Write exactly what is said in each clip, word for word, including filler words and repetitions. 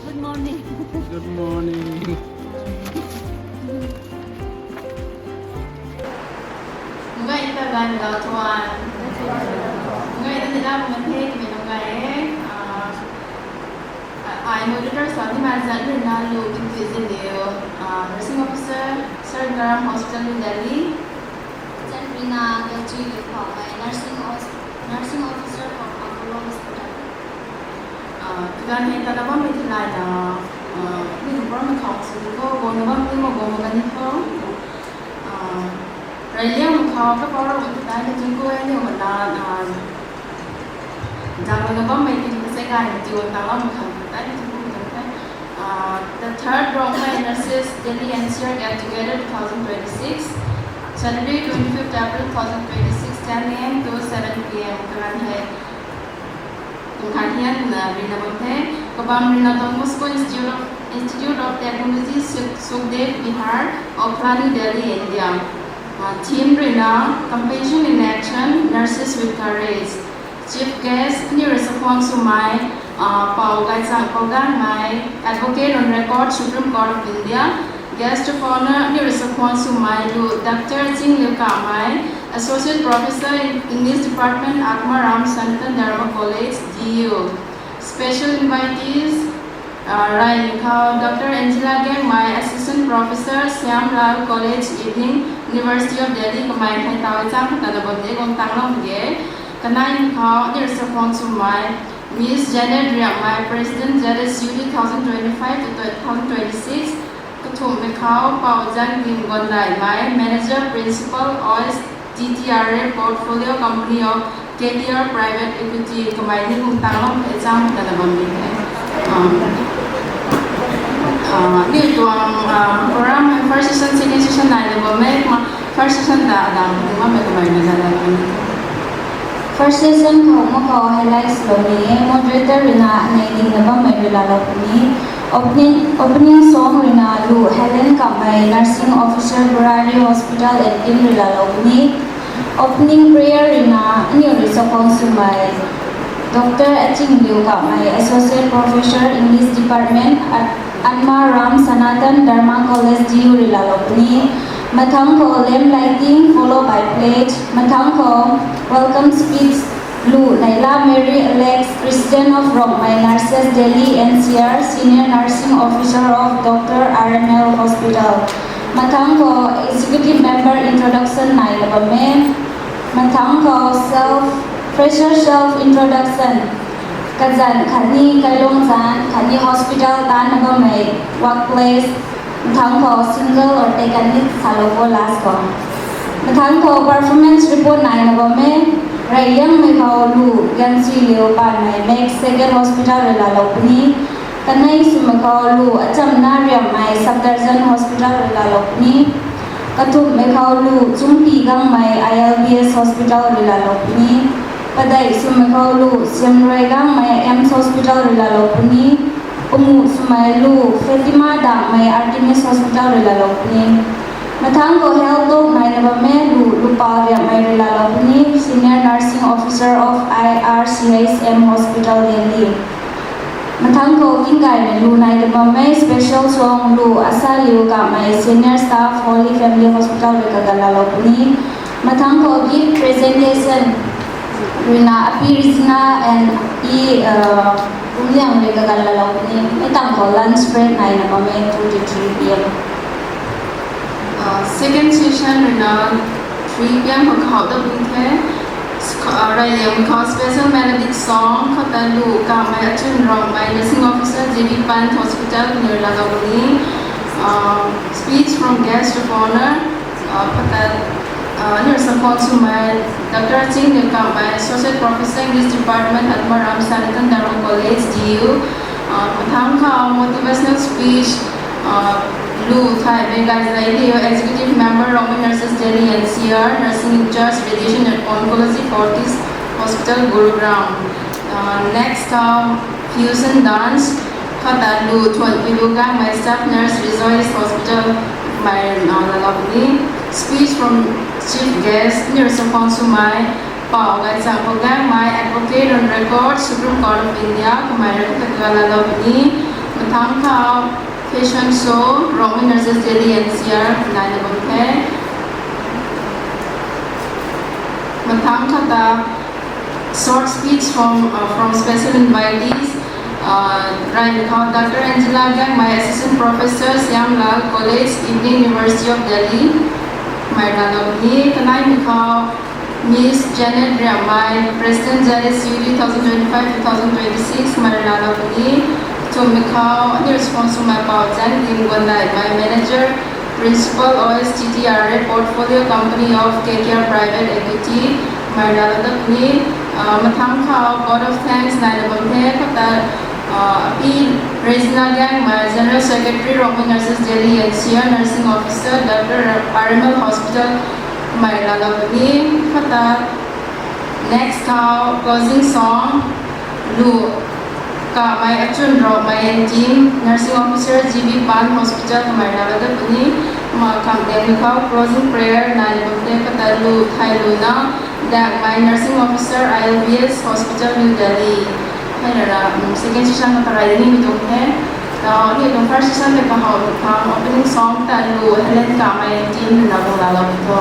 Good morning. Good morning. Ngai ta gan ga tuan. Ngai ta dina manthe kami ngai e. Ah, I moderator Sami Manzan Rina Lu Binti Zeliu, ah, nursing officer, Sir Garam Hospital, New Delhi. Chen Rina Gelchui Liu Phaumei, nursing officer, nursing officer from Apollo Hospital. Ah, kaganv hei ta na bammei thilai na, ah, ni program khou sw ko, go na bammei ma go ma kani ko. Ah, rey liang khou ka pau rou ta ni chung ko ni ma na, ah, Jang na bammei tei ni kasek ai na tiwan ta lam khang ta ni tu kum ta. Ah, the third Rongmei Nurses Delhi N C R Get Together two thousand twenty-six, Saturday twenty-fifth April two thousand twenty-six, ten A M to seven P M kaganv hei. Kum khat hian, ah, rina bam the. Kabam rina Don Bosco Institute of, Institute of Technology, Suk-, Sukhdev Vihar, Okhla, New Delhi, India. Ah, theme rina Compassion in Action, Nurses with Courage. Chief guest, Niu Rui Sakhuang Swmei, ah, Pau Gaichang Pau Ganmei, Advocate on Record, Supreme Court of India. Guest of Honour, Niu Rui Sakhuang Swmei Lu, Doctor Chingliu Kamei, Associate Professor in English Department, Akma Ram Sanatan Dharma College, D U. Special invitees, ah, rey ni khou Doctor Angela Gangmei, Assistant Professor, Shyam Lal College, Evening, University of Delhi, kamei hei tau chang khou ta na bam de guang tang lou ge. Kanei ni khou Niu Rui Sakhuang Swmei, Miss Janet Riamei, President Z S U two thousand twenty-five to two thousand twenty-six, kathumh ni khou Pau Zangdim Gondaimei, Manager Principal, O S T T R A Portfolio Company of K T R Private Equity, kamei ni guang tang lou e chang ta na bam ni the. Um, ah, ni tuang, ah, program hei first session, second session nai na bam e, ma first session ta adam ni ma me kamei na zan na bam ni. First session khou ma khou highlights lou ni e, moderator rina nei ding na bammei rui la lou puni. Opening, opening song rina Lu Helen Kamei, Nursing Officer, Burari Hospital, Evening rui la lou puni. Opening prayer rina Niu Rui Sakhuang Swmei, Doctor Aching Liu Kamei, Associate Professor, English Department, At-, Anma Ram Sanatan Dharma College, D U rui la lou puni. Mathang khou lamp lighting, followed by pledge. Mathang khou welcome speech Lu Naila Mary Alex, President of Rongmei Nurses Delhi N C R, Senior Nursing Officer of Doctor R M L Hospital. Mathang khou executive member introduction nai na bam e. Mathang khou self, fresher self introduction. Kazan khatni kailung zan khatni hospital ta na bammei, workplace. Mathang khou single or taken ni salou ko last khou. Mathang khou performance report nai na bam e. Reyliangmei khou lu Gansi Liu Panmei Max Second Hospital rui laalou puni. Kanei swmei khou lu Achamna Riammei Safdarjung Hospital rui laalou puni. Kathumhmei khou lu Chungpi Gangmei I L B S Hospital rui laalou puni. Padeih swmei khou lu Siamruai Gangmei A I M S Hospital rui laalou puni. Pangu swmei lu Fatima Dangmei Artemis Hospital rui laalou puni. Mathangc khou health talk naina bammei lu Lupau Riammei rui laalou puni, Senior Nursing Officer of I R C H M Hospital, Delhi. Mathangc khou kinggaymei lu naina bammei special song lu Asa Liu Kamei, Senior Staff, Holy Family Hospital rui kaganv laalou puni. Mathangc khou gift presentation ruina Api Rizna and E, uh, Pumliang rui kaganv laalou puni. Mei tangv khou lunch break naina bammei two to three P M. Uh, second session ruina three P M khou kahouh dat puni the. Sk-, uh, Reyliangmei khou special melodic song khou ta lu Kamei Achun Rongmei, Nursing Officer, J B Pant Hospital, rui laalou puni. Uh, speech from guest of honour, uh, khou ta, uh, aniu rui sakhwang swmei Doctor Chingniu Kamei, Associate Professor, English Department, Atmaram Sanatan Dharma College, D U. Uh, mathangc khou motivational speech, uh, lu Thaymei Gaizailiu, Executive Member, Rongmei Nurses Delhi N C R, Nursing in Charge, Radiation and Oncology, Fortis Hospital, Gurugram. Uh, next khou fusion dance khou ta lu Thuanpilu Gangmei, Staff Nurse, Rejoice Hospital, kamei rui laalou puni. Speech from chief guest, aniu rui sakhwang swmei Pou Gaichangpu Gangmei, Advocate on Record, Supreme Court of India, kamei rui laalou puni. Mathangc khou fashion show, Rongmei Nurses Delhi N C R naina bam the. Mathangc khou ta short speech from, uh, from special invitees, uh, Reyliangmei khou Doctor Angela Gangmei, Assistant Professor, Shyam Lal College, Indian University of Delhi, kamei rui laalou puni. Kaneimei khou Miss Janet Riammei, President, Z S U two thousand twenty-five, two thousand twenty-six, kamei rui laalou puni. Kathumhmei khou aniu rui sakhwang swmei Pou Zaengdim Guandaimei, Manager, Principal, O S T T R A Portfolio Company of K K R Private Equity, kamei rui laalou dat puni. Uh, mathangc khou vote of thanks naina bam the khou ta, uh, Api Rizna Gangmei, General Secretary, Rongmei Nurses Delhi N C R, Nursing Officer, Doctor R M L Hospital, kamei rui laalou puni. Khou ta next khou closing song lu Kamei Achun Rongmei and team, Nursing Officer, G B Pant Hospital, kamei rui laalou dat puni. Kumna kamdengmei khou closing prayer naina bam the khou ta lu Thayluna Dangmei, Nursing Officer, I L B S Hospital, New Delhi. Hei rui na, um, second session khou ta rey nimei tuang the. Uh, aniu tuang first session tei kahouh tu khang opening song ta lu Helen Kamei and team rui na guang laalou puni tho.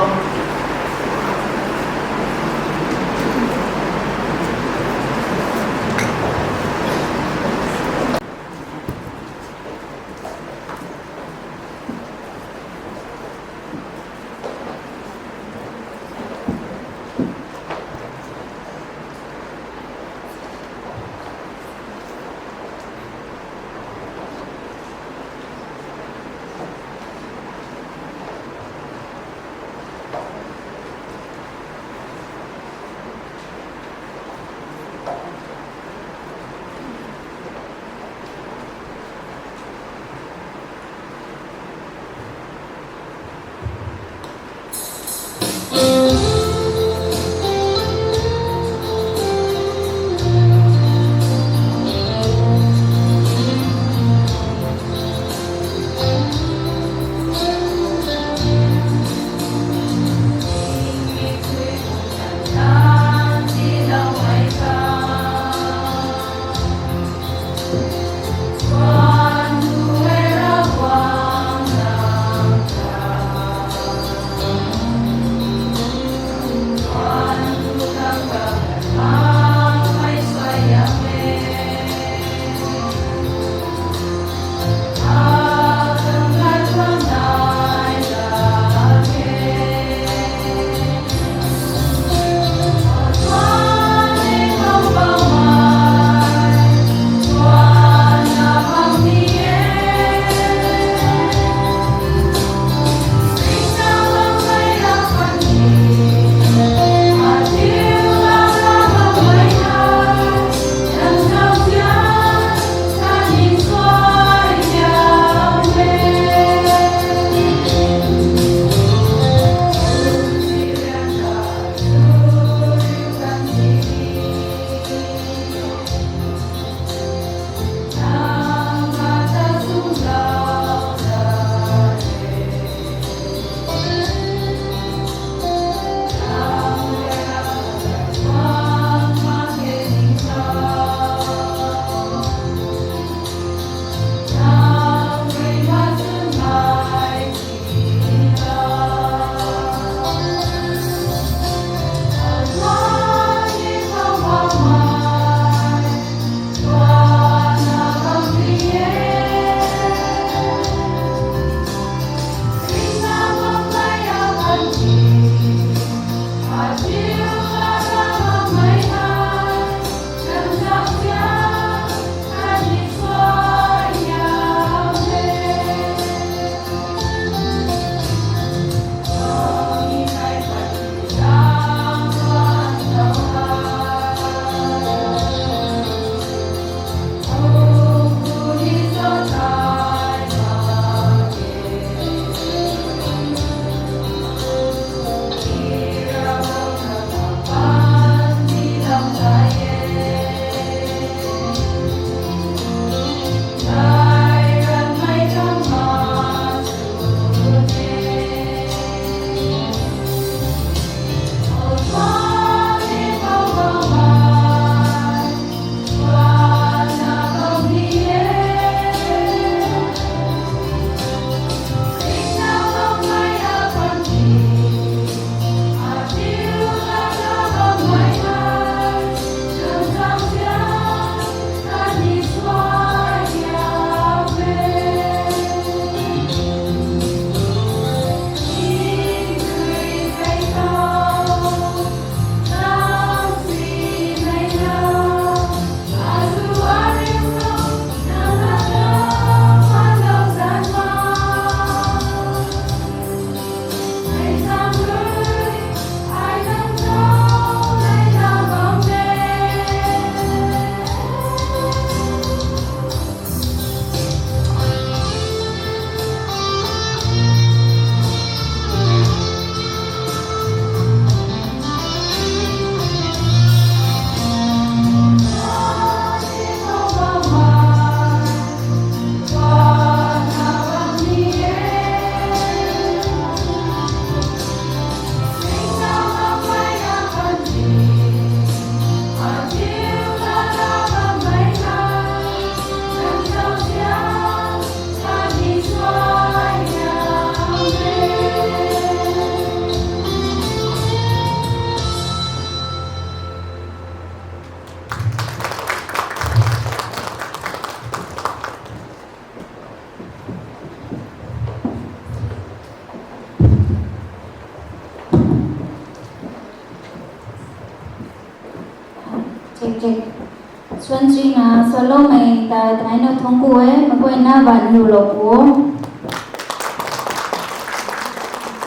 Suan chuina swalloumei ta thaina thungc ku e, makuina ban niw lou pu.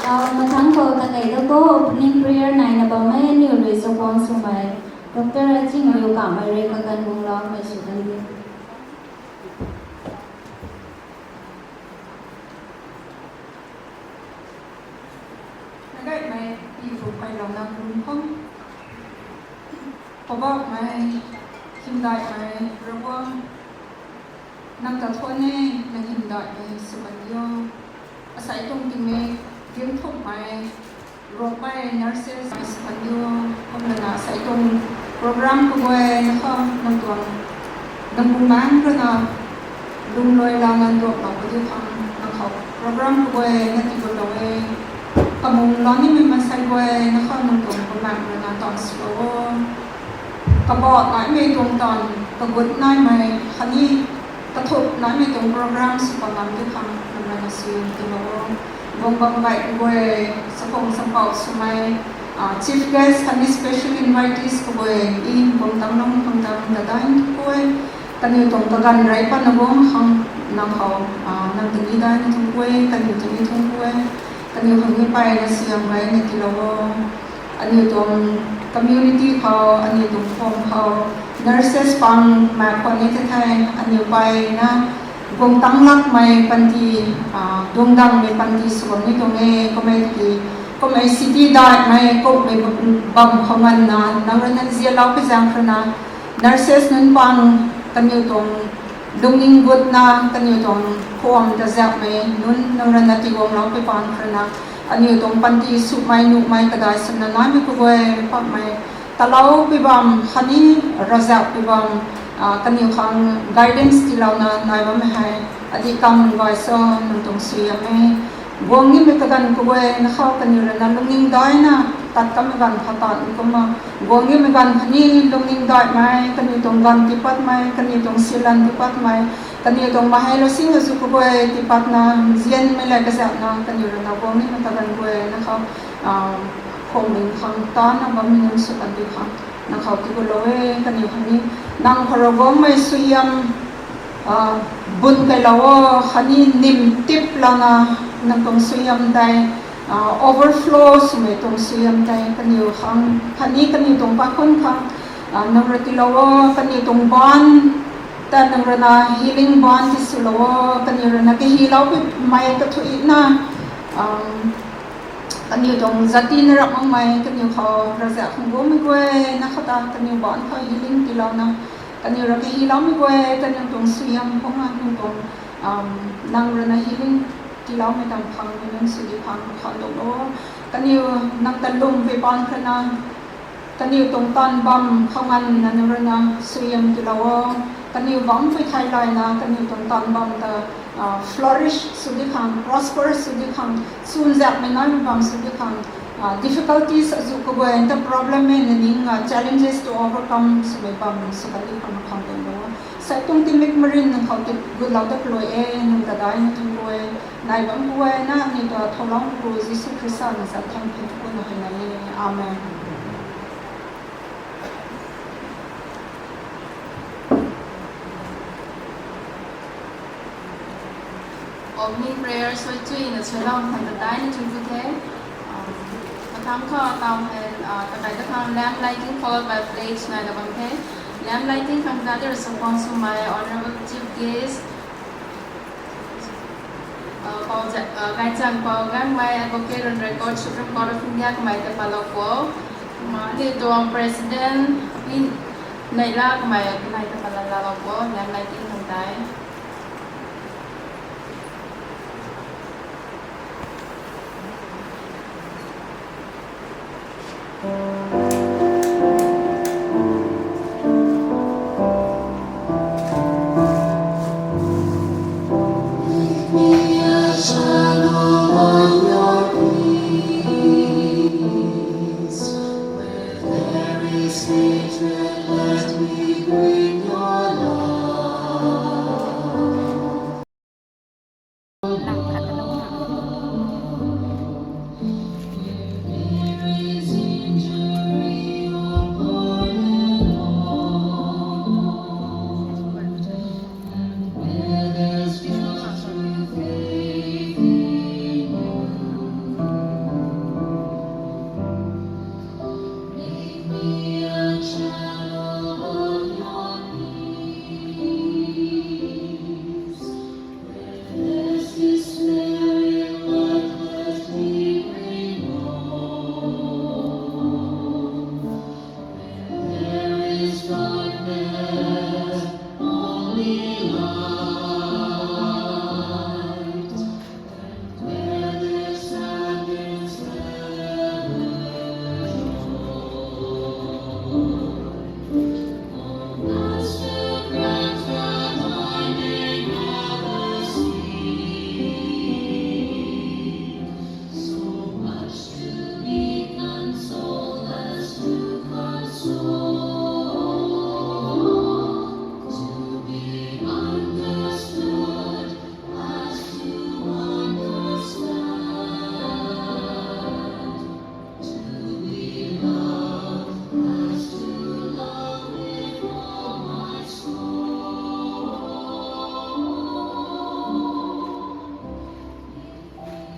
Tau mathangc khou ta kei da ko opening prayer naina bammei aniw rui chakhwang swmei Doctor Aching Liu Kamei rui kaganv guang loumei sw kan di. Nagaimei pi pu pailouna kum khou, Poubauhmei, hymdaihmei Ravguangc, nang ta thuan e, nang hymdaihmei sw kan diu. Asei tuang tingmik, ginthukmei, ruakmei nurses mei sw kan diu. Kumlana asei tuang program kaguay na khou nang tuang, nang bumaengc rui na lungluai lana nduaklou pu diu khang nang khou program kaguay na tiigutlou e. Kamung lou nimei maansei guay na khou nang tuang bumaengc rui na tuang swlou o. Kabah naimei tuang tan, kagut naimei khatni kathuk naimei tuang program sw pa ngam di khang nang rui na sw tiilou o. Guang bam gay kaguay, chakhwang champouh swmei, chief guest khatni special invitees kaguay, i guang tang lung khang tang dadai thu ku e. Kaniw tuang kaganv rey patna guang khang nang khou, nang ta ni daina thungc ku e, kaniw ta ni thungc ku e. Kaniw khang ni peyna siam gayna tiilou o. Aniw tuang community khou, aniw tuang khwan khou, nurses pang mak khwan ni the the, aniw peyna guang tang lakmei panty, duangdangmei panty sw bam ni tuang e, kummei tiki, kummei city daihmei kummei bam khou nganvna nang rui na nzianlou pi zaeng rui na, nurses nunc pang kaniw tuang lungning gutna, kaniw tuang khwan ta ziapmei nunc nang rui na tiguanglou pi pang rui na, aniw tuang panty swmei nuhmei kadai swna naimei kaguay pakmei talou pi bam khatni ravzauh pi bam, kaniw khang guidance tiilouna nai bammei hei adih kam gay so nang tuang suaihiam e. Guang nimei kaganv kaguay na khou kaniw rui na lungning daina tat kamei ganv khou tan kumna, guang nimei ganv khatni lungning daihmei, kaniw tuang ganv tiipatmei, kaniw tuang silan tiipatmei, kaniw tuang maheilou sing azu kaguay tiipatna, nzianmei lay kazakna kaniw rui na guang nimei kaganv guay na khou, khwanmei khang tana bammei nunc sw kan di khang nang khou tiigutlou e. Kaniw khatni nang khou Ravguangc mei suaihiam bun kailou o, khatni nim tip lana nang tuang suaihiam tei overflow swmei tuang suaihiam tei kaniw khang khatni kaniw tuang pakhun khang nang rui tiilou o. Kaniw tuang baanc ta nang rui na healing baanc ti swlou o. Kaniw rui na kahilou pumei kathuina, kaniw tuang zati na rap makmei kaniw khou ravzauh khang guangmei guay na khou ta kaniw baanc khou healing tiilouna, kaniw rui kahiloumei guay kaniw tuang suaihiam khou na nang tuang, nang rui na healing tiiloumei tang khang nunc sw di khang khou dungc o. Kaniw nang ta lwm pui pang khana kaniw tuang taanv bam khou nganvna nang rui na suaihiam tiilou o. Kaniw bam pui thai layna kaniw tuang taanv bam ta flourish sw di khang, prosper sw di khang, sunzakmei naimei bam sw di khang, difficulties azu kaguay ta problem mei na ning challenges to overcome swmei bam sw kan di khang khang dungc o. Sei tuang tingmik marin nang khou tigutlou dat kalui e, nang ta daina thungc ku e. Nai bam guay na aniw ta thowlou pu Jisu Khrista na zat thangc thangc ku na hei nai e. Amen. Opening prayer sw chuina swlou khang ta daina thungc ku the. Mathangc khou tau hei, takai ta khang lamp lighting followed by pledge nai ta bam the. Lamp lighting khang ta tei rui chakhwang swmei Honourable Chief Guest, Gaychang Paul Gangmei, Advocate on Record, Supreme Court of India kamei ta palou po. Aniw tuang President Pi Neihla kamei nai ta palou lou po, lamp lighting khang tei.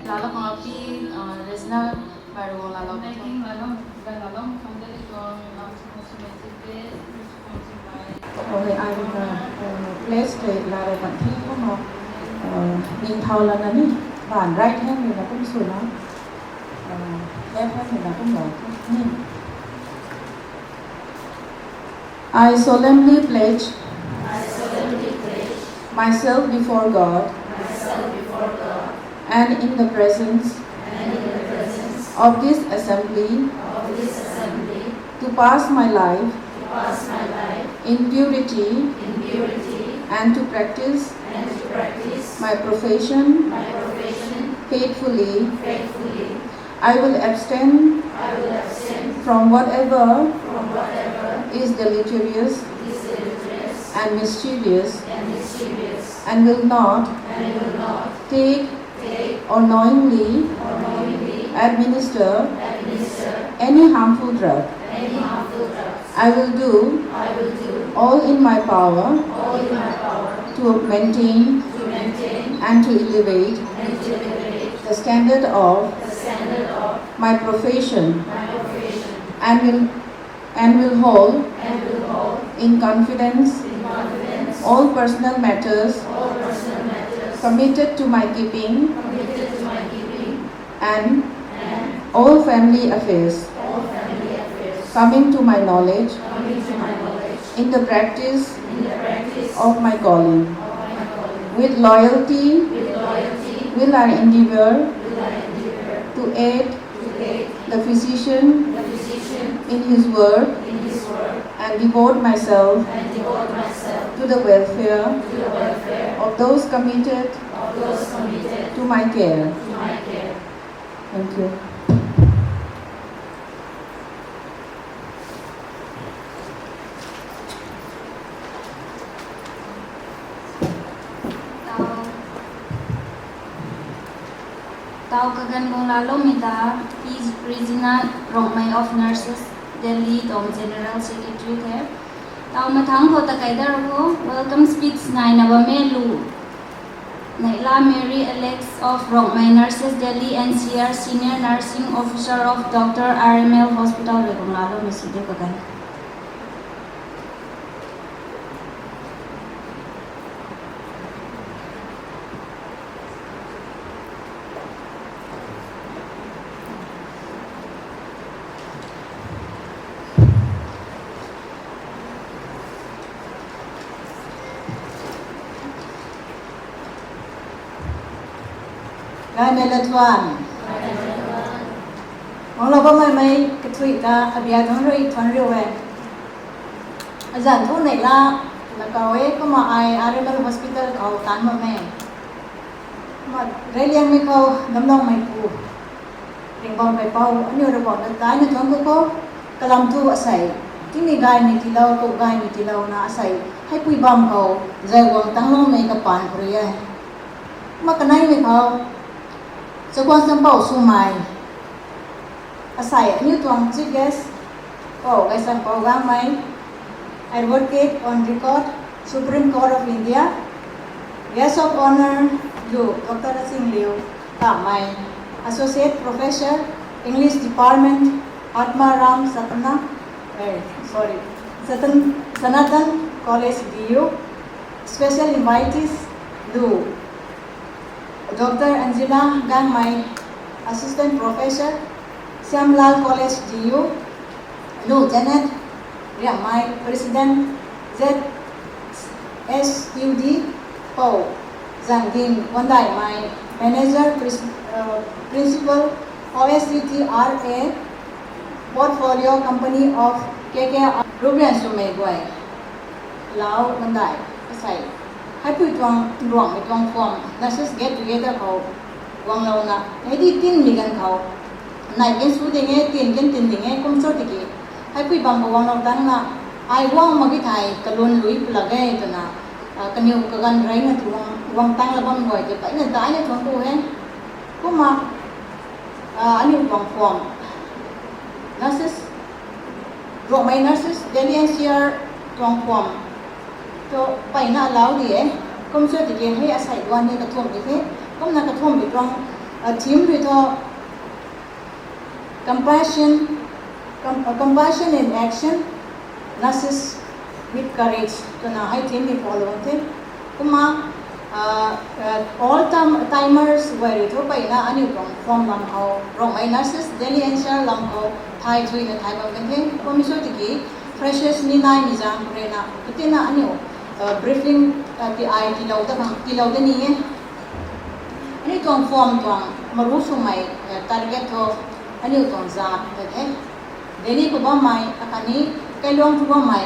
Lala Pangapi, uh, Regina Baruo Lala Banking Lala Lala Mukhamdali Tuang, uh, Sumo Sumo Chief Guest, Principal Chief Guest. Okay, I will, uh, uh, place the Lala Banking Kumo, uh, Ningthau Lana ni, ban right hand ni na kum suna, uh, left hand ni na kum lo ni. I solemnly pledge I solemnly pledge myself before God myself before God and in the presence and in the presence of this assembly of this assembly to pass my life to pass my life in purity in purity and to practice and to practice my profession my profession faithfully faithfully. I will abstain I will abstain from whatever from whatever is deleterious is deleterious and mischievous and mischievous and will not and will not take take or knowingly or knowingly administer administer any harmful drug any harmful drug. I will do I will do all in my power all in my power to maintain to maintain and to elevate and to elevate the standard of the standard of my profession my profession and will and will hold and will hold in confidence in confidence all personal matters all personal matters committed to my keeping committed to my keeping and and all family affairs all family affairs coming to my knowledge coming to my knowledge in the practice in the practice of my calling of my calling. With loyalty with loyalty will I endeavor will I endeavor to aid to aid the physician the physician in his work in his work and devote myself and devote myself to the welfare to the welfare of those committed of those committed to my care to my care. Thank you. Tau, tau kaganv guang laloumei ta, P Regina Rongmei of Nurses, Delhi tuang General Secretary the. Tau mathangc khou ta kaidar khou welcome speech naina bammei lu. Neihla Mary Alex of Rongmei Nurses Delhi N C R, Senior Nursing Officer of Doctor R M L Hospital rui guang laloumei si de kaganv. Gaymei latluan. Guanglou bammei mei kathui ta abia thangc rui thuanc riu e. Azanc thu neihla, lakau e kumna ai R M L Hospital khou taanc bam e. Kumna reyliangmei khou damcloumeipu, ringhbam kaipouc aniu Ravguangc ta daina thuanc ku khou, kalam thu asei, tingmei gaymei tiilou, kou gaymei tiilouna asei, heipui bam khou, zay guang tangcloumei kapaan khou rui e. Kumna kaneimei khou, chakhwang champouc swmei, asei aniu tuang Chief Guest, Pou Gaysampou Gangmei, Advocate on Record, Supreme Court of India, Guest of Honour, lu Doctor Asingliu Kamei, Associate Professor, English Department, Atmaram Satana, eh, sorry, Satan, Sanatan College D U, special invitees, lu Doctor Angela Gangmei, Assistant Professor, Shyamlal College D U, lu Janet Riangmei, President Z S U D, Pou Zangding Wandaimei, Manager, Prin-, uh, Principal, O S C T R A, Portfolio Company of K K R, Rubian Swmei Guay, Lau Wandai, asei, heipui tuang Ruangmei tuang form, Nurses Get Together khou guanglouna, hei di tinmei ganv khou, nai kan sw ding e, tin kan tin ding e, kum cho tiki, heipui bam khou guanglou tangna, ai guang mak ki thei, kalun lui pulak e twna, ah, kaniw kaganv reyna tu guang, guang tangla bam guay tei, mpeyna daina thuanc ku e. Kumna, ah, aniu tuang form, Nurses, Ruangmei Nurses Delhi N C R tuang form, tu mpeyna allow di e, kum cho tiki hei asei duan ni kathumh di the, kumna kathumhmei tuang, A theme rui thu compassion, com, uh, compassion in action, nurses with courage twna hei theme ni follow the. Kumna uh, uh, all time, timers guay rui thu peyna aniu tuang form lam khou Rongmei nurses Delhi N C R lam khou thay chuina thay bam kan the. Kum sw tiki freshers ni nai ni zang rui na katina aniu uh, briefing uh, ti ai tilou da khang tilou da ni e. Aniu tuang form tuang maru swmei uh, target thu aniu tuang zat ta the. Delhi khou bammei akhatni kailuang khou bammei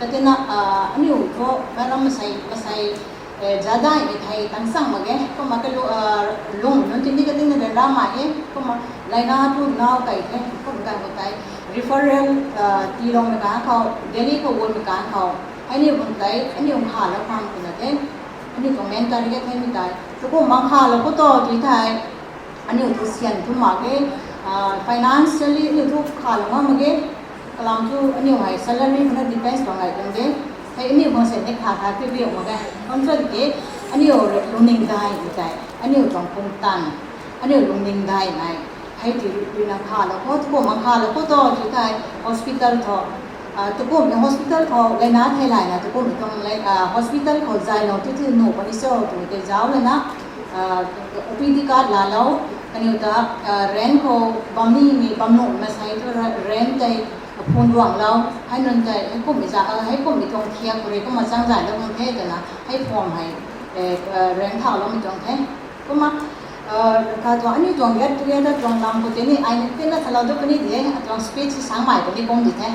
katina uh, aniu thu meiram masei masei eh, jadai ni thei tang sang mak ge. Kumna kalu uh, lung nunc tini katina ryanra mai e. Kumna laina tu nau kai the. Kum ganv khou tei referral uh, tiloumei kan khou Delhi khou guangmei kan khou hei ni bun tei aniu khalou khang twna the. Aniu tuang main target hei mi tei tukum bang khalou khou to tui thei aniu thu syan thu mak ge. Uh, financially aniu thu khalou ngam mak ge. Kalam thu aniu hei salary khou na depends bam gay tuang de. Hei aniu khang syan ni kha kha ti biu mak ge. Kum sw tiki aniu lungning dai mi tei aniu tuang pumtan aniu lungning dai nai hei ti rui na khalou khou tukum bang khalou khou to tui thei hospital thu uh, tukum hospital khou laina thei layna tukum tuang hospital khou zaylou tu ti nuh puni cho tw tei zauc lana uh, O P D card laalou kaniw ta uh, rent khou bam ni mi bam nuh masei thu rent tei phun duanglou hei nunc tei hei kummei za uh, hei kummei tuang thiak khou rui kumna chang zaylou tuang the twna hei form hei uh, rent thauloumei tuang the. Kumna uh, kha tuang aniu tuang get together tuang lam khou tei ni ai ni tina salou tu puni de atuang speech sangmei puni kum di the.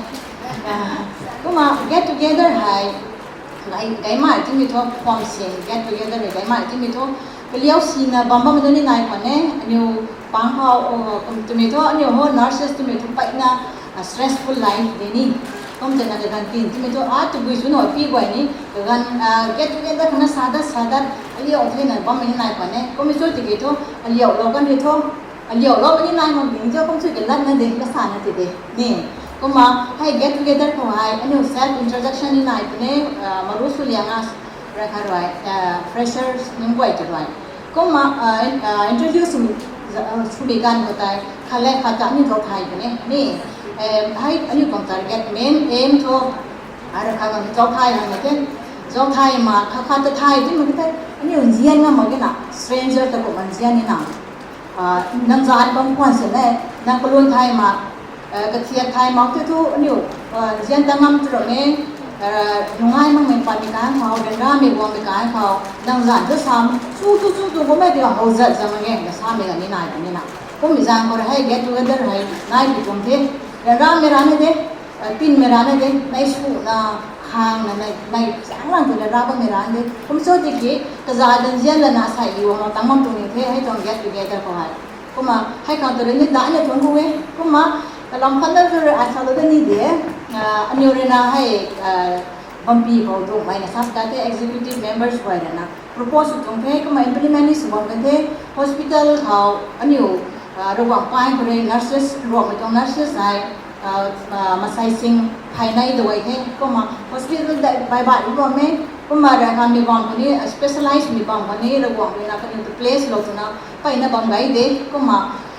Uh, kumna get together hei gai, gaimei timi thu form sin get together hei gaimei timi thu kaliau sina bam bammei tu ni nai khwan e. Aniu pang khou uh, kum twmei thu aniu ho nurses twmei thu peyna uh, stressful life de ni. Kum twna kaganv tin twmei thu a tabui chu no pi guay ni kaganv uh, get together khana sa dat sa dat aliau thena bammei ni nai khwan e. Kum sw tiki thu aliau lou kan di thu aliau lou ni nai mak ding cho kum sw ki latna de kasana ti de ni. Kumna hei get together khou hei aniu self introduction ni nai puni uh, maru sw lianga rai kha rui uh, freshers nunc guay tu rui kumna uh, uh, introduce sw, uh, sw bi ganv khou tei khat le khat ta aniu zauc thay puni ni. Eh, hei aniu tuang target main aim thu ara kha nang zauc thay hang na the. Zauc thay ma kha khat ta thay ti mak tei aniu nzian ngam mak ge na stranger ta kumna nzian ni na. Uh, nang zan bam khwan sin e nang kalun thay mak uh, kathiak thay mak tei thu aniu uh, nzian ta ngam tu ram e. Uh, nungai makmei patmei kan khou ryanramei guangmei kan khou nang zan thu sam chu tu chu tu kummei ti hou zat zam mak ge na samei la ni nai puni na. Kummei zan khou hei get together hei nai pi tuang the. Ryanramei rana de uh, tinmei rana de nai suna khang na nai nai chang lang tu ryanra bammei rana de kum sw tiki kaza dan nzian lana sai i guang tang bam tuang ni the hei tuang get together khou hei. Kumna hei khang tu rui ni ta aniu tuang hu e. Kumna kalam khat na tu rui ai salou da ni de uh, aniu rui na hei uh, bampi khou tu mei na sap ta the executive members guay rui na propose sw tuang the kumna implement ni sw bam kan the. Hospital khou aniu uh, Ravguangc pai khou rui nurses Ravguangc mei tuang nurses hei uh, uh, masei sing phay nei dawei the kumna hospital dei bai bai bam e. Kumna rui kha mi bam khou ni uh, specialize mi bam khou ni Ravguangc rui na kaniw tu place lou twna peyna bam gay de. Kumna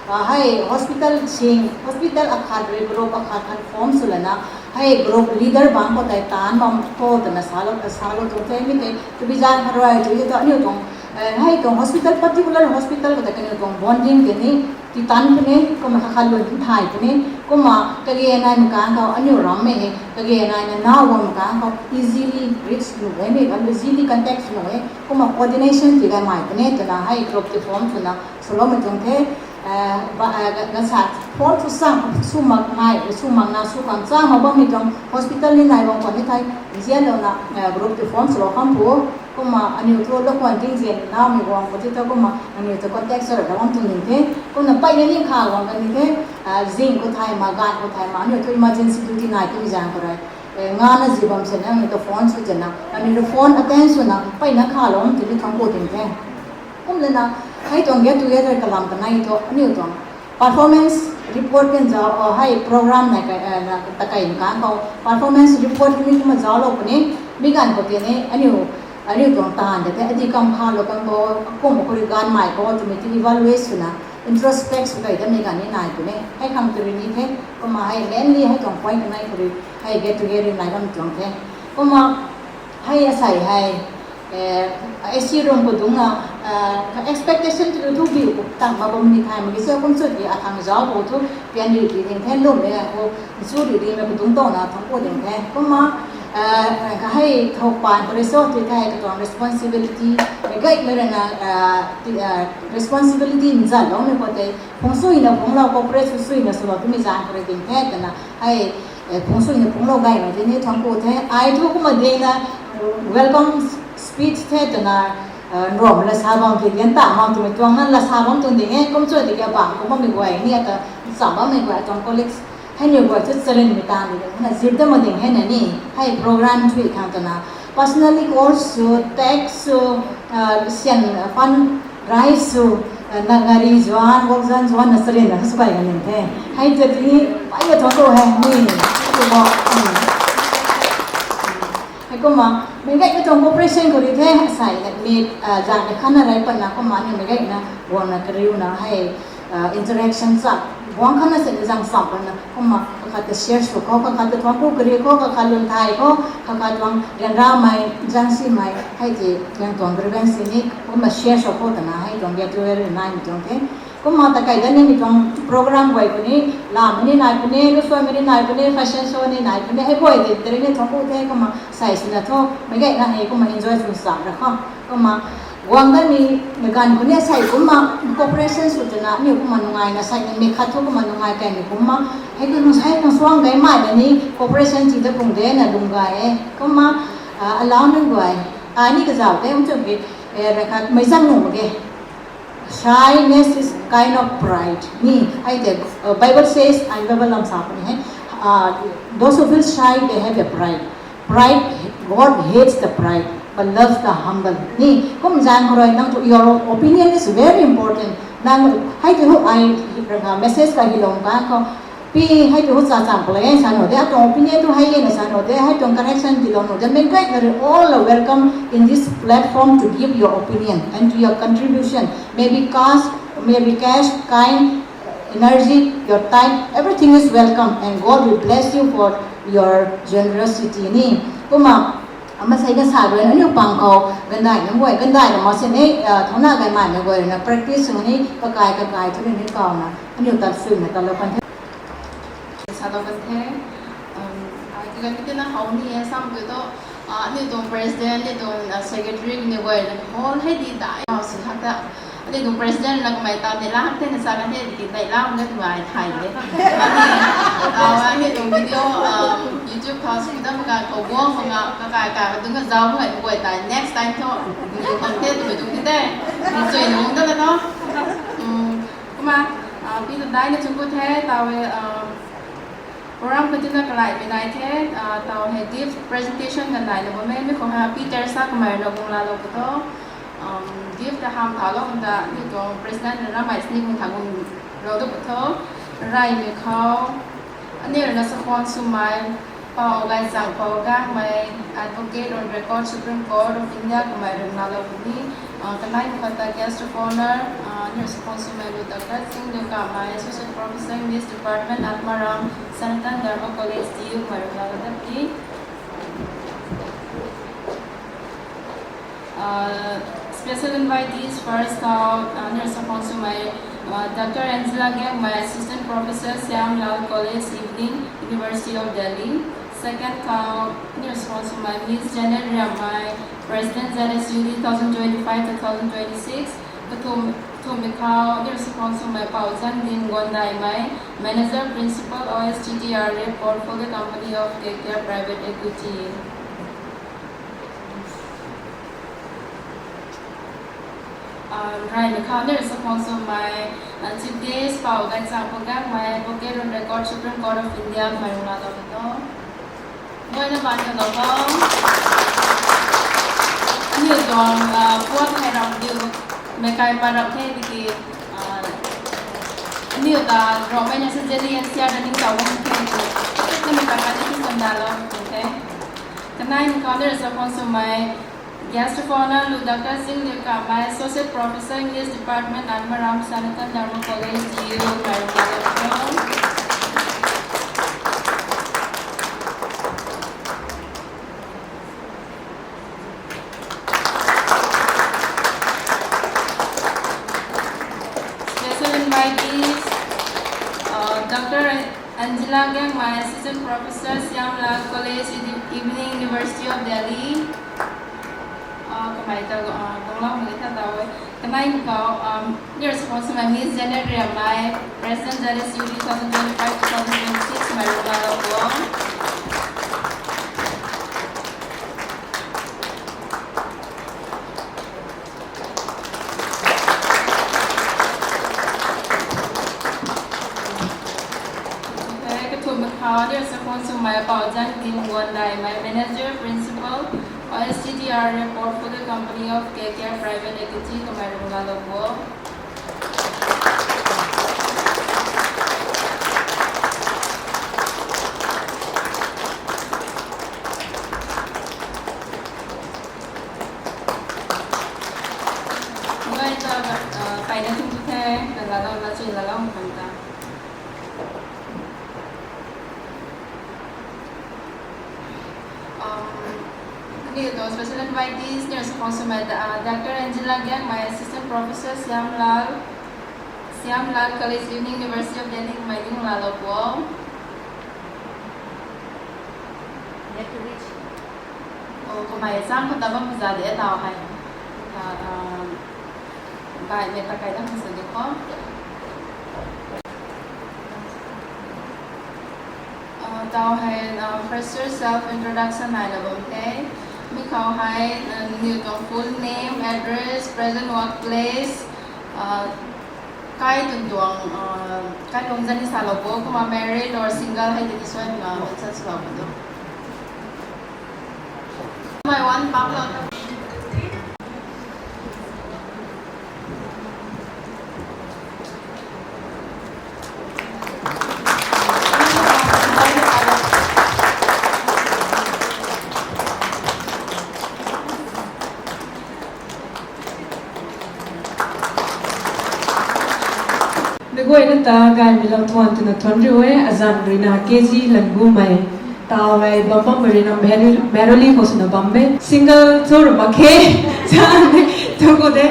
uh, hei hospital sing hospital akhat rui group akhat khat form sw lana hei group leader bang khou tei taanc bam khou twna salou salou tuang the mi tei tu bi zan kha rui tu tu aniu tuang uh, hei tuang hospital particular hospital khou tei kaniw tuang bonding tei ni ti tan puni kumna kha khat lun thay puni. Kumna kage nai mak kan khou aniu rammei hei kage nai na nau guang mak kan khou easily reach nuh e mi kan easily contact nuh e. Kumna coordination ti gaymei puni twna hei group ti form swna swloumei tuang the. Uh, ba, uh, ga, ga sa form sw sang sw mak nai sw mak na sw khang chang mak bammei tuang hospital ni nai guang khwan ni thei nzianlouna uh, group ti form swlou kham phu. Kumna aniu thu lou khwan tingzian naumei guang khou ti thu kumna aniu thu contact sw ra bam tuang ni the. Kumna peyna ni kha guang kan ni the. Uh, zing khou thay ma ganv khou thay ma aniu thu emergency duty nai tumei zan khou rui ngana zi bam sina aniu ta phone sw zana aniu ta phone attend swna peyna khalou ti ni thang khou tin the. Kum lana hei tuang get together kalam kanei thu aniu tuang performance report kan zauc uh, hei program nai kai uh, na ta kai kan khou performance report ni kumna zauclou puni. Mi ganv khou tei ni aniu Ariu tuang taanv de the, adi kam kha lo kan bo, kum khou rui ganv mai bo twmei ti evaluate swna, introspect sw kai da mei ganv ni nai puni. Hei khang tu rui ni the, kumna hei mainly hei tuang point kanei khou rui, hei get together nai bam tuang the. Kumna hei asei hei, eh, A C room khou dungcna, eh, expectation tu tu bi tang ma bam ni thay, magi se kum chut ki athang zauc bo tu, pian ri ri ding the, lum e khou, chu ri ri mei khou dung tona thang khou ding the. Kumna, eh, ka hei thok pan khou rui so tu the, ka tuang responsibility, mei gay mei rui na, eh, ti, eh, responsibility nzan lou mei khou tei, phung sui na phung lou, cooperate sui sui na sw lou twmei zan khou rui ding the, twna, hei, eh, phung sui na phung lou gay mei tei ni thang khou the, ai thu kumna ding na, welcome speech the, twna, eh, nrom la sa bam the, dian ta bam twmei tuang na la sa bam tuang ding e, kum chut tiki bam, kum bammei guay ni ata, cham bammei guay tuang colleagues, hei ni guay chu charin mei tan di na zip da ma ding hei na ni, hei program thui khang twna, personally call sw, text sw, ah, sian, ah, fundraise sw, ah, na gari zuan, gokzan zuan na charin na sw kai kan ning the. Hei ta ti, pai ya thang khou hei ni, tu bo, hmm. Hei kumna, mei gay ka tuang cooperation khou rui the, asei na mi, ah, zan na khan na rai patna kumna ni mei gay na, guang na kariu na hei, ah, interaction chak, guang khan na se zang chak na, kumna kakhat ta share sw khou, kakhat ta tuang ku kari khou, kakhat lun thai khou, kakhat tuang ryanramei, zangsimei, hei ti, yang tuang grievance ni, kumna share sw khou twna, hei tuang get together nai mei tuang the. Kumna ta kai da ni mei tuang program guay puni, lam ni nai puni, lusuan ni nai puni, fashion show ni nai puni, hei guay de, dri ni thang khou the, kumna sai sina thu, mei gay na hei, kumna enjoy sw sa ra khou. Kumna, guang da ni, mei ganv khou ni asei kumna, cooperation sw twna, mi kumna nungai na sai ni, mei khat thu kumna nungai kai ni kumna, hei tu nung sai nung suang gay mai da ni, cooperation ti da pung de na lung gay e. Kumna, ah, allow nung guay, ai ni kazauh de, um chum ki, eh, ra khat, mei zang nung ge. Shyness is kind of pride. Ni, ai te, uh, Bible says, ai Bible lam sa puni hei, uh, those who feel shy, they have a pride. Pride, God hates the pride, but loves the humble. Ni, kum zan khou rui nang tu, your opinion is very important. Nang, hei tu, ai, uh, message ka hi lom kan khou, pi, hei tu, cha chang pala sa no de, atuang opinion tu hei na sa no de, hei tuang correction ti lou no de, mei gay na rui all are welcome in this platform to give your opinion and to your contribution. Maybe cash, maybe cash, kind, energy, your time, everything is welcome, and God will bless you for your generosity ni. Kumna, ama sai ka sa rui na, aniu pang khou, gandai na guay, gandai na ma se ni, ah, thona gay mai na guay na practice sw ni, kakai, kakai, thu ni kau na, aniu tat sw na, tat lou kan the. Sa lou kan the, um, ai, kagan mi tina how ni e, sam tu to, Ah, aniu tuang president, aniu tuang, ah, secretary, aniu guay na hall hei di dai, ah, si hak ta. Aniu tuang president na kamei ta dei la hak te na sa kan the, di dai la hak na kamei thai de. Aniu, ah, aniu tuang video, ah, YouTube khou sw da maka khou guang maka, kakai ka dung ka zau maka guay ta. Next time thu, aniu khang the tu dung the. Aniu chui nung da la no. Hmm, kumna, ah, pi tu dai na chung ku the, taw e, ah, Program khou tina kalai mi nai the, ah, taw hei gift presentation kan nai na bam e, mi khou ha Peter sa kamei rui na guang la lou pu tho. Um, gift ta ham ta lou kum ta, ni tuang president na ramei sini guang ta guang lou tu pu tho. Rai mi khou, aniu rui na sakhwan swmei, Pou Gaychangpou Gangmei, Advocate on Record, Supreme Court of India kamei rui na lou puni. Ah, kanei mi khou ta guest of honour, ah, aniu rui sakhwan swmei lu Doctor Singh Liu Kamei, Associate Professor, English Department, Atmaram Sanatan Dharma College, D U, kamei rui na lou dat puni. Uh, special invitees first khou, uh, aniu rui sakhwan swmei, uh, Doctor Angela Gangmei, Assistant Professor, Shyam Lal College, Evening, University of Delhi. Second khou, aniu rui sakhwan swmei Miss Janet Riammei, President Z S U D two thousand twenty-five, two thousand twenty-six. Kathum, kathum mi khou, aniu rui sakhwan swmei Pou Zangdin Gondaimei, Manager Principal O S T T R A Portfolio Company of K K R Private Equity. Ah, rai mi khou aniu rui sakhwan swmei, ah, Chief Guest Pou Gaychangpou Gangmei, Advocate on Record, Supreme Court of India, kamei rui na lou pu tho. Guay na ban ka lou tho. Aniu tuang, ah, puat hei ram diu, meic kai pat rap the tiki, ah, aniu ta Rongmei National Delhi N C R ta ning tau bam the tiki, na meic kai pat ni ki sanda lou the. Kanei mi khou aniu rui sakhwan swmei, Guest of honor lu Doctor Singh Liu Kamei, Associate Professor, English Department, Anmaram Sanatan Dharma College, G U, Mairong Galokong. Special invitees, uh, Doctor Angela Gangmei, Assistant Professor, Shyam Lal College, Evening University of Delhi. Uh, kamei ta, uh, ganglau mei ta daw e. Kanei khou, um, Nirsa Khonsumei Miss Janet Riamei, President Z S U two thousand twenty-five, two thousand twenty-six, Mairong Galokong. Okay, kathumh khou Nirsa Khonsumei Pauzan Kim Guandaimei, Manager Principal, O S T D R Portfolio Company of K K R Private Equity, kamei Mairong Galokong. Ngai ta, uh, paina thung tu the, na la la la chui la la hung khang ta. Um, okay, the special invitees, Nirsa Khonsumei, uh, Doctor Angela Gangmei, Assistant Professor, Shyam Lal, Shyam Lal College, Evening University of Delhi, kamei Mairong Galokong. Oh, kamei chang khou ta bam za de tau hei. Ah, ah, bai mei ta kai da khang sa de kho. Ah, tau hei, ah, fresher self introduction nai la bam the. Mi khou hei, ah, niw tuang full name, address, present workplace, ah, kai tuang tuang, ah, kai tuang zani salou bo, kumna married or single hei tini suai na mention swlou bo tu. My one pang lo. Meic guayna ta gaymei lou thuan twna thuan riu e, azanc ruina K G Lanbumei. Tau hei bam bammei ruina Merrily khou swna bam e. Single cho ra mak khe. Tuang khou de.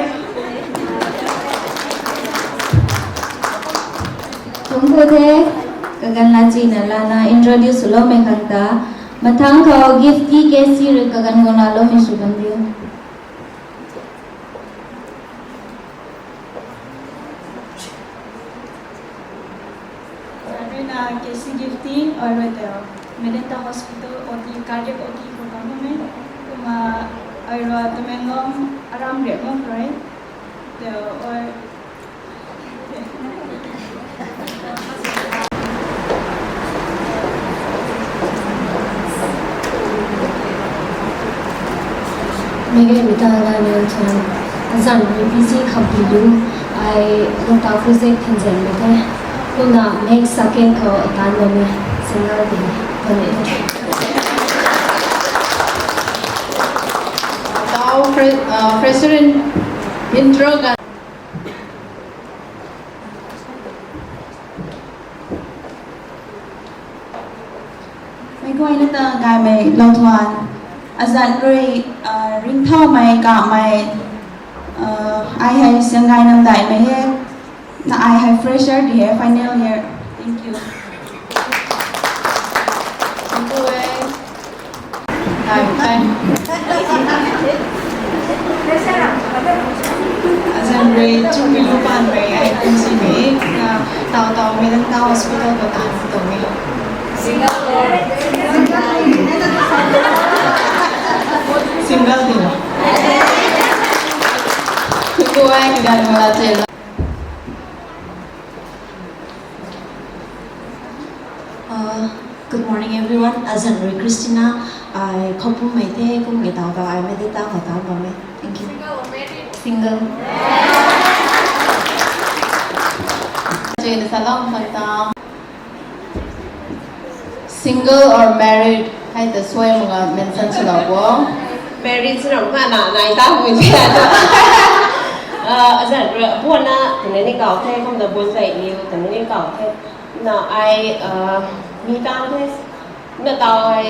Tuang khou de. Kaganv la china lana introduce swloumei khang ta. Mathangc khou Gifty K C rui kaganv guang laloumei sw kan diu. Ruina K C Gifty, airui tei Medanta Hospital O T, cardiac O T khou bam bammei. Kumna airui Tamenglong aram riak bam rui. Tei, oi. Meic guayna ta gaymei lou thuan, azanc rui P G Khampilu, ai Lungtau Project thanzanmei the, kumna next second khou atan bammei, single di, kone. Tau fre-, uh, fresher in-, intro ga. Meic guayna ta gaymei lou thuan, azanc rui, ah, ringcthaumei kamei, ah, ai hei Sianggai Namdaihmei he, na ai hei fresher di he, final year. Thank you. Thank you, eh. Azanc rui Chungpilu Panmei, ai Kumsimei, na tau tau Medanta Hospital khou taan tuang e. Single di lo. Kuku ai kaganv guang la che lo. Uh, good morning, everyone. Azanc rui Christina, ai Khoupummei the, kum ge tau tau ai Medanta khou taan bam e. Thank you. Single. Single or married, hei ta suai mak ga mention swlou bo. Marriage ram kha na nai ta hui the. Azat ra buana tuni ni kau the, kumna buan zai ni tuni ni kau the. Na ai mi ta the. Na tau ai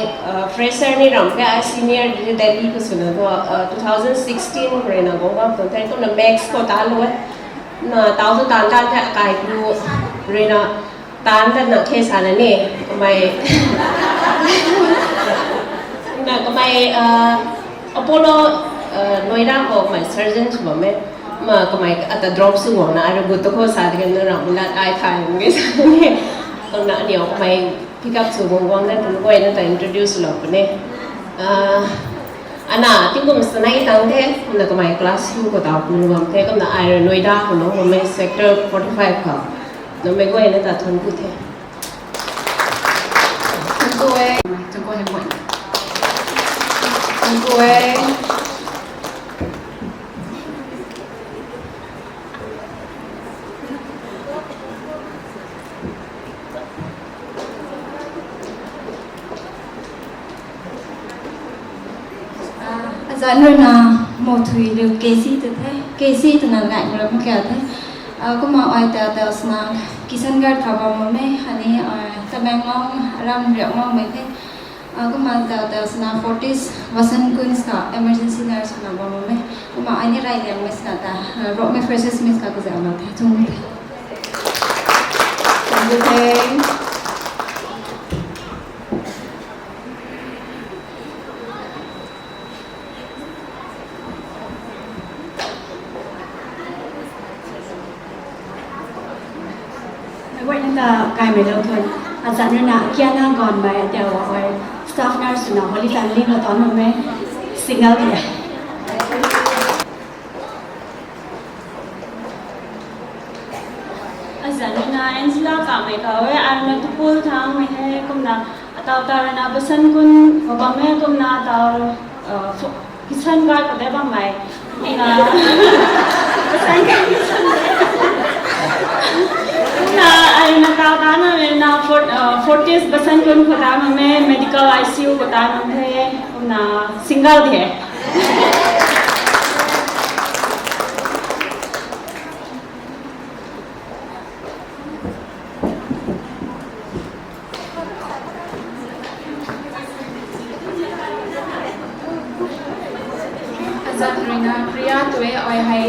fresher ni ram ke ai senior Delhi khou swna thu two thousand sixteen rui na gong bam tuang the, kumna Max khou ta lu e. Na tau thu tan tan the, akai pu rui na tan tan na khe sa na ni, kamei na kamei Apollo Noida khou kamei surgeon sw bam e. Ma kamei ata drop sw guang na ai ru gut tu khou sa de kan na ram lat ai thai nge sa ni. Kumna aniw kamei pick up sw guang guang na tun guay na ta introduce lou puni. Ana tingkum sanei tang the, kumna kamei class two khou tau pun bam the, kumna ai rui Noida khou lou bam e, sector forty five khou. Namei guay na ta thuanc ku the. Thuanc ku e. Thuanc ku e. Thuanc ku e. Azan rui na mo thui riu K C tu the, K C twna ngai ram kha the. Kumna ai ta ta swna Kishangarh khou bam bam e, ani Tamenglong ram riak makmei the. Kumna ta ta swna Fortis Vasant Kunj khou emergency nurse swna bam bam e. Kumna ai ni rai liangmei swna ta Rongmei Freshers Meet khou kazauh na the, thuanc ku the. Thuanc ku the. Meic guayna ta kaimei lou thuan, azan rui na kiana ganmei atiaw ai staff nurse swna Holy Family khou tan bam e, single de. Azan rui na Angela Kamei khou e, ai rui na Tupul Thangmei he, kumna ataw ta rui na Basan Kun khou bam e, kumna ataw Kishan Gai khou de bammei. Kumna Basan Kun Kishan Gai. Kumna ai rui na taw ta na rui na Fort- Fortis Basan Kun khou ta bam e, medical I C U khou ta bam the, kumna single de. Azan rui na Priya tu e, ai hei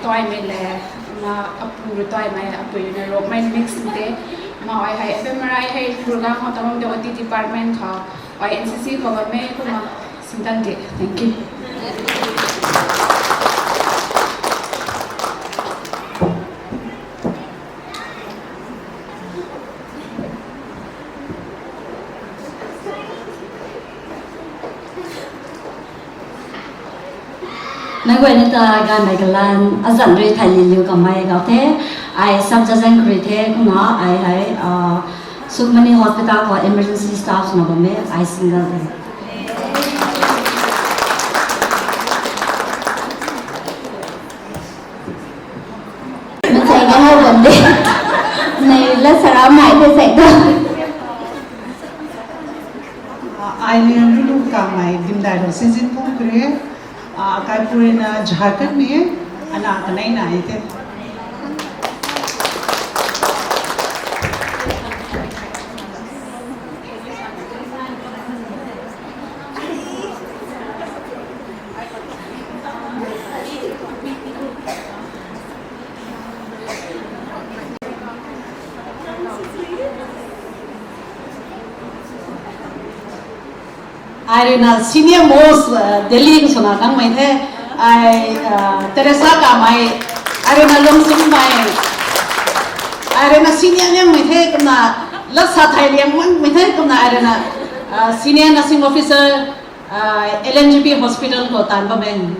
tuaimei le, na apu rui tuaimei, apui rui na Rongmei mix te. Ma ai hei F M R I hei program khou ta bam de, O T department khou, ai N C C khou bam e, kumna single de. Thank you. Meic guayna ta gaymei kalan, azan rui thay liliu kamei kau the, ai sub-sergeant khou rui the, kumna ai hei Sukhmani Hospital khou emergency staff swna bam e, ai single de. Mansei ni how bam de. Nei la sara mai the sei tu. Ai ni Lulu Kamei, Dimdailou Sinzinphung kre. Kaipui na Jharkhand ni, ana kanei na e the. Ai rui na senior most Delhi swna tangmei the, ai Teresa Kamei, ai rui na Lungsingmei, ai rui na senior liangmei the, kumna lat sa thei liang makmei the, kumna ai rui na senior nursing officer, L N G P hospital khou taanv bammei.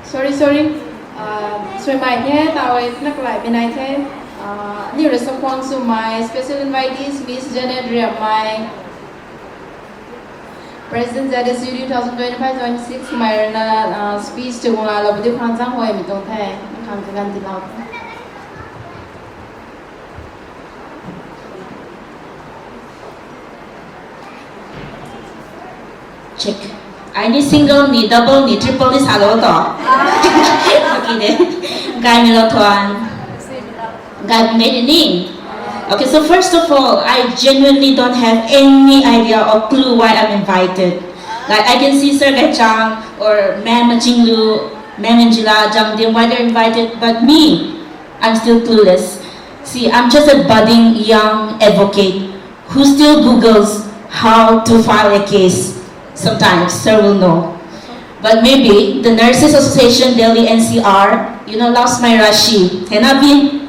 Sorry, sorry. Suaimei the, taw e na kalai binai the. Aniw rui sakhwang swmei special invitees, Miss Janet Riammei, President Z S U two thousand twenty-five twenty-six mei rui na speech tw guang lou padiu khang zaenghuaymei tuang the. Khang kaganv tiilou the. Check. Ai ni single ni, double ni, triple ni salou to. Okay de. Gaymei lou thuan. Gaymei ni. Okay, so first of all, I genuinely don't have any idea or clue why I'm invited. Like, I can see Sir Gaichang or Ma'am Majinglu, Ma'am Angela, Jangdim, why they're invited, but me, I'm still clueless. See, I'm just a budding young advocate who still Googles how to file a case sometimes, sir will know. But maybe the Nurses Association Delhi N C R, you know, loves my Rashi. Hai na, Bin?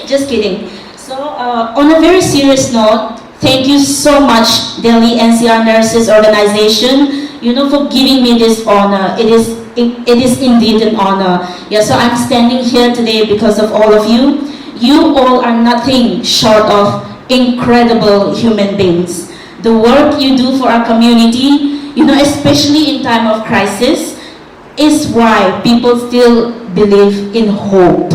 Just kidding. So, uh, on a very serious note, thank you so much, Delhi N C R Nurses Organization, you know, for giving me this honor. It is, it, it is indeed an honor. Yeah, so I'm standing here today because of all of you. You all are nothing short of incredible human beings. The work you do for our community, you know, especially in time of crisis, is why people still believe in hope.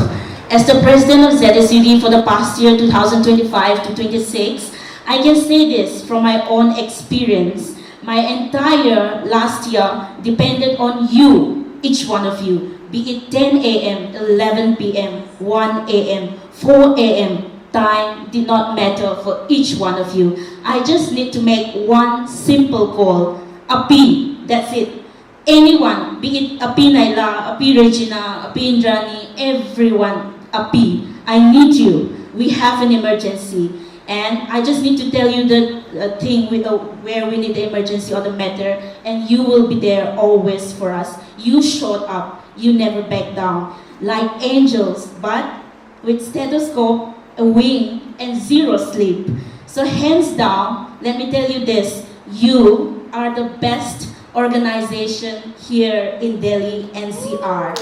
As the president of Z S U D for the past year, two thousand twenty-five to twenty-six, I can say this from my own experience. My entire last year depended on you, each one of you, be it ten a m, eleven p m, one a m, four a m, time did not matter for each one of you. I just need to make one simple call. Api, that's it. Anyone, be it Api Naila, Api Regina, Api Indrani, everyone, Api, I need you. We have an emergency. And I just need to tell you the uh, thing with the, where we need the emergency or the matter, and you will be there always for us. You showed up, you never back down, like angels, but with stethoscope, a wing, and zero sleep. So hands down, let me tell you this, you are the best organization here in Delhi N C R.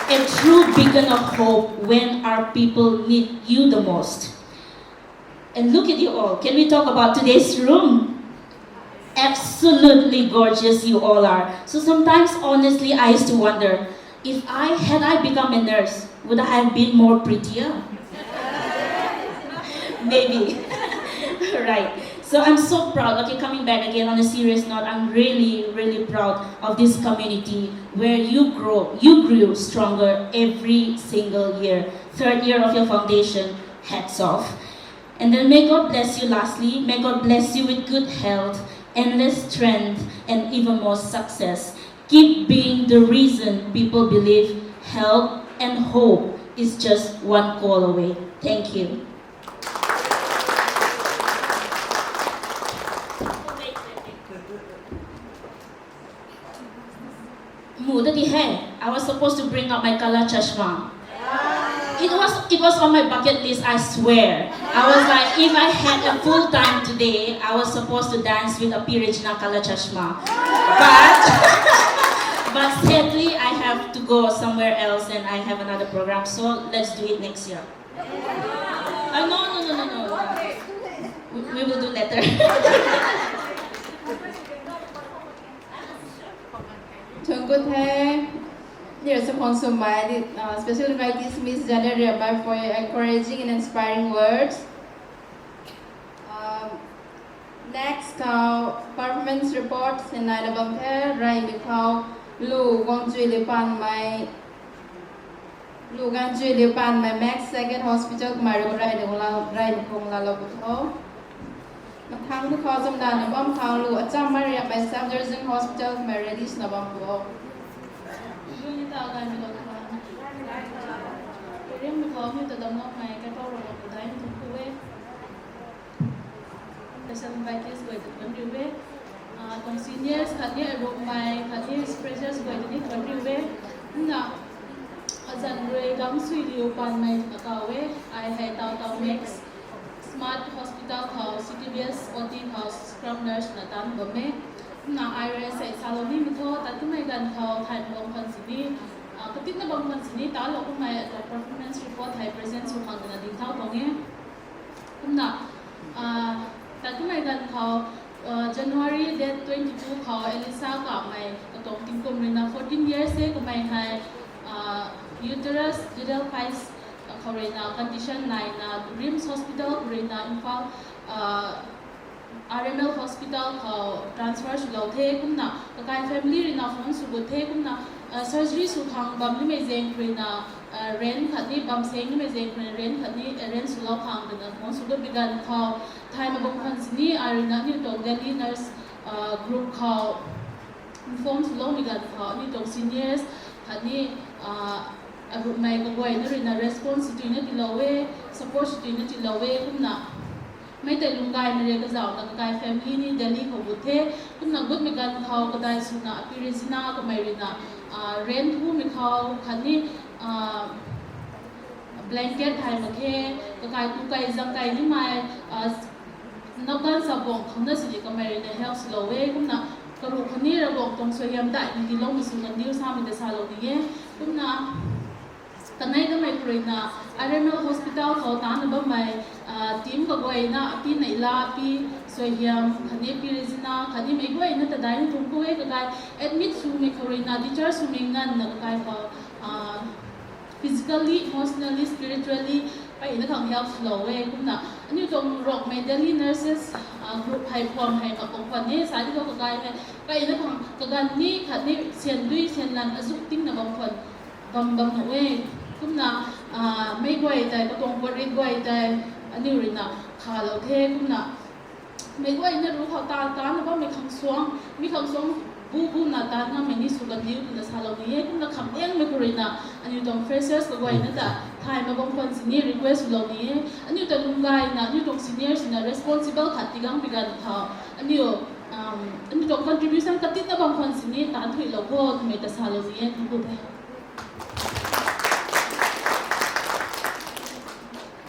A true beacon of hope when our people need you the most. And look at you all. Can we talk about today's room? Absolutely gorgeous you all are. So sometimes, honestly, I used to wonder, if I had I become a nurse, would I have been more prettier? Maybe. Right. So I'm so proud. Okay, coming back again on a serious note, I'm really, really proud of this community where you grow, you grew stronger every single year. Third year of your foundation, hats off. And then may God bless you lastly. May God bless you with good health, endless strength, and even more success. Keep being the reason people believe help and hope is just one call away. Thank you. Mu ta di he, I was supposed to bring up my kala chashma. It was, it was on my bucket list, I swear. I was like, if I had a full time today, I was supposed to dance with Api Regina kala chashma. But, but sadly, I have to go somewhere else and I have another program. So let's do it next year. Uh, no, no, no, no, no. We, we will do later. Thank you, thank you, Mister Khonsumai, uh, special invitees, Miss Janet Riamai, for your encouraging and inspiring words. Um, next, uh, performance report, and I love the Rai Mikau, Lu Guangchui Lipan Mai, Lu Guangchui Lipan Mai Max Second Hospital, Kumai Rai Nikong La, Rai Nikong La Lo Butho. Mathang tu khou cham dan na bam khang lu acham mari a bai South Jersey Hospital mei ready sw na bam pu o. Ibu ni ta gan ni lo ta. Rim ni khou ni ta dam nok mei kai pau ro ko dai ni thum pu e. Special invitees guay ta kan riu e. Ah, tuang seniors khat ni a ro mei khat ni freshers guay ta ni kan riu e. Na azan rui gam sui liu pan mei na kau e. Ai hei tau tau mix. Smart Hospital khou, C T B S O T khou, scrub nurse na tan bam e. Kumna I R S sei salou ni mi tho, tat kamei ganv khou, thai bam khwan sini, ah, katit na bam khwan sini, ta lou kamei, ah, performance report hei present sw khang na ding thau tuang e. Kumna, ah, tat kamei ganv khou, ah, January date twenty-two khou, Elisa kamei, katong tingkum rui na fourteen years e, kamei hei, ah, uterus, ductal pipes, khou rui na condition nai na RIMS Hospital khou rui na Imphal, ah, R M L Hospital khou transfer swlou the kumna, kakai family ruina phone sw gut the kumna, surgery sw khang bam nimei zaeng khou ruina, rent khatni bam seng nimei zaeng khou ruina rent khatni rent swlou khang ruina phone sw gut bi ganv khou, thaymei bam khwan sini ai ruina aniu tuang Delhi nurse group khou inform swloumei ganv khou aniu tuang seniors khatni aruhmei kaguayna ruina response sw tuina tiilou e, support sw tuina tiilou e kumna, mei tei lunggaymei rui kazauhna kakai family ni Delhi khou gut the. Kumna gutmei ganv khou kadai swna Api Regina kamei ruina rent thumei khou khatni blanket thay mak khe, kakai tu kai zang kai nimei, napganv sabong khouna sini kamei ruina help swlou e kumna, karuh khatni Ravguangc tuang suaihiam dai ni tiiloumei sw kandiu samei ta salou ni e. Kumna kanei kamei khou ruina R M L Hospital khou tana bammei team kaguayna Api Neihla, Api Suaihiam khatni Api Regina khatni meic guayna ta daina thuanc ku e. Kakai admit swmei khou ruina discharge swmei nganvna kakai khou physically, emotionally, spiritually peyna khang help swlou e kumna, aniu tuang Rongmei Delhi nurses group hei phuam hei mak bam khwan e, sa di khou kakai hei peyna khang kaganv ni khatni syan dui syan lan azuh tingna bam khwan bam bam nuh e. Kumna meic guay tei, katuang puat rit guay tei aniu ruina khalou the kumna, meic guayna ruc khou ta tana bammei khang suang, mi khang suang bu buna tan ngammei ni sw kandiu twna salou ni e. Kumna khamliangmei khou ruina aniu tuang freshers kaguayna ta thaymei bam khwan sini request swlou ni e. Aniu ta lunggaina aniu tuang seniors ruina responsible khat tigang bi ganv khou aniu aniu tuang contribution katitna bam khwan sini tan thuilou kho twmei ta salou ni e. Thank you the.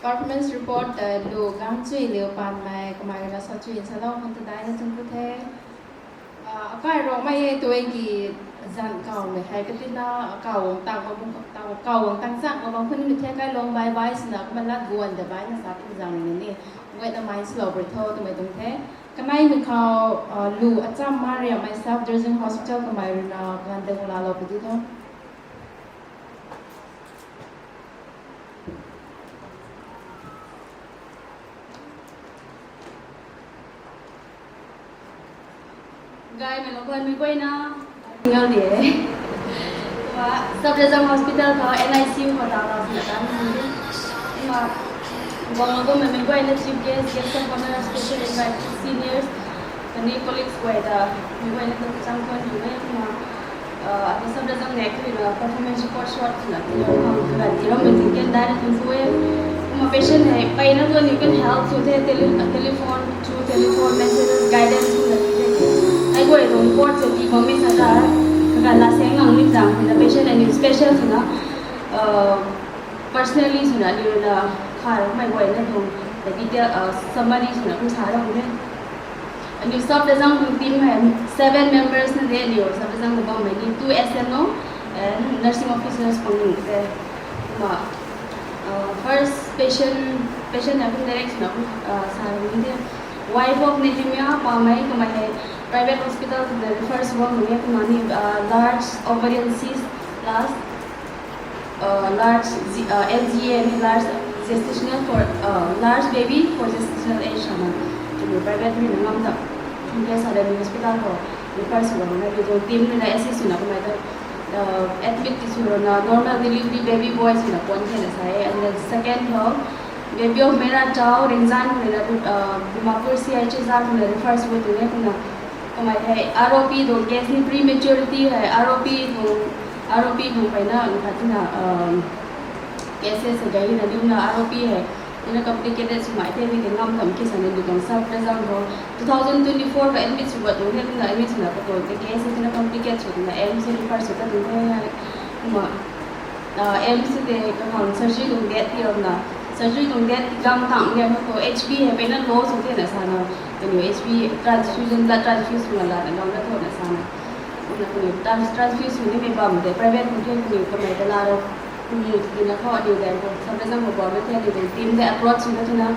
Performance report ta lu gang chui liu panmei kamei ruina sa chui salou khang ta daina thuanc ku the. Akai Rongmei e tuang ki zan kawmei hei katina kaw guang tang, kaw guang tang chak kaw guang khunmei the, kai long bai bai swna kumna lat guan ta baina sa tu zang ni ni guayna mai swlou pui tho twmei tuang the. Kaneimei khou lu Acham Mariam, myself, Durjin Hospital kamei ruina ganv deng lalou pui di tho. Gaymei lou guanmei guayna, ngal di e. Sub Rajang Hospital khou N I C U khou ta ta swna tan ni. Kumna guanglou bammei mei guayna chief guest, guest of honour, special invited, seniors khatni colleagues guay ta mei guayna ta chang khwan ni e kumna Ata Sub Rajang nek ruina performance report short swna tiilou khang kaganv tiiloumei tiki daina thuanc ku e. Kumna patient hei peyna tuang you can help sw the, tele- telephone, through telephone messages, guidance swna ni the. Hei guay tuang report sa tii bammei sa ta kaganv la seng ngang ni zang ruina patient aniu special swna personally swna aniu ruina kharmei guayna tuang detail summary swna kum sa rou the. Aniu Sub Rajang tuang team hei seven members na de, aniu Sub Rajang na bammei ni two S N O and nursing officers pang ni the. Kumna first patient, patient na kum direct swna kum sa ni the. Wife of Nehemiah Pamei, kamei hei private hospital khou refer sw bam ni e, kumna ni large ovarian cyst plus large L G A, large gestational for large baby for gestational age swna, private ruina ngam ta, K S R M hospital khou refer sw bam na, aniu tuang team ruina assist swna kamei ta admit ti sw rana normal delivery baby boy swna puan thena sa e. And then second khou Baby of Meira Chao, Ringzan khou ruina Dimapur C H C R khou ruina refer sw tu e kumna, kamei hei R O P tuang case ni prematurity hei R O P tuang, R O P tuang peyna khat twna cases hei gay na diuna R O P hei tina complicated swmei the, mi tei ngam kam ki sa ni tuang Sub Rajang khou two thousand twenty-four khou admit sw gut tuang the, kumna admit swna katuang case tina complicate sw twna M C refer sw ta tuang the. Kumna M C tei kakhang surgery tuang date tii ramna, surgery tuang date gang tang lian khou H P hei peyna low sw thena sana, kaniw H P transfusion, blood transfuse swna lana gang na thona sana, kumna kaniw trans- transfuse sw nimei bam tei private khou the, kaniw kamei ta laro, kaniw tina khou aniw dai khou Sub Rajang khou bam na the, aniw tuang team tei approach swna twna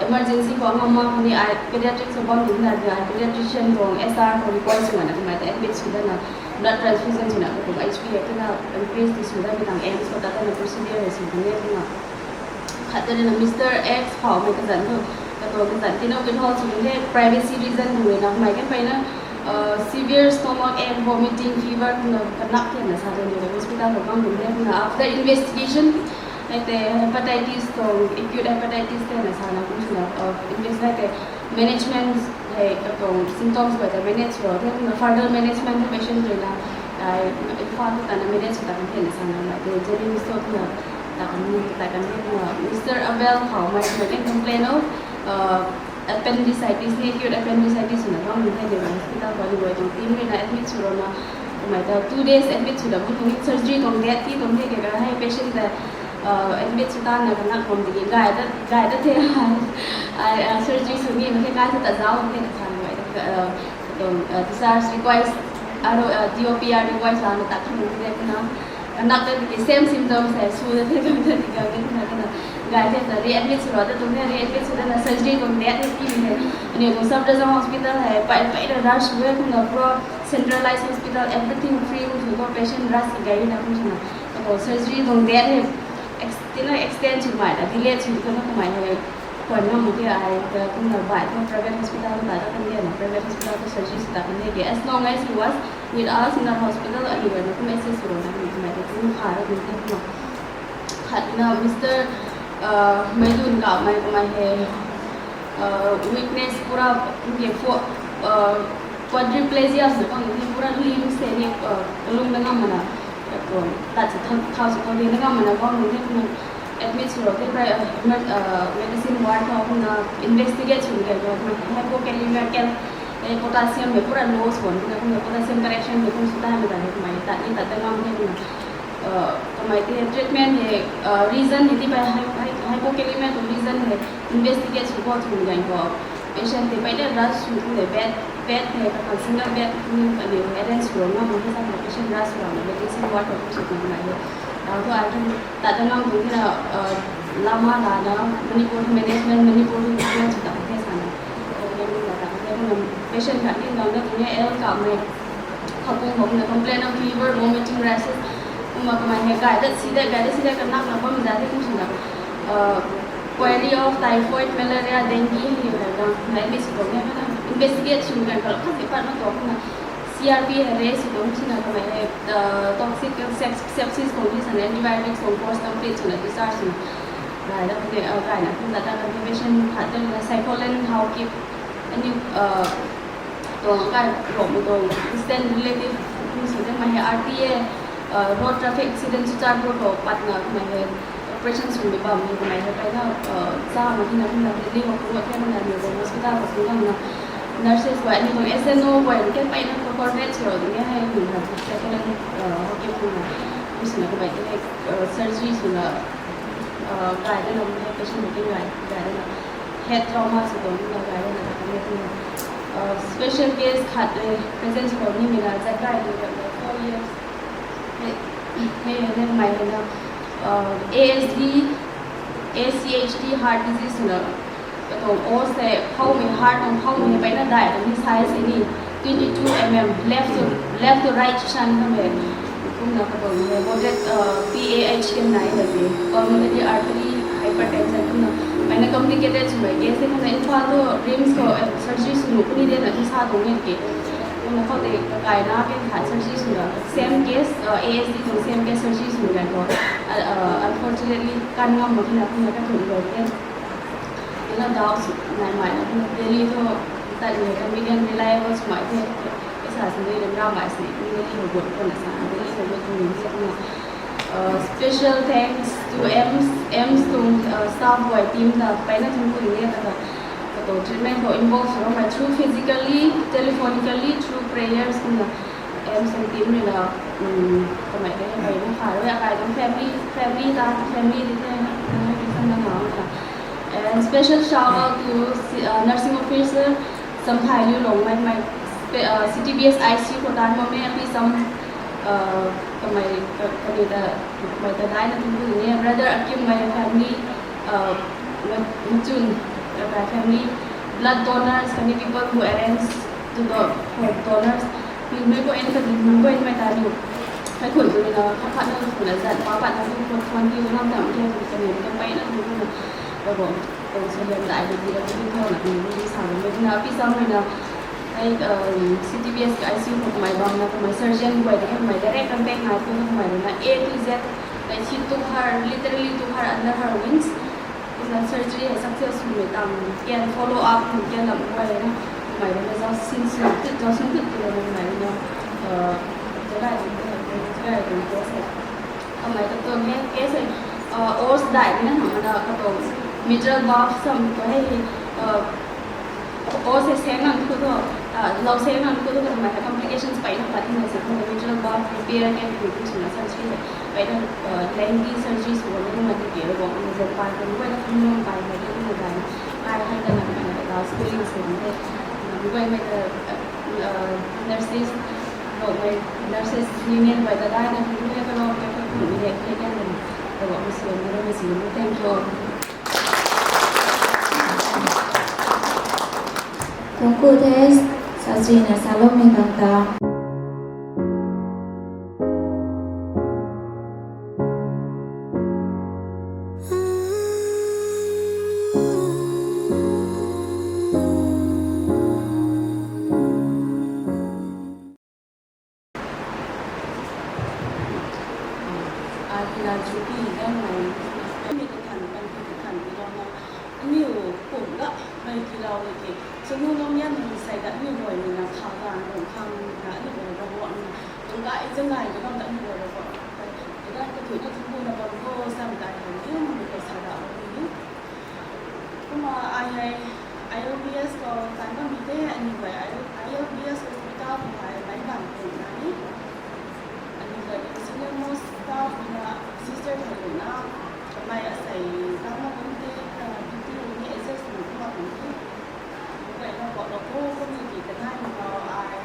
emergency khou ngam mak khou ni ai pediatrics khou bam ni twna ai pediatrician tuang S R khou request swna kamei ta admit sw dana blood transfusion swna katuang H P hei twna increase ti sw dana tang M C khou ta twna procedure hei sw kan e twna. Khat ta ruina Mister X phoumei kazanc thu, katuang Kazat tina withhold sw the privacy reason hu na mei kan peyna severe stomach ache, vomiting, fever na kanak the na sa the hospital khou bam hu the na after investigation hei te hepatitis tuang acute hepatitis the na sa na kum sw na invest hei te management hei katuang symptoms guay ta manage sw the na further management patient rui na Imphal ta na manage sw ta kan the na sa na mei te Jenny Mister na ta kan ni ta kan the na Mister Abel khou mei sw na complain o appendicitis ni acute appendicitis sw na bam hu the na hospital khou ni guay tuang team rui na admit sw ro na mei ta two days admit sw da bam tuang surgery tuang date ti tuang the ke ka hei patient ta admit sw ta na kanak bam tiki gay ta gay ta the surgery sw ni mei the kai ta zauc the na sa na mei ta tuang discharge request aro DOPR request la na ta kan hu the na kanak ta tiki same symptoms hei sw ta the tuang the tiki na na gay the na readmit sw ro ta tuang the readmit sw ta na surgery tuang date hei ti the aniu tuang Safdarjung hospital hei pey pey na rush sw e kumna pro centralized hospital everything free kum sw ko patient rush ki gay na kum sw na ko surgery tuang date hei tina extend swmei ta delay sw ko na kamei hei kuan ngam mak ke ai ta kumna bai ta private hospital ta ta kan the na private hospital ta surgery sw ta kan the ke as long as he was with us in the hospital aniu na kum access sw na kamei ta kum kha ra kum the kumna khat na Mister Meidun kamei kamei hei weakness pura ke fo quadriplegia sw na kang the pura limb se ni kalum na ngam mana tat se thau se thau di na ngam mana bam hu the kumna admit sw ro the pri medicine ward khou kumna investigate sw ni kai ro kumna hypokalemia kal potassium hei pura low sw na kumna potassium correction hei kum sw ta na kai kumei tat ni tat ta ngam the kumna kamei te treatment hei reason hei ti pai hypokalemia tuang reason hei investigate sw khou thun gan khou patient tei peyna rush sw thun de bed bed hei kakhang single bed ni aniu arrange sw ro ngam mak the sa patient rush sw ro na medicine ward khou sw thun nai hei tau thu ai thu tat ta ngam tuang thina lama lana Manipur management Manipur management sw ta the sa na patient khat ni nang na tuang e L kamei khapung khou kumna complain of fever, vomiting, rashes kumna kamei hei gay dat si dat gay dat si dat kanak na bam za the kum sw na query of typhoid, malaria, dengue hei hei na nai mi sw tuang e na investigate sw kan khou khat si pat na tuang kumna CRP hei raise sw tuang sw na kamei hei toxic sepsis tuang ni sa na antibiotics tuang course complete sw na discharge sw na gay dat kumna gay na kumna ta na patient khat ta na Cyclopam how keep aniu tuang kai Rongmei tuang distant relative kum sw the mei hei RTA road traffic accident Churachandpur khou patna kamei hei operation swmei bam ni kamei hei peyna cha mak thina kumna Delhi khou kum the kumna aniu tuang hospital khou kum na nurses guay aniu tuang SNO guay ke peyna coordinate sw ro ding e hei ni na second hockey kum na kum sw na kamei te surgery sw na gay dana kum the patient meeting gay gay dana head trauma sw tuang na gay dana ta kan the kumna special case khat present sw ro ni mei na zat gay ni four years hei hei na kamei hei na ASD, ACHD, heart disease sw na katuang o se phoumei heart tuang phoumei hei peyna dai tuang ni size hei ni twenty two mm left to left to right shan kamei kumna katuang hei moderate PAH kan nai na ke pulmonary artery hypertension kumna peyna complicated swmei case the kumna Imphal tu RIMS khou surgery sw nuh puni de na tu sa tuang ni ke kumna khou de kakai na kan khat surgery sw na same case ASD tuang same case surgery sw na khou unfortunately kan ngam mak na kumna ka thun lo ke Ina doubt nai mai na Delhi thu tat ni convenient reliable swmei the pesa sini ram ram mai sini Delhi ho gut ko na sa Delhi ho gut ni se na special thanks to AIIMS AIIMS tuang staff guay team ta peyna thun ku ni ta katuang treatment khou involve sw ram mai through physically, telephonically, through prayers kumna AIIMS tuang team rui na kamei te hei peyna kha rui akai tuang family family ta family di the na and special shout out to nursing officer Samphai Liulongmei, my CTBS ICU khou tan bammei api sam kamei kani ta kamei ta daina thun ku ni brother Akim my family, Machun, kakai family, blood donors khatni people who arrange to do for donors mei ko en kani mei ko en mei ta ni kaikhun tu na khat khat na tu na zat pa pat na tu khwan ti ngam tam the kani ta peyna tu na Abo, abo saliam dai di di ram di thau na di di sa ram di na pi sa mei na, ai, um, C T B S ka I C U khou kamei bam na kamei surgeon guay ta kamei direct contact nai tu kamei na A to Z, like, she took her, literally took her under her wings. Kumna surgery hei successful mei tam, can follow up, can lam guay na kamei na zau sin sin tu, zau sin tu tu kamei na, uh, jaga di, jaga di ko se. Kamei ka tuang e, case hei, uh, os dai di na, na ka tuang mitral valve sam ko hei, uh, os hei seng nang tu tu, uh, lou seng nang tu tu kamei hei complications pai na pat na se, kamei mitral valve repair ke tu tu sina surgery hei, pai na, uh, lengthy surgery sw na ma tu ke ro, na zan pai ko, pai na phone nang pai na tu na dai, pai hei ka na kamei na ka swelling sw na, na pai na ka, uh, nurses, Rongmei Nurses Union guay ta dai na, tu tu ka ro, ka tu tu ni le, ka kan na, ka ro, mei sw na, mei sw na, thank you. Thuancku the, sasina saloumei bang ta. Ai tina chupi dan nai, mi kathan, kan pi kathan pi lou na, aniu kum la, mei pi lou ni ki, chanu nung yan nung sai da, aniu guay ni na kha gan nung khang na, aniu guay Ravguangc na, nung kai zan nai ka bam da, aniu guay Ravguangc na, kai, kai ka tu na tu na bam ko, sam dai kan ni, aniu guay sa da, ni. Kumna ai hei I L B S khou tan bammei the, aniu guay I L B S hospital khou hei meic bam kum na ni. Aniu guay senior most staff na sister thei kum na, kamei asei tan na kum the, kana duty ni adjust ni kumna kum the. Aniu guay na kuaklou kum ni ki kanai na khou ai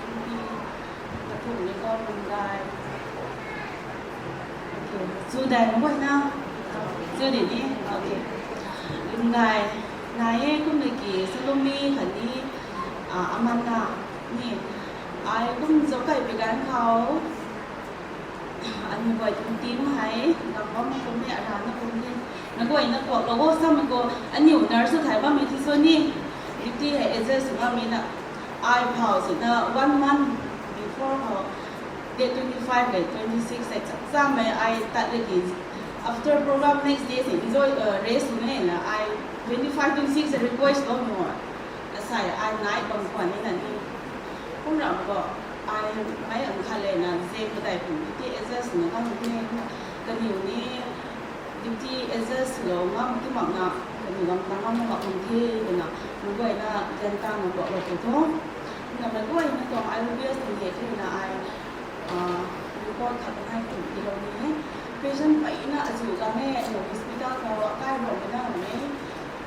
duty kathumh ni khou Lungdai. Okay. Chu dai mei guay na. Chu di ni. Okay. Lungdai. Nai e kum ni ki Salome khatni, ah, Amanda ni. Ai kum zauc kai pi ganv khou. Aniu guay tuang team hei, gam bam kum ni, ara na kum ni. Na guay na kuaklou o sam ko, aniu nurse thay bammei thi so ni. Duty hei adjust bammei na. Ai phau si na one month before ho, date twenty five le twenty six le chak cham mei ai tat le ki. After program next day si enjoy, uh, rest mei na ai twenty five, twenty six request lou mo. Asei ai night bam khwan ni na ni. Kum ram ko ai mei ang khat le na zem patai kum ti adjust na bam ni na kaniw ni. Duty adjust lou ngam ti mak na, kaniw lam tang ngam mak kum the, twna, mei guay na, gan tang na kuaklou tu tho. Na mei guay na tuang I L B S tuang hei tu na ai, ah, report khat nai tu ti lou ni e. Patient peyna azu gang e, aniu hospital khou akai bam na e.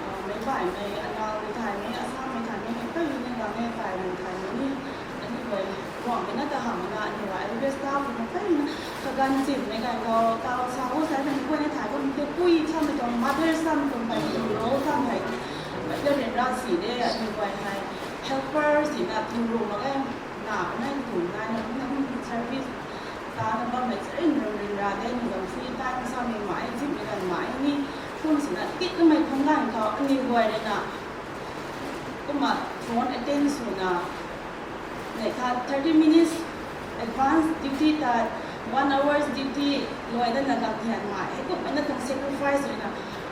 Ah, meic baihmei, anal mei thaymei, Assam mei thaymei, mei peyna gang e, tai mei thaymei ni. Aniu guay, guang mei na ta hamh na, aniu guay, aniu guay staff na peyna, kaganv chimei ganv khou, tau sa o sa, aniu guay na thay bam te pui samei tuang, mother samei tuang, pai tuang role samei, pai ta ryanra si de, aniu guay hei, helper si na, tu ru mak e, na, nai tu, nai na, na, service, ta na bammei, charin ryanra de, aniu guay free time samei mai, chimei ganv mai ni, kum si na, tit na mei phang ganv khou, aniu guay rui na, kumna phone attend swna, nei kha thirty minutes advance duty ta, one hours duty luai dana gam thian mai. Hei kumna tuang sacrifice rui na,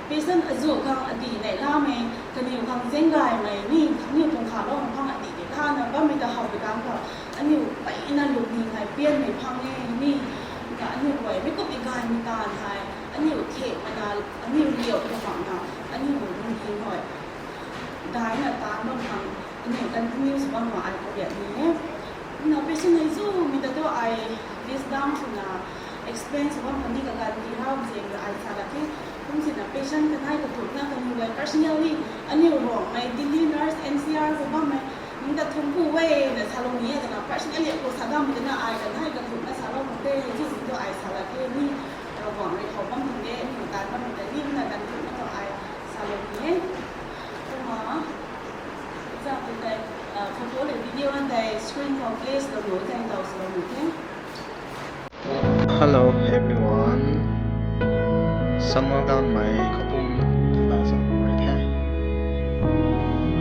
patient azu khang adi nei lamei, kaniw khang zeng gaymei ni, kaniw tuang kha lou phang adi di kha na bammei ta how pi tang khou, aniu peyna lungning hei pianmei phang e ni, ka aniu guay mei kumna gaymei taanv hei, aniu thek mana, aniu liau tu mak na, aniu lungning hei. Daina taanv bam khang, aniu continue sw bam khang ai kariat ni e. Na patient hei zu mi ta tu ai wisdom swna explain sw bam khang ni kaganv ti hau zeng ai sa la the. Kum sina patient kanei kathumh na kaniw guay personally, aniu Rongmei, Delhi nurse, N C R khou bammei, nang ta thum ku e na salou ni e twna personally khou sa dam twna ai kanei kathumh na salou khang te hei zu mi tu ai sa la the ni, Ravguangc rui how bam khang de, aniu taanv bam khang de ni na ganv thumh na tu ai salou ni e. Kumna, zat tu tei, ah, photo le video an tei screen khou play swlou nu tei lou swlou nu the. Hello everyone. Summer ganmei khou kum, ah,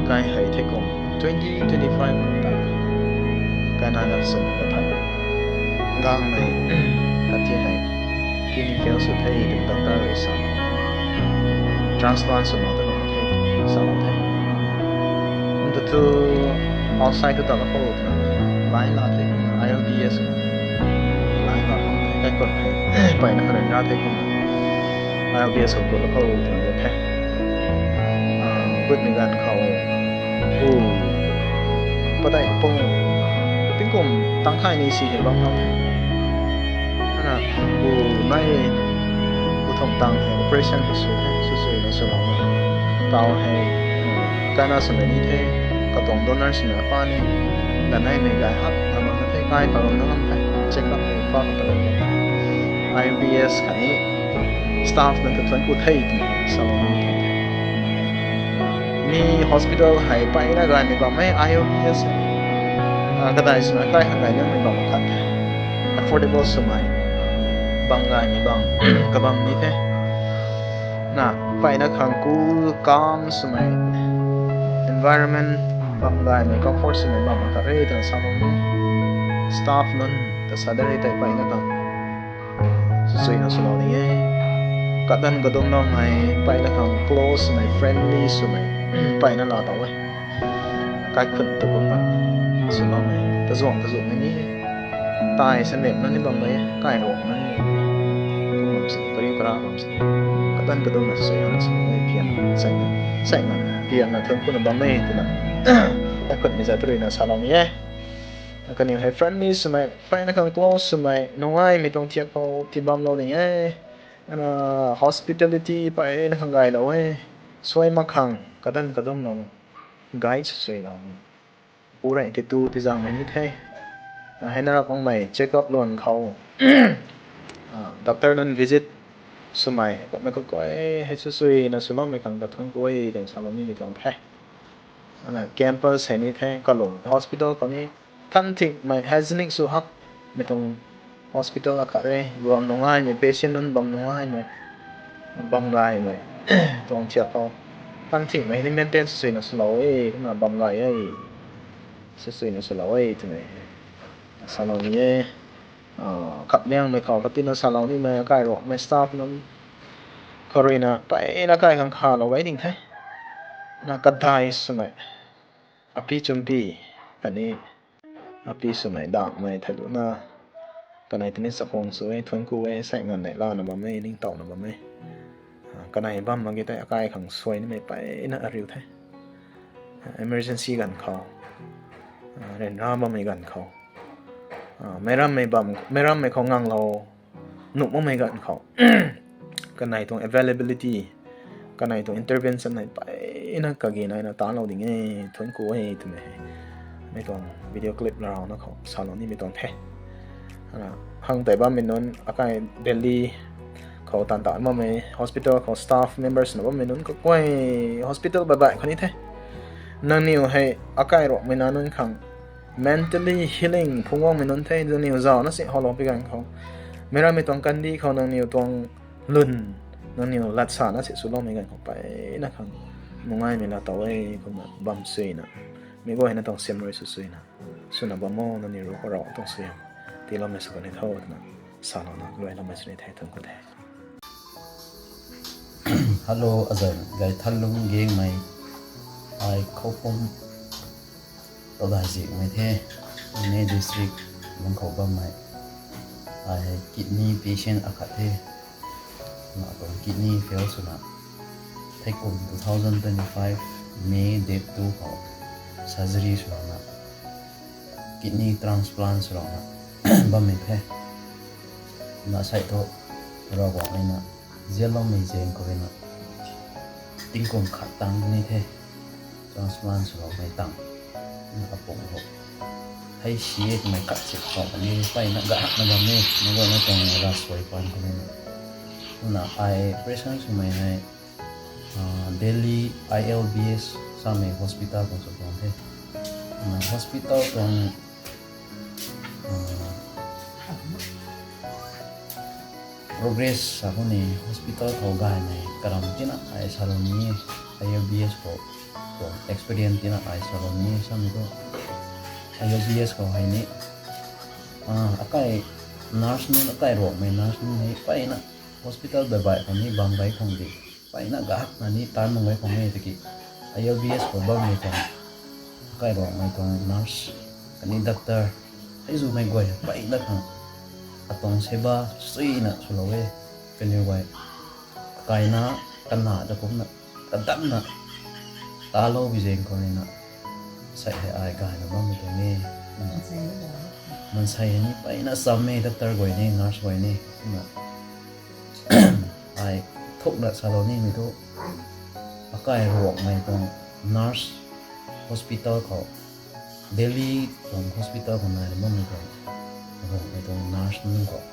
Nai hei the kum twenty twenty-five ta kaina na sw ka phan. Gang hei ka ti hei kidney fail sw the twna doctor rui sa. Transplant sw mak ta the sa the. Nda tu outside tu ta la khou twna line la the, I L B S line la khou the, kai kot the, pai na karen ra the kum. I L B S khou la khou twna the. Ah, kutmei ganv khou, u, padeih pung, tingkum tang khay ni si hei bam khou the. Ana, u, nai, u thum tang hei operation hei sw the, sw sw na sw mak the. Tau hei, kaina swmei ni the, katuang donor swmei apa ni, na nai mei gay hak na mak the, kai pa lam na lam the, check up hei pa ka pa lam the. I L B S khatni staff nunc ta thuanc ku the twna sa bam the. Mi hospital hei paina gaymei bam e, I L B S hei. Ah, kadai swna kai hak gay liangmei bam khat the. Affordable swmei. Bam gaymei bam, kabam ni the. Na, paina khang cool, calm swmei. Environment bam gaymei, comfort swmei bam khat re twna sa bam e. Staff nunc ta sa de re tei paina khang sw sw na swlou ni e. Kadan kadum na mei, paina khang close swmei, friendly swmei, paina la tau e. Kaikhun ta kum na swlou mei, ta zuang ta zuang ni. Tai sa nem na ni bam e, kai ruang na ni. Kum bam si, kariu kara bam si. Kadan kadum na sw sw na swlou e, pian, sai na, sai na, pian na thuanc ku na bam e, twna. Kaikhun mei za tu rui na salou ni e. Kaniw hei friendly swmei, paina khang close swmei, nungaimei tuang thiak khou ti bam lou ni e. Ana hospitality paina khang gaylou e. Suai mak khang, kadan kadum na guide sw sw lou. Pu rei ti tu ti zangmei ni the. Ah, hei na rap makmei check up luan khou. Ah, doctor nunc visit swmei, kumna kakoi hei sw sw na swloumei khang ta thuanc ku e, twna salou ni tuang the. Ana campus hei ni the, kalung hospital khou ni, than thikmei hygienic sw hak, mei tuang hospital akhat re, bam nungaimei, patient nunc bam nungaimei, bam gaymei, tuang thiak khou. Than thikmei ni maintain sw sw na swlou e, kumna bam gay e, sw sw na swlou e, twmei salou ni e. Ah, khat liangmei khou, khat tina salou nimei, akai ruakmei staff nunc khou rui na, paina kai khang khalou gay ding the. Na kadai swmei, api chumpi, khatni api swmei, dakmei, thailuna, kanei tini chakhwang sw e, thuanc ku e, sai nganv nei lana bam e, ningtowna bam e. Ah, kanei bam mak ge tei akai khang suai nimei paina ariu the. Ah, emergency ganv khou, ah, ryanra bammei ganv khou, ah, meic rammei bam, meic rammei khou nganglou nuh makmei ganv khou, kanei tuang availability, kanei tuang intervention hei paina kagi naina tanlou ding e, thuanc ku e, twmei hei mei tuang video clip larauna khou salou nimei tuang the. Ana, hang tei bammei nunc, akai Delhi khou tan ta bammei, hospital khou staff members na bammei nunc, kakuai hospital baih baih khou ni the. Nangniw hei akai ruakmei na nunc khang mentally healing phungc guangmei nunc the, nangniw zauc na si howlou pi ganv khou, meic rammei tuang kandih khou nangniw tuang lwn, nangniw lat sa na si swloumei ganv khou paina khang nungaimei laa tow e, kumna bam suina, mei guayna tuang siam rui sw suina, swna bam o, nangniw ru khou rau tuang suiam tiiloumei sw kan e tho, twna salouna luailoumei sw ni the, thuanc ku the. Hello, azanc gay thanlung gengmei, ai Khoupum Todai Zikmei the, Pune district lung khou bammei. Ai hei kidney patient akhat the. Na tuang kidney fail swna, theikum two thousand twenty-five May date two khou surgery swna, kidney transplant swna bammei the. Na sai thu Ravguangc na zianloumei zaeng khou rui na tingkum khat tang ni the, transplant swloumei tang. Na apung khou hei si e twmei khat si khou ni paina gahakna bam e, na guayna tuang ravsuai pan khou ni na. Kumna ai operation swmei hei, ah, Delhi I L B S samei hospital khou sw tuang the. Na hospital tuang, ah, progress sa khou ni hospital khou gaymei karam tina ai salou ni e, I L B S khou tuang experience tina ai salou ni samei tu. I L B S khou hei ni, ah, akai nurse nunc, akai Ruangmei nurse nunc ni mpeyna hospital baih baih khou ni bam gay khang di mpeyna gahakna ni tan mak gay khang e tiki, I L B S khou bammei tuang, akai Ruangmei tuang nurse khatni doctor, hei zumei guay mpeyna khang atuang seba suina swlou e. Kaniw guay kaina, kana ta kumna, kadanna talou bi zaeng khou nina, sei hei ai gayna bammei tuang e. Mansei ni mpeyna cham e, doctor guay ni, nurse guay ni, kumna ai thukna salou nimei thu, akai Ruangmei tuang nurse hospital khou, Delhi tuang hospital khou naina bammei tuang, Ruangmei tuang nurse nunc khou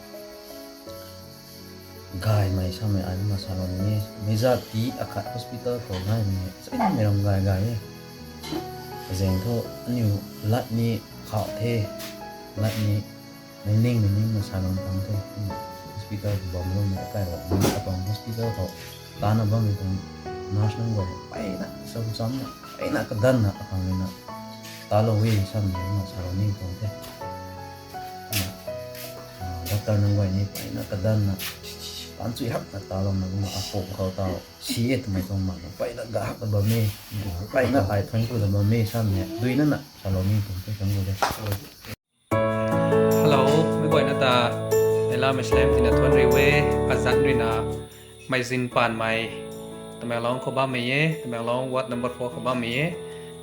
gaymei samei ai kumna salou ni e. Meic zat ti akhat hospital khou naimei hei, chai mei ram gay gay e. Kazaeng thu aniu lat ni khau the, lat ni ningning ningning na salou tang the. Hospital khou bam loumei akai Ruangmei atuang hospital khou tana bammei tuang nurse nunc guay mpeyna cham chamna, mpeyna kadanna akhang nina talou e samei kumna salou ni tuang the. Kumna, ah, doctor nunc guay ni mpeyna kadanna, tanchui hakna talouna kumna apum khou tau si e twmei tuang mak na mpeyna gahakna bam e, mpeyna ai thuanc kuna bam e samei duina na salou ni tuang the, thuanc ku de. Hello, meic guayna ta, Neilamei Slem tina thuanc riu e, azanc ruina, Meizin Panmei, Tamenglong khou bammei e, Tamenglong ward number four khou bammei e.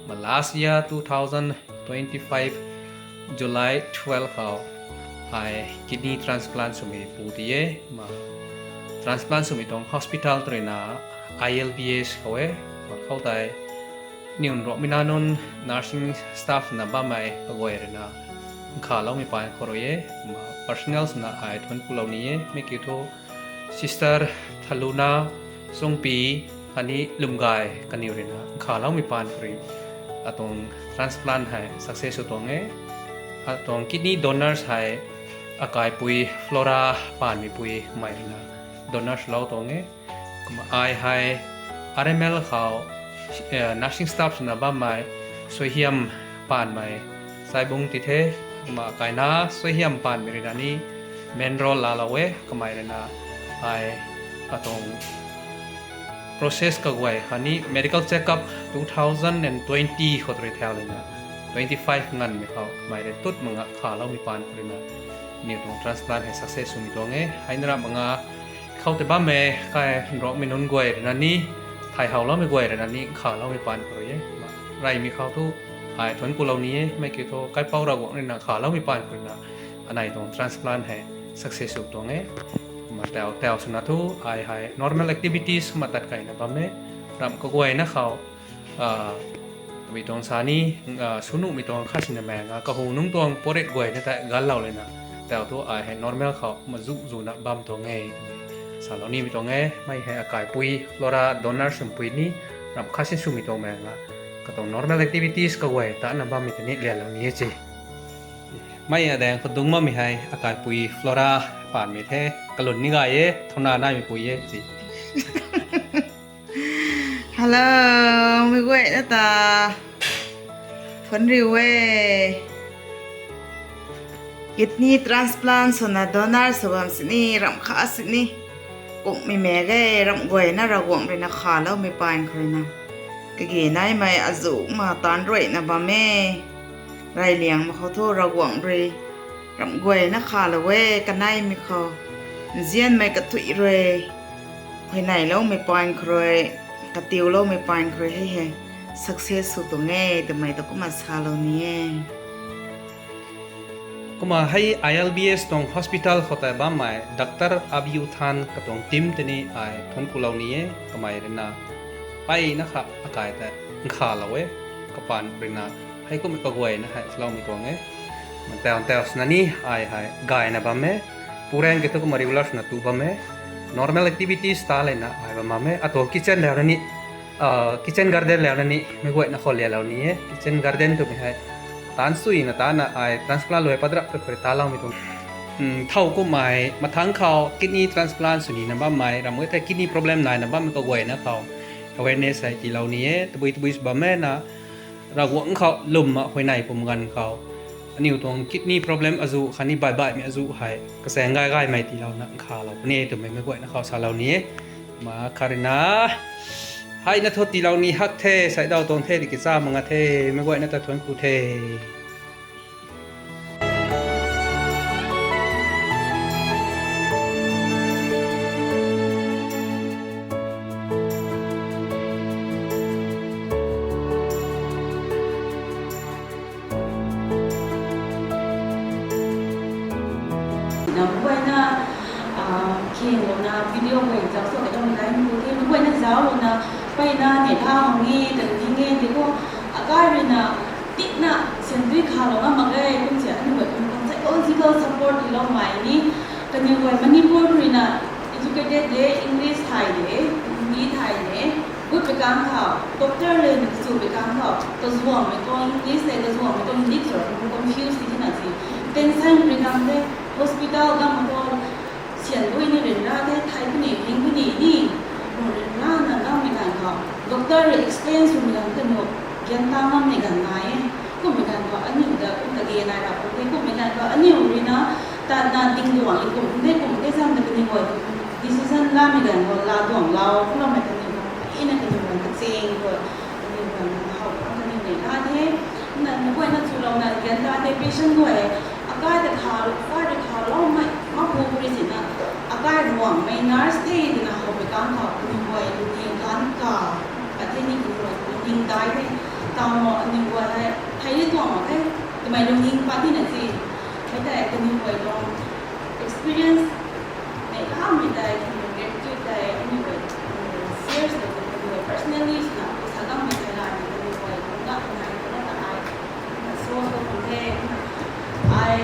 Ma last year two thousand twenty-five July twelve khou ai kidney transplant swmei pu ti e. Ma transplant swmei tuang hospital tw ruina I L B S khou e. Ma khou tei niw nruakmei na nunc nursing staff na bammei kaguay ruina nkhaloumei paan khou rui e. Ma personnel swna ai thuanc kulou ni e. Mi kiu thu Sister Thaluna, Sungpi, khatni Lwmgay kaniw ruina nkhaloumei paan khou rui atuang transplant hei success sw tuang e. Atuang kidney donors hei akaipui Flora Panmeipui mei ruina donors lou tuang e. Kumna ai hei R M L khou, eh, nursing staff swna bammei Suaihiam Panmei Saibung ti the. Kumna kaina Suaihiam Panmei ruina ni main role laalou e, kamei ruina ai atuang process kaguay khatni medical checkup two thousand and twenty khou rui thau lana twenty-five nganvmei khou kamei rui tut manga khaloumei paan khou ruina niw tuang transplant hei success swmei tuang e. Hei na ramh manga khou tei bammei kai nruakmei nunc guay ruina ni, thay howloumei guay ruina ni khaloumei paan khou rui e. Reymei khou thu ai thuanc kulou ni e, mei kiu thu kaipouc Ravguangc ruina khaloumei paan khou ruina anei tuang transplant hei success sw tuang e. Ma tau tau swna thu ai hei normal activities kumna tat keyna bam e. Ramh kaguayna khou, ah, tabui tuang sa ni, ah, swnuhmei tuang kha sina manga kahung nungc tuang porit guayna tei ganlou lana tau thu ai hei normal khou mazu zuna bam tuang e. Salou nimei tuang e, mei hei akaipui Flora donor swmpui ni ramh kha sin swmei tuang manga katuang normal activities kaguay tana bammei tei ni lianlou ni e ci. Mei adaeng khou dungc bammei hei akaipui Flora Panmei the, kalun ni gay e, thouna naimei pui e ci. Hello, meic guayna ta thuanc riu e. Kidney transplant swna donor sw bam sini ramh kha sini kumhmei mak ge, ramh guayna Ravguangc ruina khaloumei paan khou ruina. Kage naimei azu ma taanc ruina bam e. Reyliangmei khou thu Ravguangc rui ramh guayna khalou e, kaneimei khou nzianmei kathuic rui huayneyloumei paan khou rui, katiuloumei paan khou rui hei hei success sw tuang e twmei ta kumna salou ni e. Kumna hei I L B S tuang hospital khou tei bammei Doctor Abiuthan katuang team tei ni ai thuanc kulou ni e, kamei ruina mpeyna kha akai tei nkhalou e, kapaan ruina hei kumna kaguayna hei swloumei tuang e. Ma tau tau swna ni ai hei gayna bam e, purang kiu thu kumna regular swna tu bam e, normal activities ta lana ai bam bam e, atuang kitchen lana ni, ah, kitchen garden lana ni meic guayna khou lianlou ni e. Kitchen garden twmei hei taanc suina tana ai transplant luai padrap tu khou rui taloumei tuang. Hmm, thow kummei mathangc khou kidney transplant sw nina bammei, ramh e thei kidney problem naina bammei kaguayna khou awareness hei tiilou ni e, tabui tabui sw bam e na, Ravguangc khou lwmna huayney pum ganv khou, aniu tuang kidney problem azuh khatni baih baihmei azuh hei kachaeng gay gaymei tiilouna nkhavlou puni e twmei meic guayna khou salou ni e. Ma kharina, hei na thu tiilou ni hak the, saidaw tuang the, tiki cha mak nga the, meic guayna ta thuanc ku the. Nang guayna, ah, khenlouna video guay zauc sw katuang dai nunc ku the, nang guayna zauclouna, guayna neihla hang e, tan ning e, tiki, akai ruina, tikna, siandui khalou ngam mak ge, kum si, aniu guay kum kum psychological support tiiloumei ni, kaniw guay Manipur ruina, educated de, English thay de, Hindi thay de, gut pui kang khou, doctor le na kachu pui kang khou, kazuangmei tuang English le kazuangmei tuang Hindi sw, confuse ti na si, tension pui kang the, hospital gam khou, siandui ni ryanra the, thay puni, ring puni ni, ryanra na ngammei ganv khou, doctor rui explain swmei ganv kaniw, gyan ta ngammei ganv nai e, kummei ganv khou aniu ta kum ta ge nai ra kum the, kummei ganv khou aniu ruina, tatna dingduang e kum the, kum the zam ta kaniw guay, decision lamei ganv khou laa duanglou kumloumei kaniw khou, ina kaniw guay kaching khou, kaniw guay how khang kaniw neihla the, na, na guayna chulouna gyan ta the, patient guay, akai ta kha, akai ta khaloumei, mapu puri sina, akai ruangmei nurse the, tina how pui kang khou, kaniw guay, kaniw ganv ka, athe ni kaniw guay, kaniw dai the, tau mo, kaniw guay hei, thei ni tuang mak the, twmei lungning pat tina si, hei tei kaniw guay tuang experience, neihlamei tei, kaniw gratitude tei, aniu guay, serious tei, kaniw guay personally swna, sa gammei tei la, kaniw guay, kumna, kumna, kumna, ai, so, so, kum the, ai,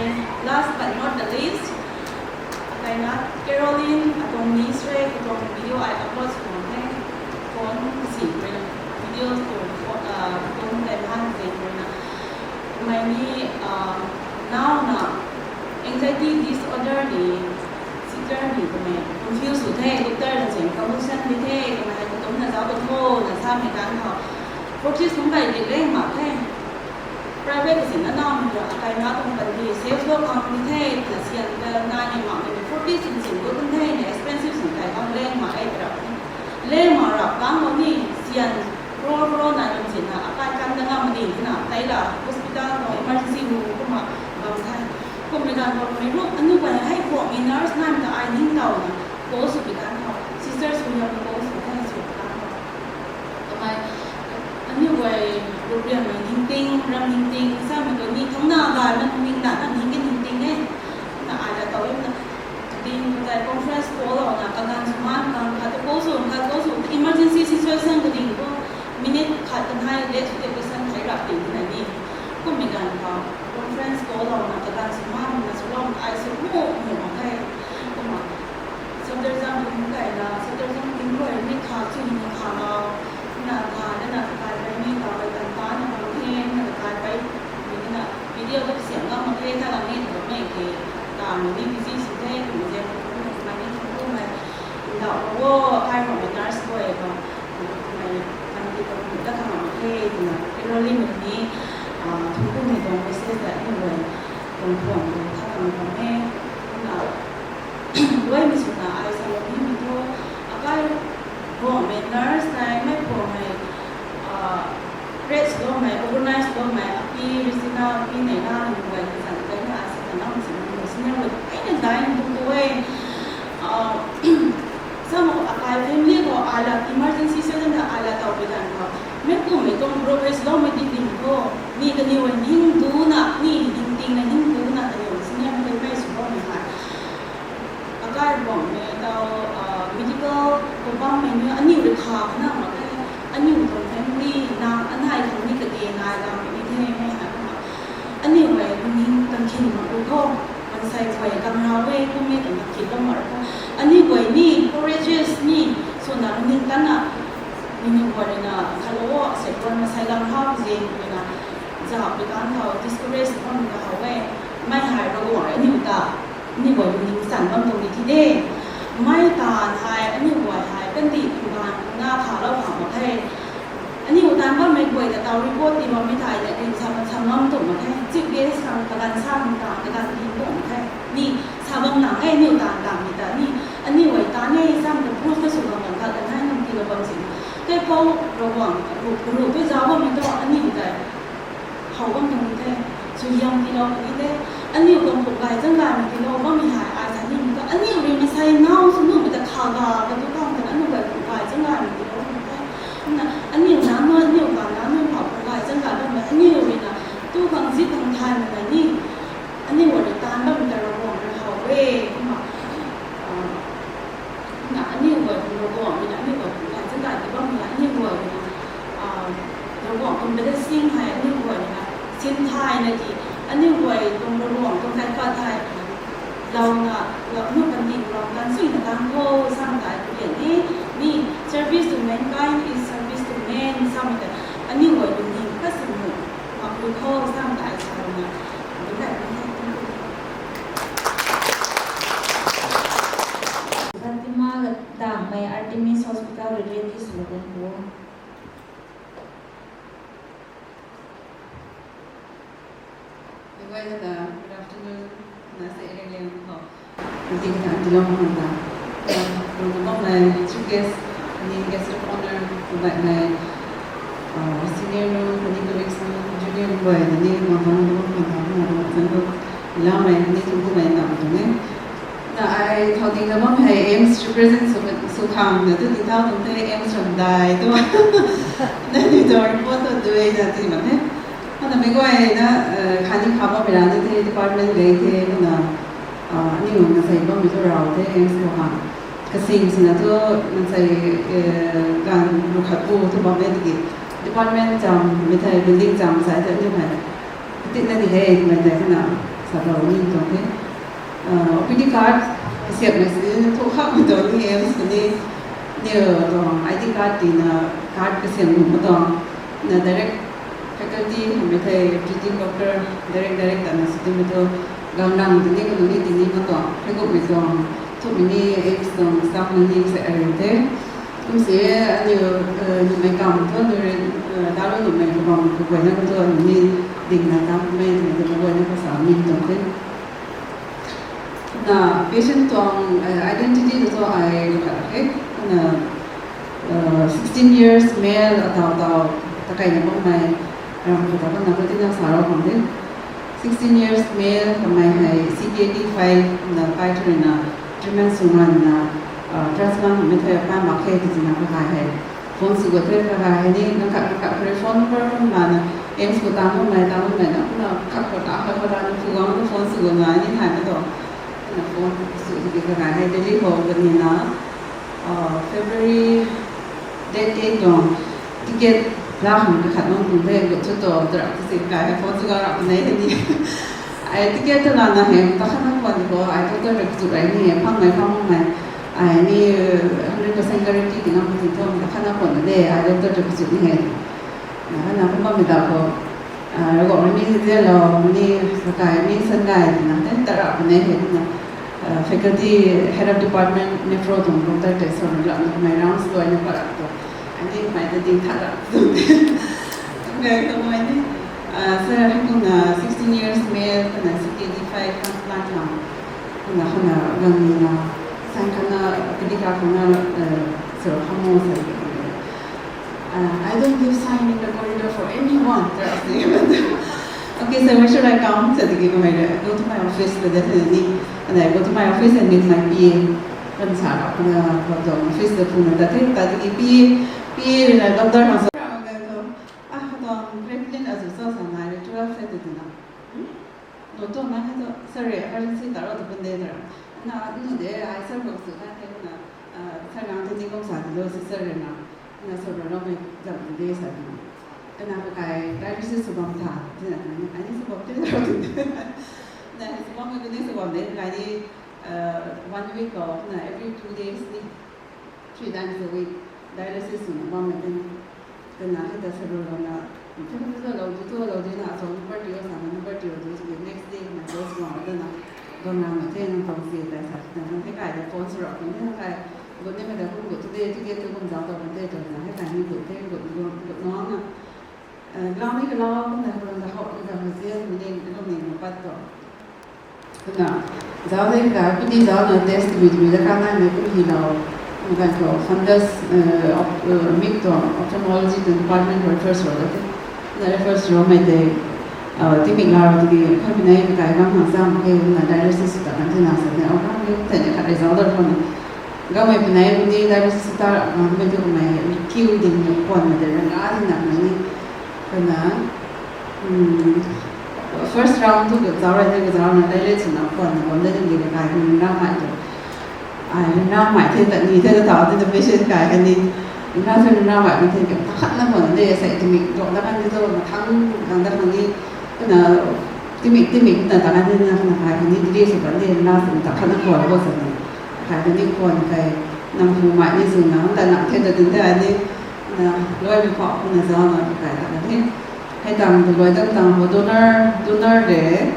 last but not the least, akai na, Caroline, atuang niece rui, katuang video ai upload sw the, phone si rui, video sw, ah, phone tei han si rui na, mei ni, ah, now na, anxiety disorder ni, sitar ni twmei confuse sw the, doctor na cheng confusion di the, twmei hei katumna zauc ka tho, na samei ganv khou, forties kum kai di reng mak the. Private kazin na namei rui, akai na tuang pan di, self-help khang di the, na sian ta nai ni mak ni, forties sin sin gut kum the, na expensive sin kai khang reng mak e tra. Reng mak rap kang khou ni, sian, crore crore nai lam sin na, akai kan ta ngam ni, na, tei la, hospital khou, emergency room kumna, bam the. Kummei ganv khou, mei ruh, aniu guay hei khou, mi nurse nai ta ai ning tau na, call sw pi ganv khou, sisters sw yam call sw the, sw pi ganv khou. Kamei, aniu guay, ruh riammei ningting, ram ningting, samei tu ni thangna gay na ningna, na ning ke ningting e. Na ai la tau e na, kading katai conference call lou na, kaganv sw man, kaganv khat tu call sw, khat call sw, emergency situation kading khou, minute khat kanhai late sw te person thei rap ting na ni. Kummei ganv khou, conference call lou na, kaganv sw man, na swlou, ai sw mu, mu mak khe. Kumna, Safdarjung kum kai na, Safdarjung kum guay ni kha chu ni kha lou, na kha, na na kakai pai ni kha pai tan ta na bam the, na kakai pai, ni na, video tu siam ngam mak the, ta lang ni tu mei ke, ta ni ni busy sw the, kum je, kum kum mei ni kum kum mei, ndauh wo, kai kum mei nurse guay bam, kum mei, kan ti kum mei ta kha ngam mak the, na, Caroline ni, ah, kum kum mei tuang message ta ni guay, tuang tuang ta kha ngam mak the, na, Guaymei swna ai salou nimei thu, akai Ruangmei nurse nai, mei Ruangmei, ah, create swloumei, organize swloumei, api Regina, api Neina, nunc guay ta zan tei na ai sa ta nam si nunc senior guay ta peyna dai nunc tu tu e. Ah, sa mak khou akai family khou ai la emergency session ta ai la taw pui ganv khou, mei kummei tuang progress loumei di dim khou, ni kaniw ning duna, ni ning tingna ning duna kaniw senior mei mei swloumei hei. Akai Ruangmei tau, ah, medical khou bammei ni aniu rui kha na mak khe, aniu tuang family na anai khang ni kage nai gammei ni the mei hei kumna. Aniu guay lungning kan khin mak rui khou, mansei guay gang ra e, kummei tuang kan khin lou mak rui khou. Aniu guay ni courageous ni, swna lungning tanna, aniu guay rui na, khalou o, asei guan mansei gang ra pu zeng rui na, zauc pui ganv khou discourage bam ta how e, mei hei Ravguangc rui aniu ta, aniu guay lungning chan bam tuang di thi de. Mei ta hei, aniu guay hei, kandih pui ganv, Khalou khang mak the. Aniu taanv bammei guay ta taw report ti bammei thei ta rin sa man sa ngam tuang mak the. Chief guest khang kaganv sa khang ta kaganv ti tuang mak the. Ni sa bam nang e aniu taanv bammei ta ni aniu guay taanv e sam ta proof ta sw bam nang khat kan hai nang ti la bam si. Kaipouc Ravguangc ruh ruh pe zauc bammei tu aniu tei how bam tuang ni the, suaihiam tiilou puni the, aniu tuang puk gay zang gaymei tiilou bammei hei ai sa ni tu aniu rui masei now sw nuhmei ta kha ga ka tu tuang ta aniu guay puk gay zang gaymei tiilou ni the. Kumna aniu nac nu aniu ka nac nu how puk gay zang gay bammei aniu rui na tu khang zip khang thaymei na ni aniu guay rui taanv bammei ta Ravguangc rui how e kumna. Kumna aniu guay tuang Ravguangc rui na aniu guay puk gay zang gay ti bammei na aniu guay rui na Ravguangc tuang blessing hei aniu guay rui na sin thayna ki aniu guay tuang Ravguangc tuang kaipat thei louna lou nu kandih lou kan suina kan khou sam kai pui e ni, ni service to mankind is service to man samei ta aniu guay tuang ni kasin nu mak rui khou sam kai sa na. Fatima Dangmei Artemis Hospital rui ready sw kan bo. Everyone, uh, good afternoon. Na se area liang ko. Meeting ta tilong hang ta. Runa bam nai chief guest, ni guest of honor, kubai nai, uh, senior nu, ni colleagues nu, junior nu bai, ni mama nu, mama nu, mama nu, lau mai, ni tu bu mai na tu ni. Na ai thau ding na bam hei AIIMS represent sw, sw khang na tu ding thau tuang the AIIMS ram dai tu. Na ni tu report tu dui na ti mak the. Ana mei guay na, eh, khatni kha bammei rana the department gay the na, ah, aniu na sei bammei tu rau the AIIMS khou ha. Kasing sina tu na sei, eh, kan rukhat bu tu bammei tiki department cham, mei thei building cham sai the aniu hei. Tina di hei, mei tei kana sa bau ni tuang the. Ah, O P D card kasiamhmei sini thu khak mei tuang ni AIIMS kani, ni tuang I D card tina card kasiam nuh ma tuang. Na direct faculty mei thei treating doctor direct direct tana sw timei tu gang nang tini kanu ni tini ma tuang. Hei kummei tuang thumei ni AIIMS tuang staff nang ni se ai the. Kum se aniu, eh, nuhmei kam thu aniu rui, eh, daru nuhmei kabam kaguayna khou thu aniu ni dingna tam mei twmei tu kaguayna khou sa ni tuang the. Na patient tuang, eh, identity tu thu ai khat the. Na, eh, sixteen years male atau tau takaina bammei ram khou ta kana khou tina sa rau khang the. Sixteen years male kamei hei C K D five na kai thu rui na treatment sw ngan na, ah, transplant mei thei akai mak khe ti tina kakai hei phone sw gu the. Kakai hei ni nang khat khat khat phone number kum na na AIIMS khou tang bammei tang bammei na na khat khou ta khat khou ta na phu gang tu phone sw gu na ni thay na tu na phone sw ti kakai hei Delhi khou kani na, ah, February date eight tuang ticket la khang kakhat nung kum the, gu chu tu, tu rap tu si kai hei phone sw ga rap nei hei ni. Ai ticket tu lana hei ta khat na khwan khou ai doctor rui chu rai ni hei phang mei phang mei. Ai ni, uh, hundred percent guarantee ti ngam ti thu ta khat na khwan de, ai doctor rui chu ni hei. Na khat na kum bammei ta khou, ah, Ravguangc rui ni zia lou ni, kakai ni san gay ti na, then ta rap nei hei na. Uh, faculty head of department nephro tuang doctor tei sa rui lak na mei rounds luai na pat rap tu. Ani mei ta ding that rap tu. Ngai ka mei ni, ah, sir, hei kum na sixteen years male, kana C K D five transplant na, kana kana gang ni na, san kana pidika kana, eh, sir, hamo sa. Uh, I don't leave sign in the corridor for anyone. Okay, so where should I come? Sa tiki kamei rui, go to my office, ta de ni. And I go to my office and meet my P A. Kan sa rap na, ko tuang office ta phung na ta the, ta tiki P A, P A rui na doctor na sa. Ah, ko tuang pregnant azu sa sa nai rui twelve se tu tu na. Hmm? Doctor na hei tu, sorry, emergency ta rau tu pun de ta rau. Na, nu de, ai sir ko su ta the na, ah, sir nang tu ni kum sa tu lo, sir rui na. Na sw rana mei zam de sa na. Kana kakai dialysis sw bam tha, tina kani, ani sw bam the, na sw bam mei kani sw bam de, kani, uh, one week khou, na every two days ni, three times a week, dialysis swna bam mei de. Kana hei ta sw rana, tu tu lou, tu tu lou de na, so number two sa na, number two tu, next day na dose bam de na, bam na ma the na, phone si ta sa, na, na the kai de phone sw ra, na the kai, Gun nimei ta kum gut tu de, tu ge tu kum zauc ta kum de, tu na hei kai ni gut de, gut, gut, gut nang na. Lau ni ka lau kum na kum da hok ni ka kum zian ni de, kum ni kum pat tu. Na, zauc de ka, kum ni zauc na test bi bi da ka na ni kum hi lau. Kum kan ko fundus, mik tu, ophthalmology tu department ko refer sw da te. Na refer sw mei de, tingmik lau tu di, kha bi na ni kai kam hang zam ke, na dialysis ta kan te na sa de, au kam ni te ni khat result da kum na. Gammei pinei kum ni dialysis ta, gammei tu kumei queue ding ni, kuan mei de rang a ding na mei ni. Kana, first round tu ka zauc rei the, ka zauc na dialysis na kuan na kuan de ding di ka kai kum na mei tu. Ai, na mei the ta ni the ta ta de patient kai ka ni. Na the na mei ni the ka khat na kuan de sai tingmik dok da kan di tu na thang, thang da kan ni. Kana, tingmik, tingmik na ta kan ni na, na kai ka ni di su kan de na ta khat na kuan ko sa ni. Kai ka ni kuan kai, nang hu mei ni zu na, ta nang the ta ding de ni, na, luai mi pau na zauc na kai ta kan ni. Hei tang tu luai tang tang ho donor, donor de,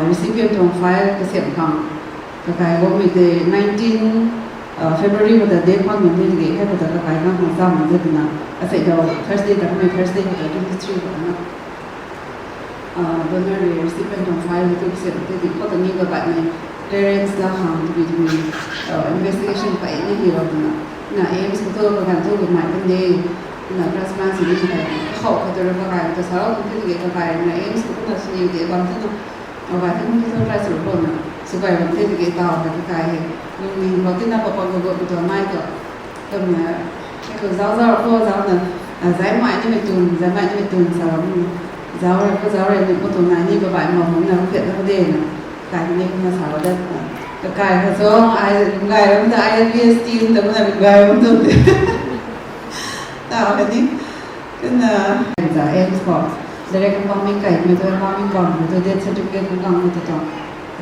recipient tuang file kasiam khang. Kakai gammei de nineteen February khou ta date phang nunc de ge, hei khou ta kakai nang khang zam nunc de twna. Asei dau Thursday ta kamei Thursday khou ta twenty three khou ta na. Donor le recipient tuang file tu kasiam te di khou ta ni kakai mei clearance la khang tu bi tu mi, investigation pey ni hi lau twna. Na AIIMS khou tu kagan tu kamei kan de, na transplant si ni kakai khou khou tu ra kakai tu sa lau tu ti ge kakai na AIIMS khou tu na sini de bam tu na. Au kai the kum tu try sw lau na. Sw kai bam the ti ge tau ka kakai he. Lungning bam ti na papa go go tu nai tu. Kum na, hei khou zauc zauc khou zauc na, zai mei nimei tun, zai mei nimei tun sa lau ni. Zauc rei khou zauc rei ni khou tu nai ni kakai mei kum na kum phet na khou de na. Kai ni kum na sa lau dat na. Kakai khou zauc, ai, lunggai ram ta ILPS team ta kum na lunggai ram tu. Tau ka ni. Kana, za AIIMS khou. Direct embalming kai mei tu, embalming bam mei tu, death certificate kum gang mei tu tu.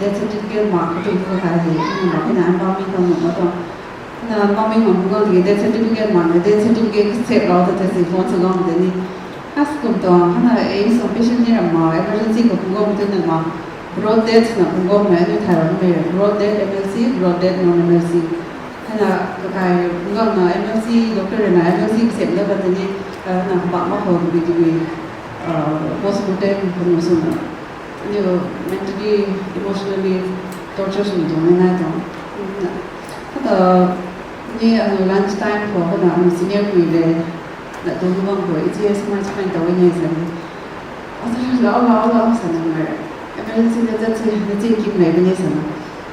Death certificate mak tu tu kai hei, ni mak na embalming khou nuh mak tu. Na embalming mak kum gang di death certificate mak na, death certificate kasiam lau ta ta si phone sw gang de ni. As kum tu, hana AIIMS khou patient ni ram ma, emergency khou kum gang tu na ma. Broad death na kum gang na, ni thai ram mei, broad death MLC, broad death non MLC. Hana kakai kum gang na MLC, doctor na MLC kasiam da ba ta ni, na bam mak khou bi tu bi, postmortem khou nuh sw na. Aniu mentally, emotionally torture sw tuang ni nai tuang. Kata ni aniu lunch time khou, kata aniu senior pui le, na tu ni bam khou, ichi smart smart tau ni sa ni. Asa lau lau lau sa na mei. Emergency na zat si, na chin kim mei ni sa na.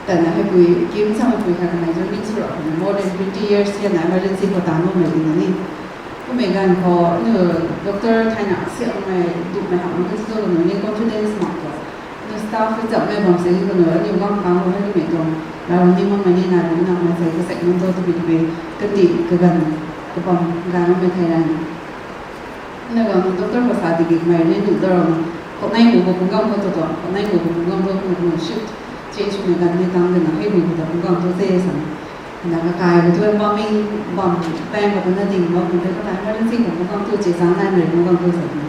Tana hei pui, kim sa mei pui kha kamei zun ni sura, more than twenty years ya na emergency khou ta nu mei ni ni. Kummei ganv khou, aniu doctor thayna siamhmei, duhmei hamh mak tu tu, aniu ni confidence mak tu. Aniu staff hei chamhmei bam se ni kanu, aniu bam khang khou hei mei tuang, lau ni makmei ni na, aniu nang mei sei kasek nunc tu tu bi tu bi, kandih kaganv, kabam ganv mei thei rana. Na ganv doctor khou sa tiki mei ni nuh da rana, khou nai mu khou punggang khou tu tu, khou nai mu khou punggang tu, khou nai mu shift change mei ganv ni tang de na, hei mu khou ta punggang tu te sa na. Na kakai khou tu embalming bam, pang khou tu na ding bam khou tu, kakai emergency khou punggang tu che zang nai mei punggang tu sa na.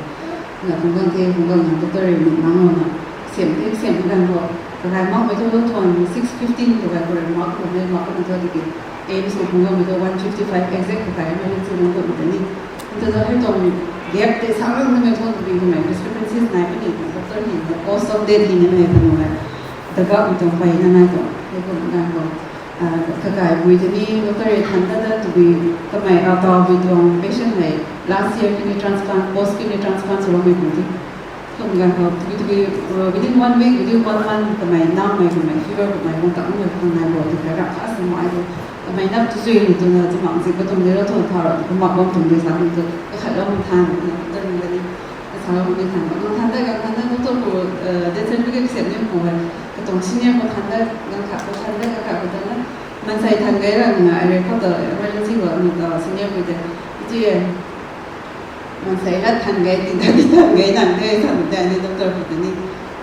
Na punggang the, punggang na doctor rui ni nang na. Siam the, siam ganv khou, kakai mak mei tu lo tuan six fifteen kakai khou rui mak khou mei mak khou tu tiki. AIIMS khou punggang mei tu one fifty five exact kakai emergency nang tu mei ni. Ntu tu hei tuang gap tei sa rang na mei tuang tu bi mei discrepancies nai puni, doctor ni, cause of death ni na mei puni mei. Daga mei tuang pey na nai tuang, hei kum ganv khou. Kakai pui tei ni, doctor rui than ta ta tu bi, kamei rautau bi tuang patient hei, last year kidney transplant, post kidney transplant sw mei pui tei. Kum ganv khou, tu bi tu bi, within one week, within one month, kamei nam mei, kamei fever, kamei bung tak mei, kamei bo, tu kai rak kha sa mai tu. Kamei nap tu sui ni tu na, tu mak si, katum de ro tu tha ro, tu mak bam tum de sa, tu kakhat ro mak than, tu ni ka ni, ka sa ro mak ni than, mak than de, ka than de, doctor khou, death certificate siam ni khou hei, katuang senior khou than de, ganv khat khou than de, ganv khat khou than de, mansei than gay ra na, ai rui khou ta emergency khou, anu ta senior khou de, ichi e, mansei lat than gay, ti ta ti than gay nang de, than de, ni doctor khou ta ni,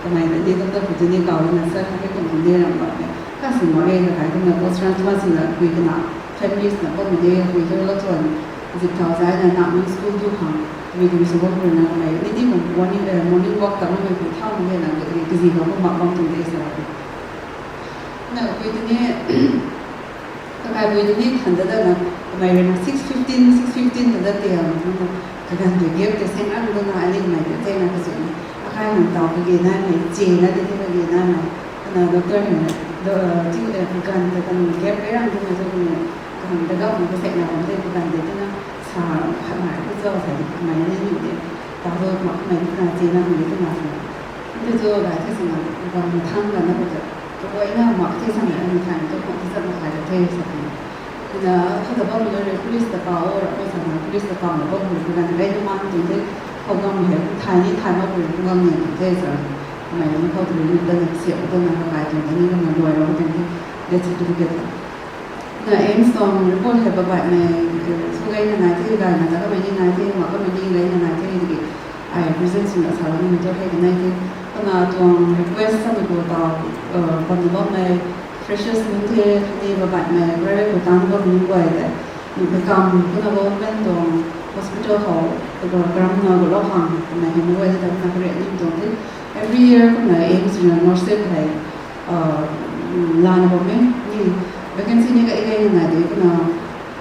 kamei ta ni doctor khou ta ni kau na sa, kha kei kum ni ram ba de, ka sin ma e, kakai kumna post transplant swna pui kana, families na kum ni pui tu lo tuan, zip thau zai na, na mei school tu khang, pui tu sw bam pui na kamei, ni ni kum morning, morning walk ta mei pui thau mei na, kazi khou kum mak bam tu de sa. Na pui tu ni, Kakai bui ni than da dana, kamei rui na six fifteen, six fifteen ta da tiam, nang na, kaganv tei gap tei seng ang dana, aling mei tei tei na kachu ni. Akai nang tau kage na, mei che na, tei tei kage na, na, na, doctor ni na, do, ting, eh, kaganv tei kan gap kai rang dana, so ni, kan da gap na kasek na, kan tei kaganv tei tei na, sa, khat na, ku zau sa, mei ni ni tei, tau do, mak mei tei na, che na, mei tei na, sa. Tei tu, lai tei sa na, kaganv thang na, na, ku zau. Kaguayna mak the sa ni, ani thaymei tu khang tei zat na khay the sa ni. Na, khat ta bam lo rui police ta kau, ra ko sa na, police ta kau na bam rui, kaganv rui na man tu the, khou gam he, thay ni thay mak rui, khou gam ni tu the sa. Mei ni khou tu rui, ta na siap, ta na kakai tu, ta ni na luai ro, ta ni death certificate. Na AIIMS tuang report hei babaihmei, eh, sw gay na nai the, gay na ta kamei ni nai the, mak kamei ni gay na nai the, tiki, ai present swna sa ni tu hei kanei the. Kana tuang request sa ni ko tau, eh, bam na bammei, freshers ni the, ni babaihmei, private khou tan bam ni guay tei. Ni kam, kana government tuang hospital khou, karam na gu lou khang, kana hei ni guay tei, kana kariat ni tuang the. Every year, kana AIIMS na nurse hei, uh, lana bam e, ni vacancy ni gay gay na nai de, kana,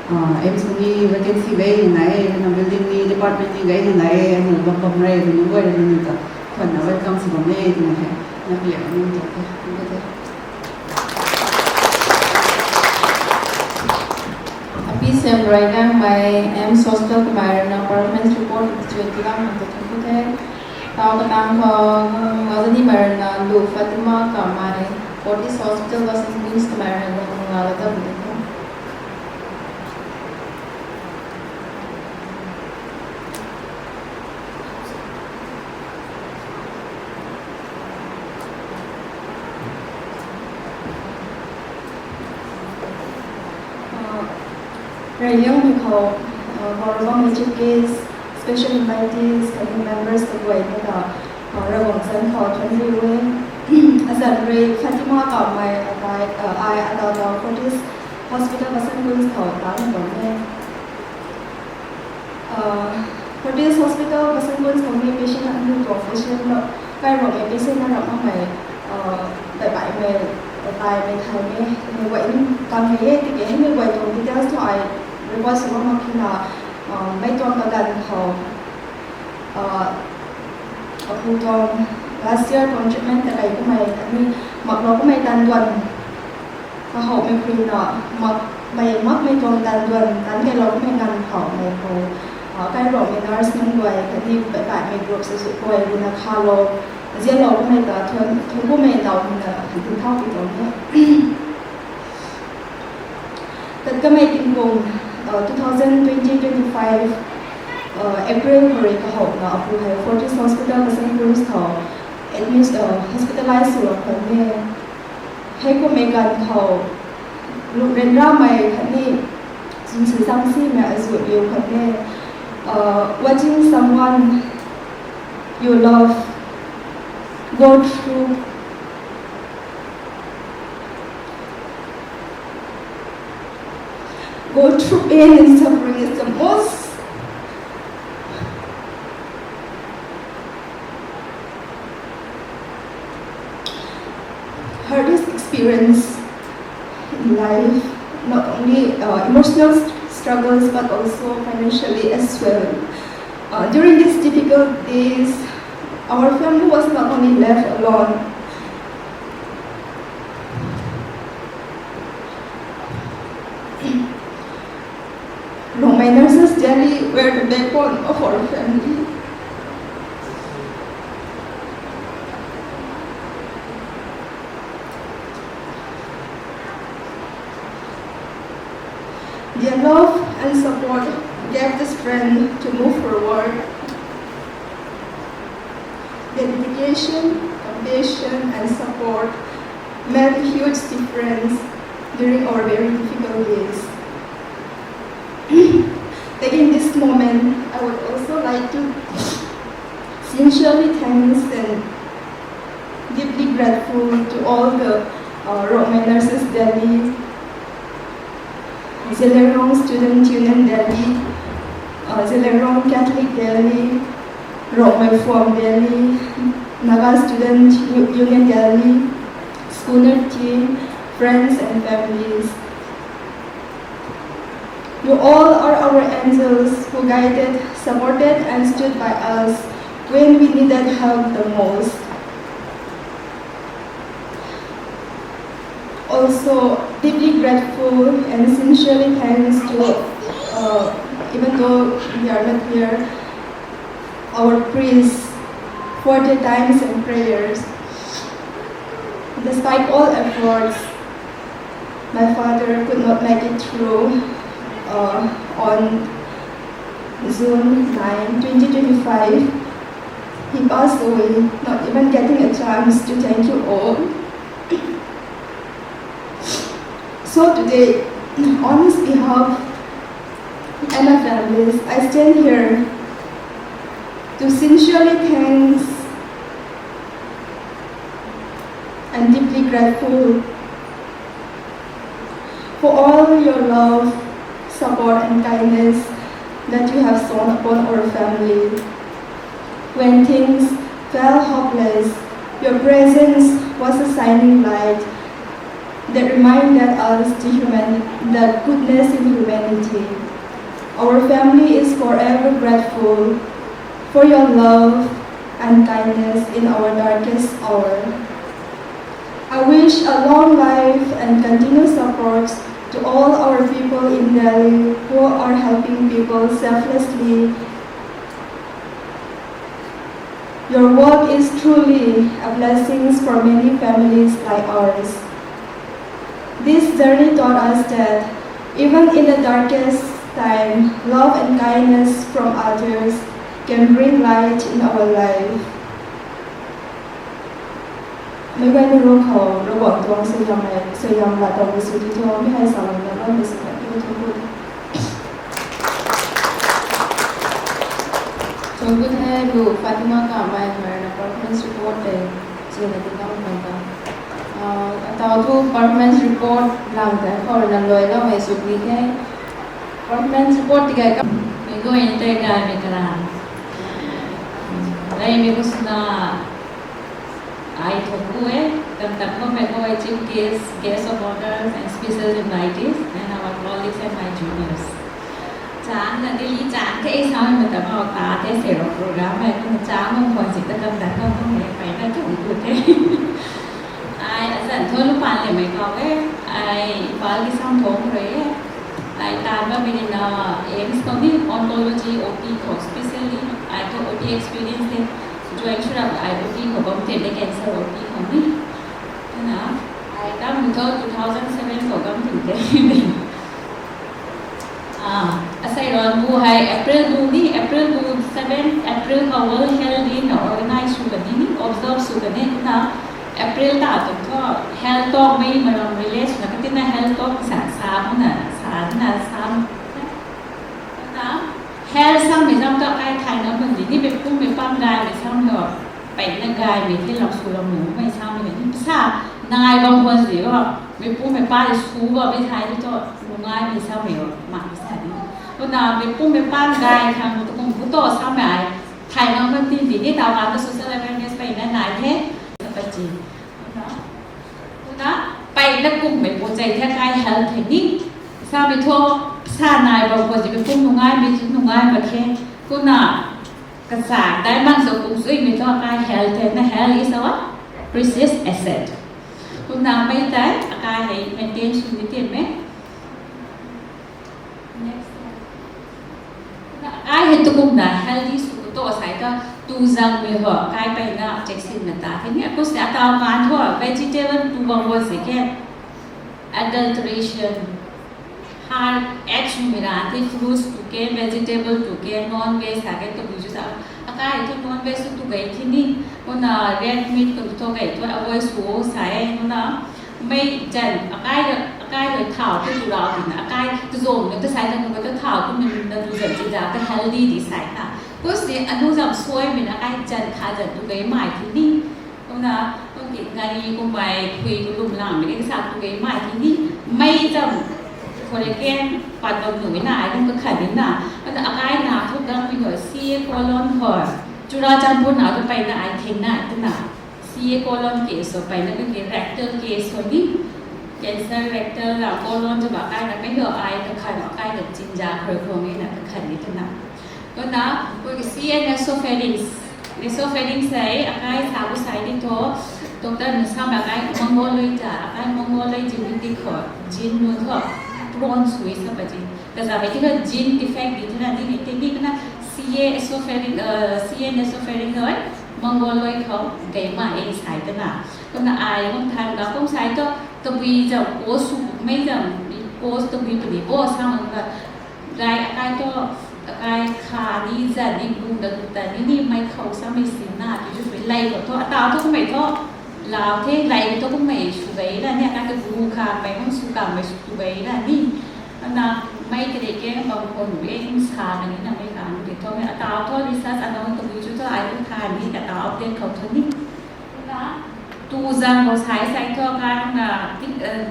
uh, AIIMS ni vacancy gay na nai e, kana building ni, department ni gay na nai e, na bam bam re, ni guay ni ta, khwan na welcome sw bam e, kana hei, na clear ni ta, ni ta. Api sem rui gangmei AIIMS Hospital kamei rui na performance report chu tilam nang ta thun ku the. Tau katang khou, ngazani mei rui na Lu Fatima kamei, Fortis Hospital Vasanquins kamei rui na ngala ta bu the. Uh, Reyliangmei khou, uh, Honourable Chief Guest, special invitees, khatni members kaguay na ta, uh, Ravguangc zanc khou thuanc riu e. Azanc rui Fatima kamei atai, uh, ai ata ta Fortis Hospital Vasanquins khou ta na bam e. Uh, Fortis Hospital Vasanquins khou ni patient anu tuang patient lo, kai rong e patient na ram makmei, uh, bai bai mei, tai mei thai mei, mei guay ni kam mei e, tiki mei guay tuang details thu ai report sw bam mak khe na, uh, mei tuang kaganv khou, uh, apu tuang last year tuang treatment ta kai kamei, khatni mak lou kamei tan duan, kahoumei khui na, mak, mei makmei tuang tan duan, tan kai lou kamei ganv khou mei khou, uh, kai rong mei nurse nunc guay, khatni bai bai mei group sw sw guay rui na kha lou, zian lou kamei ta thuan, thuan kumei tau mei na, din thau pi tuang e. Tat kamei tingkum, uh, two thousand twenty twenty-five, uh, April khou rui kahouna apu hei Fortis Hospital Vasanquins khou admit, uh, hospitalize sw lou khwan e. Hei kummei ganv khou, lungh ryanramei khatni zumsi zangsimei azuh liu khwan e. Uh, watching someone you love go through go through pain and suffering is the most hardest experience in life, not only, uh, emotional st-, struggles, but also financially as well. Uh, during these difficult days, our family was not only left alone, Rongmei Nurses Delhi were the backbone of our family. Their love and support gave the strength to move forward. Their dedication, compassion, and support made a huge difference during our very difficult days. Taking this moment, I would also like to sincerely thanks and deeply grateful to all the, uh, Rongmei Nurses Delhi, Zeliangrong Student Union Delhi, uh, Zeliangrong Catholic Delhi, Rongmei Forum Delhi, Naga Student U-, Union Delhi, Schooner team, friends and families. You all are our angels who guided, supported, and stood by us when we needed help the most. Also, deeply grateful and sincerely thanks to, uh, even though they are not here, our priests for their times and prayers. Despite all efforts, my father could not make it through, uh, on June nine, twenty twenty-five. He passed away, not even getting a chance to thank you all. So today, on his behalf and my family's, I stand here to sincerely thanks and deeply grateful for all your love, support and kindness that you have shown upon our family. When things felt hopeless, your presence was a shining light that reminded us the human-, the goodness in humanity. Our family is forever grateful for your love and kindness in our darkest hour. I wish a long life and continued support to all our people in Delhi who are helping people selflessly. Your work is truly a blessing for many families like ours. This journey taught us that even in the darkest time, love and kindness from others can bring light in our life. Meic guayna rui khou Ravguangc tuang suaihiam, suaihiam laa towmei sw di tho, mi hei salou na bammei sw kan di tho. Chungkut hei lu Fatima Kamei, mei na performance report tei sw na di tang khang ta. Ah, atau thu performance report lang tei khou rui na luai loumei sw di the. Performance report ti gay ka, mei guay tei gaymei kalan. Gaymei khou swna ai thou ku e, tam tak bammei khou e chief guest, guest of honors and special invitees, and our colleagues and my juniors. Chang na Delhi chang the, samei ta mau ta the, se ro program hei kumna chang mung khwan si ta kam ta kam mung hei peyna tu tu the. Ai azan thu lu pan le mei khou e, ai Imphal ki sam thong rui e. Ai tan bammei na AIIMS khou ni oncology O P khou specially, ai thu O P experience the, join sw rap ai O P khou bam the, cancer O P khou ni. Na, ai kam thu two thousand seven khou kam tu the. Ah, asei ron bu hei April bu ni, April bu seven April khou World Health Day na organize sw kan ni, observe sw kan ni na, April ta tu thu health talk mei maram relate na katina health talk sa, sa na, sa na, sa na. Na, health samei zam ta kai thayna bam di ni, mei pu mei pam gaymei sam lo. Peyna gaymei the, lam sw lam nu mei samei ni, sa nai bam khwan si o. Mei pu mei pa le sw bammei thai ni thu, nungaimei samei o, mak sa di. Kumna mei pu mei pa gay khang tu kum bu to samei ai, thayna bam tin di ni, taw kan ta social awareness peyna nai the. Sa pa chi. Kumna, kumna, peyna kummei pu chei the kai health the ni. Samei thu, sa nai bam khwan si mei pu nungaimei, nungai mak khe. Kumna, kasa dai mang sw kum suimei thu akai health the na, health is our precious asset. Kumna mei tei akai hei maintain sw ni tin mei. Next slide. Kumna akai hei tu kumna healthy sw to sai ta, tu zangmei ho kai peyna check sin na ta the ni, akus ta taw kan thu vegetable tu bam khwan si khe. Adulteration. Har action mei ra the, fruits tu ke, vegetable tu ke, non veg sa ke, tu bu ju ta. Akai thu non veg tu tu gay the ni. Kumna red meat tu tu gay thu avoid sw o sa e. Kumna mei zan akai, akai rui thau tu tu rau tina, akai tu zom ni ta sai ta, kumna tu thau tu min na tu zan chi za ta healthy di sai ta. Kum si anu zam suaimei na akai zan tha zan tu gay mai the ni. Kumna, kum ki gari kummei khui ku lum langmei ni kasa tu gay mai the ni, mei zam, khou le ken, pat bam nuh na, ai kum kakhat ni na, kumna akai na thu gangmei nu C A colon khou, Churachandpur na thu peyna ai theng na, kumna, C A colon case sw peyna, kum ki rectal case sw ni, cancer rectal la colon tu ba kai na mei ho ai ta khan kai na chinja khoi khong e na ta khan ni ta na. Ko na, ko ki C N esophageal. Esophageal sai, akai sa bu sai ni tho, doctor ni sa ba kai mongoloid ta, akai mongoloid jin ni ti kho, jin nu tho, prone sui sa ba jin. Ka sa ba ti kho gene defect di tu na, di ni ti ni na C A esophageal, uh, C N esophageal hoi, mongoloid kho, gay ma e sai ta na. Ko na ai hong than ga kong sai to, tabui jam ko su mei jam ko tabui puni bo sa mang ga. Gai akai to, akai kha ni zan ni bung da ta ni ni mei khou sa mei sin na ti ju sui lai ko tho, ata to kumei tho, lau the lai to kumei su gai na ni akai to gu kha mei hong su ka mei su gai na ni. Na mei kade ke bang kon be in sa na ni na mei ka ni tho mei ata tho research anong tabui ju tho ai tho tha ni ka ta update khou tho ni. Na, tu zang bo sai sai tho kai na ting, eh,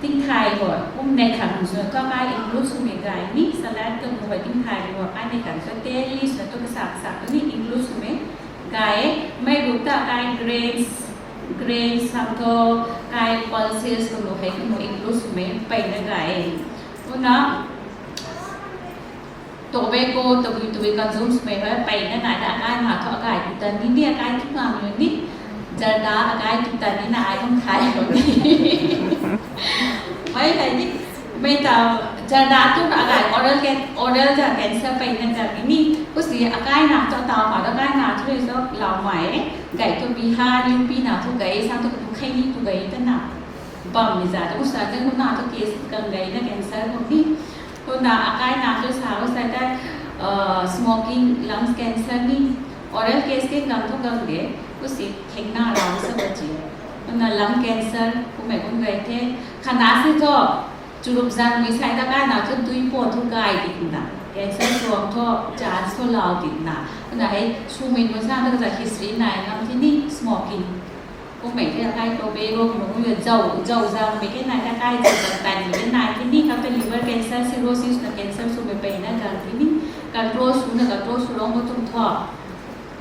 tingthai bo, kum nei khang sw tho kai include swmei gay ni, salad ka nu bo tingthai bo, kai nei khang sw teli sw tho kasak sak ni include swmei gay, mei ru ta kai grains, grains sang tho, kai pulses ka nu hei ka nu include swmei peyna gay. Una, tobacco tabui tabui consume swmei hei peyna nai ta akai na tho akai tu ta ni ni akai tu na ni ni. Jarda akai tu ta ni na ai kum thai ko ni. Mei kai ni, mei ta jarda tu na akai oral can, oral ja cancer peyna ja ni ni. Kusi akai na tho tau ma da akai na tho so lau mai. Gay tu Bihar, U P na tho gay sa tho tu khai ni tu gay ta na. Bam ni za tho kusa tho na tho case kan gay na cancer ko ni. Ko na akai na tho sa ko sa ta, uh, smoking, lungs cancer ni, oral case ke kan tho kan de, kusi theng na ra sa ko ji. Ko na lung cancer, kumei kum gai the, khana si tho, churup zan mi sai ta kai na tho dui po tho gai di na. Cancer suang tho, chance tho lau di na. Ko na hei, sumei mo sa ta ka history nai ngam thi ni, smoking. Kumei the akai tobacco nu ya zau, zau zang mei ke nai ta kai zau zang tan mei ke nai thi ni kha ta liver cancer, cirrhosis na cancer swmei peyna gang thi ni. Control sw na control sw lou mo tum tho.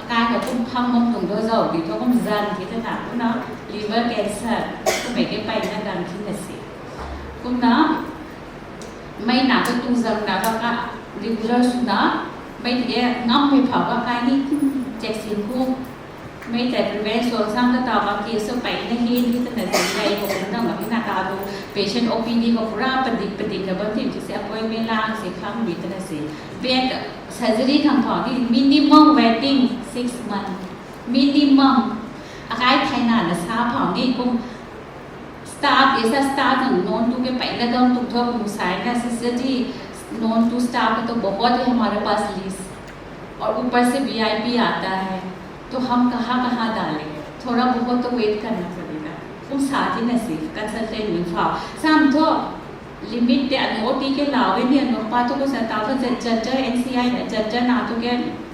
Akai ka kum phang mom tum tho zau di tho kum zan thi ta na, ko na liver cancer, kumei ke peyna gang thi na si. Kumna, mei na ka tu zang na ka ka regular sw na, mei ti e ngam mei phau ka kai ni, check sin ku, mei tei prevent sw sang ta ta ka case so peyna hin hi ta na si, mei ko kum na ma hi na ta tu, patient O P D ko pura padik padik na bam tim si appointment lang si khang mi ta na si. Vet surgery khang phau ni minimum waiting six months. Minimum. Akai thai na na sa phau ni kum staff, ऐसा staff हम known to के पहले तो हम तुम थोड़ा मुसाइल का सिस्टर जी, नॉन टू स्टाफ का तो बहुत है हमारे पास लिस्ट, और ऊपर से वीआईपी आता है, तो हम कहाँ कहाँ डालें? थोड़ा बहुत तो वेट करना पड़ेगा। तुम साथ ही नसीब कंसल्टेंट में फाओ साम तो लिमिट ते अनु ओटी के लावे ni anu pa tu ko sa ta ko जर्जर एनसीआई ना जर्जर ना तो के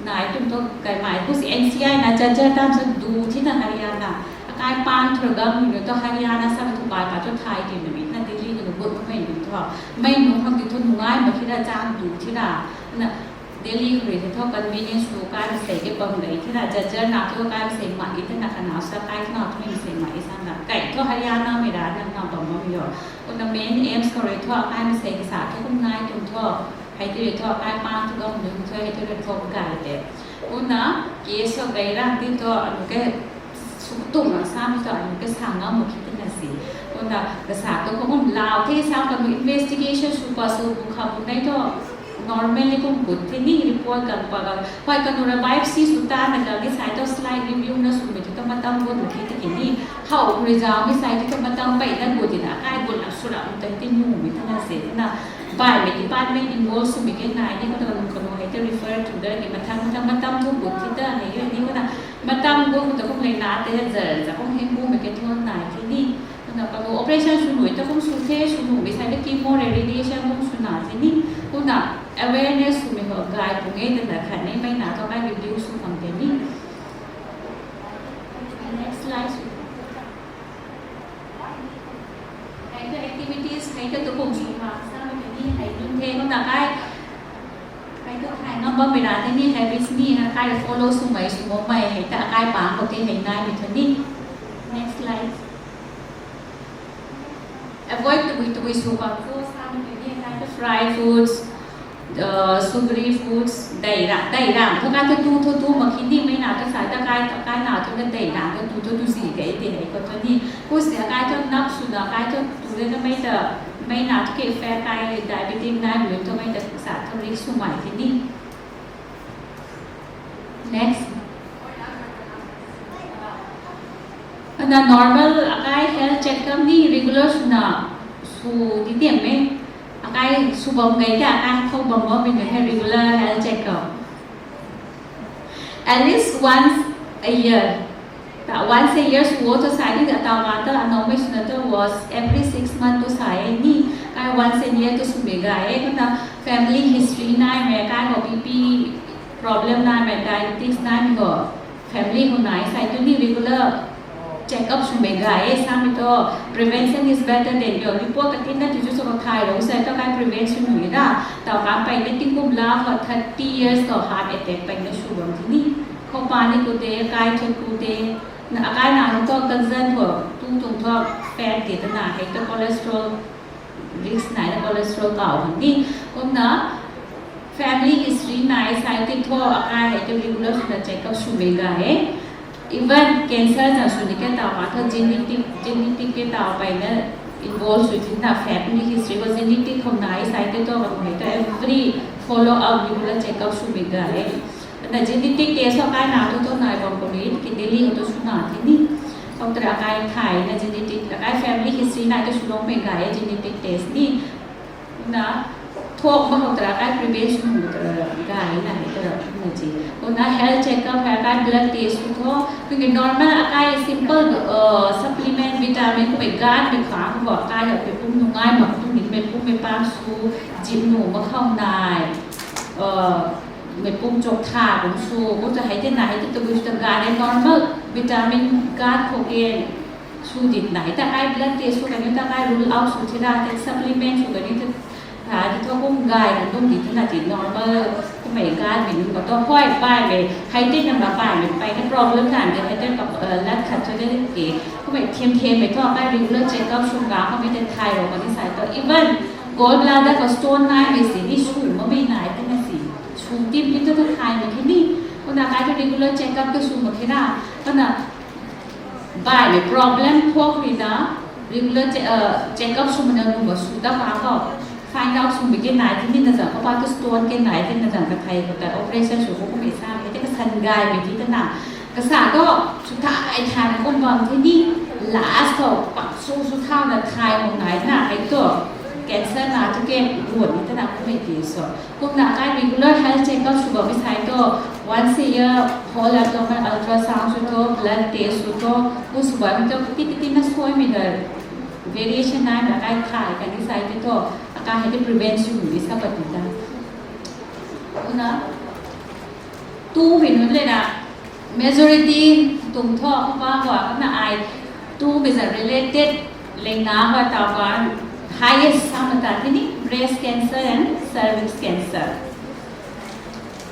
nai tum to kai mai kusi NCI ना जर्जर tam sa du thi na Haryana. Akai pan thur gam nu to Haryana sa tu kai pa to thai ti na mi na Delhi nu gut mei nu to. Mei nu khang ti to nu ngai ma thi ra chang du thi ra. Na Delhi khou rui the tho convenience tu kai sei ke bam gay thi ra, jajal na tu kai sei ma i the na kana sa kai na tu mi sei ma i sang da. Kai tho Haryana mei ra na na bam bam yo. Ko na main aims khou rui tho kai sei ke sa tho kum nai tum tho. Hei tu tho kai pan tu gam dum tho hei tu tho gay te. Ko na case so gay ra ti tho anu ke suk tum na sa mi tho anu ke sa ngam mo khit na si. Ko na ka sa tho ko kum lau the sa ka investigation sw pa sw bu kha bu nai tho. Normally kum gut the ni report kan pa kan. Hoi kanu ra biopsy sw ta na kan ni sai to slide review na sw mi tho matam gut na thi ta ki ni. Hau result mi sai tho matam pai na gut na kai gut na sw ra ta ti nu mi ta na se na. Bai mi department involve sw mi ke nai ni ko ta kanu kanu hai te refer to da ni matam matam matam tho gut thi ta ni yo ni ko na. Matam gut ta kum le na te zar za kum heng bu mi ke tho nai thi ni. Ko na kanu operation sw nu ta kum sw the sw nu mi sai te chemo re radiation kum sw na thi ni. Ko na awareness sw mi ho gay pu nge ta na khat ni mei na tho kai review sw khang te ni. Next slide. Hei ka activities hei ka tukum sw khang sa mi te ni hei lun the ko na kai. Hei tu hei ngam bam mi ra the ni habits ni hei kai follow sw mei sw mo mei hei ta kai pang ko the hei nai mi the ni. Next slide. avoid tabui tabui sw bam thu, samei tei ni kai thu fried foods, uh, sugary foods, dei ra, dei ra thu kai thu tu thu tu mak khe ni, mei na thu sai ta kai, kai na thu na dei ra thu tu thu tu si kei ti hei khou thu ni. Kusna kai thu nap swna kai thu tu le na mei ta, mei na thu ke fat kai diabetic nai mei thu mei ta sa thu risk sw mai khe ni. Next. Ana normal akai health checkup ni regular swna sw di tiam e. Akai sw bam gei ta akai khou bam bam mei hei regular health checkup. At least once a year. Ta once a year sw o thu sai ni ta taw ma ta anow mei swna tu was every six month tu sai e ni. Kai once a year tu swmei gay e. Kumna family history naimei, kai khou B P problem naimei, diabetes naimei khou family khou nai sai tu ni regular checkup swmei gay e, samei thu prevention is better than cure. Report katinna tu chu sw thay lou sai tu kai prevention nui na. Taw ka peyna tingkum la khou thirty years khou heart attack peyna sw bam ti ni. Khou pa ni ku te, kai thu ku te, na akai na thu cousin thu, tu tuang thu fat ti ta na hei tu cholesterol risk nai na cholesterol kau hang ni. Kumna family history nai sai ti thu akai hei tu regular swna checkup swmei gay e. Even cancer na sw ni ke taw ma thu genetic, genetic ke taw peyna involve sw ti na family history khou genetic khou nai sai ti thu akai hei tu every follow up regular checkup swmei gay e. Na genetic test akai na thu thu nai bam khou ni ki Delhi khou tu swna ti ni. Khou tara akai thay na genetic, akai family history nai tu swloumei gay e genetic test ni. Na thok ma khou tara akai prevention khou tara gay na hei tara na ti. Kumna health checkup hei akai blood test khou thu, kumna normal akai simple, uh, supplement, vitamin kummei ganmei khang khou akai hei pum nungai mak tu ni mei pum mei pam sw, zip nuh mak khou nai, uh, mei pum chok tha kum sw, kum ta hei te na hei te tabui ta gay e normal vitamin gan khou ke sw dit na hei ta kai blood test sw kaniw ta kai rule out sw thina te supplement sw kaniw ta, ta ti thu kum gay na tum di thina ti normal kummei ganmei nunc khou tu hoi paymei hei te na ma paymei peyna problem na de hei te ka, uh, lat khat thu de ke kummei thiam thiammei thu kai regular checkup sw ka kummei te thay rou kani sai tu even gallbladder khou stone naimei si ni sw makmei nai tina si sw tim ni tu ta thay mak khe ni. Kumna kai thu regular checkup tu sw mak khe na. Kumna baihmei problem thuak rui na regular che-, uh, checkup swmei na nuh mak sw ta pa khou find out swmei ke nai ti ni na zang khou pa tu stone ke nai ti na zang kathei khou ta operation sw khou kummei sa hei te kasan gaymei ti ta na. Kasa tu sw thay thay na kum bam ti ni last khou pak sw sw thau na thay mak nai na hei tu cancer na tu ke guan ni ta na kummei ti so. Kumna kai regular health checkup sw bammei sai tu once a year whole abdomen ultrasound sw thu, blood test sw thu, ku sw bammei tu kati kati na suaimei na variation nai na kai thay kani sai ti thu akai hei te prevent sw ni sa pat ti ta. Kumna tumei nunc le na majority tuang thu kumna khou kumna ai tumei zat related lengna khou taw kan highest sa mata ti ni breast cancer and cervix cancer.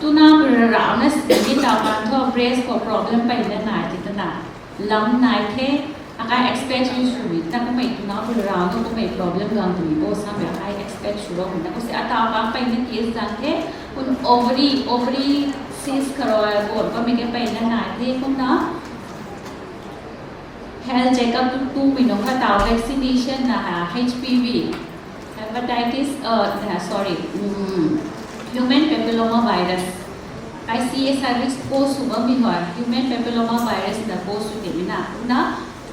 Tuna pura rau na sini taw kan thu breast khou problem peyna nai ti ta na lam nai the. Akai expect sw sw mi ta kummei tuna pura rau na kummei problem gang tuni bo samei akai expect sw rou na ku si ataw kan peyna case zang the. Kun ovary, ovary cyst khou rui bo kummei ke peyna nai the kumna health checkup tu tumei nunc khou taw vaccination na ha H P V, hepatitis, uh, na, sorry, mm, human papilloma virus. I C S service post sw bammei hoi human papilloma virus na post sw timei na kumna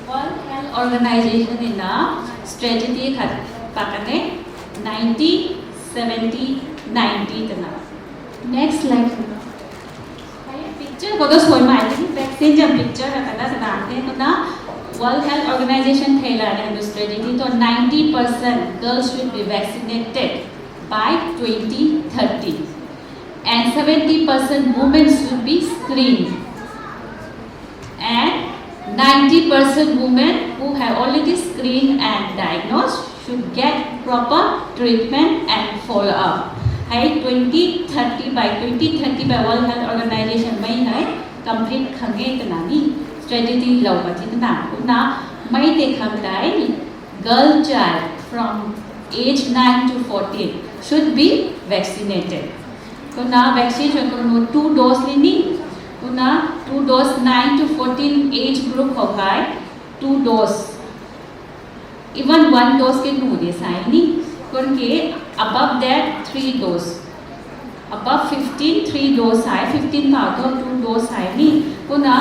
World Health Organization ni na strategy khat pa kan e ninety seventy ninety ta na. Next slide. Picture khou tu suai mai ti vaccine jam picture na kata kata the kumna World Health Organization thei la ni strategy tu ninety percent girls should be vaccinated by twenty thirty and seventy percent women should be screened. And ninety percent women who have already screened and diagnosed should get proper treatment and follow up. Hei twenty thirty by twenty thirty by World Health Organization mei hei complete khang e twna ni strategy lou ka ti twna kumna mei tei khang tei girl child from age nine to fourteen should be vaccinated. Kumna vaccine sw kumna two dose li ni. Kumna two dose nine to fourteen age group khou hei two dose. Even one dose ke nu de sai ni. Kumna above that three dose. Above fifteen, three dose sai, fifteen pa to two dose sai ni. Kumna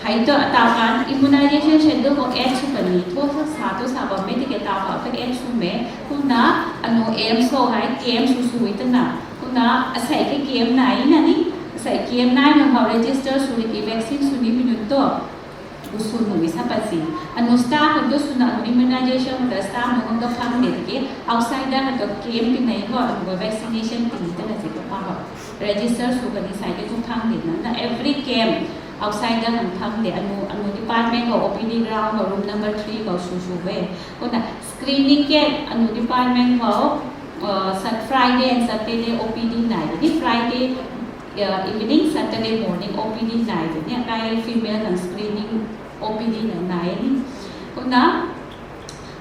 hei to ata kan immunization schedule khou add sw kan ni. Thu sa sa tu sa bam mei tiki ata pa ka add sw mei. Kumna anu aim sw hei, aim sw sw i tana. Kumna asei ke aim nai na ni. Asei ke aim nai na hou register sw ni ki vaccine sw ni minute to. Gu sw nuh i sa pa si. Anu staff khang tu swna anu immunization khang ta staff nunc khang ta phang de tiki outsider khang tu camp pi nei khou anu vaccination ti ta na si ka pa ho. Register sw kani sai ke tu phang de na, na every camp outsider khang phang de anu, anu department khou O P D ground khou room number three khou sw sw e. Kumna screening ke anu department khou, uh, Sat-, Friday and Saturday O P D nai de ni, Friday uh, evening, Saturday morning O P D nai de ni, akai female khang screening O P D na nai ni. Kumna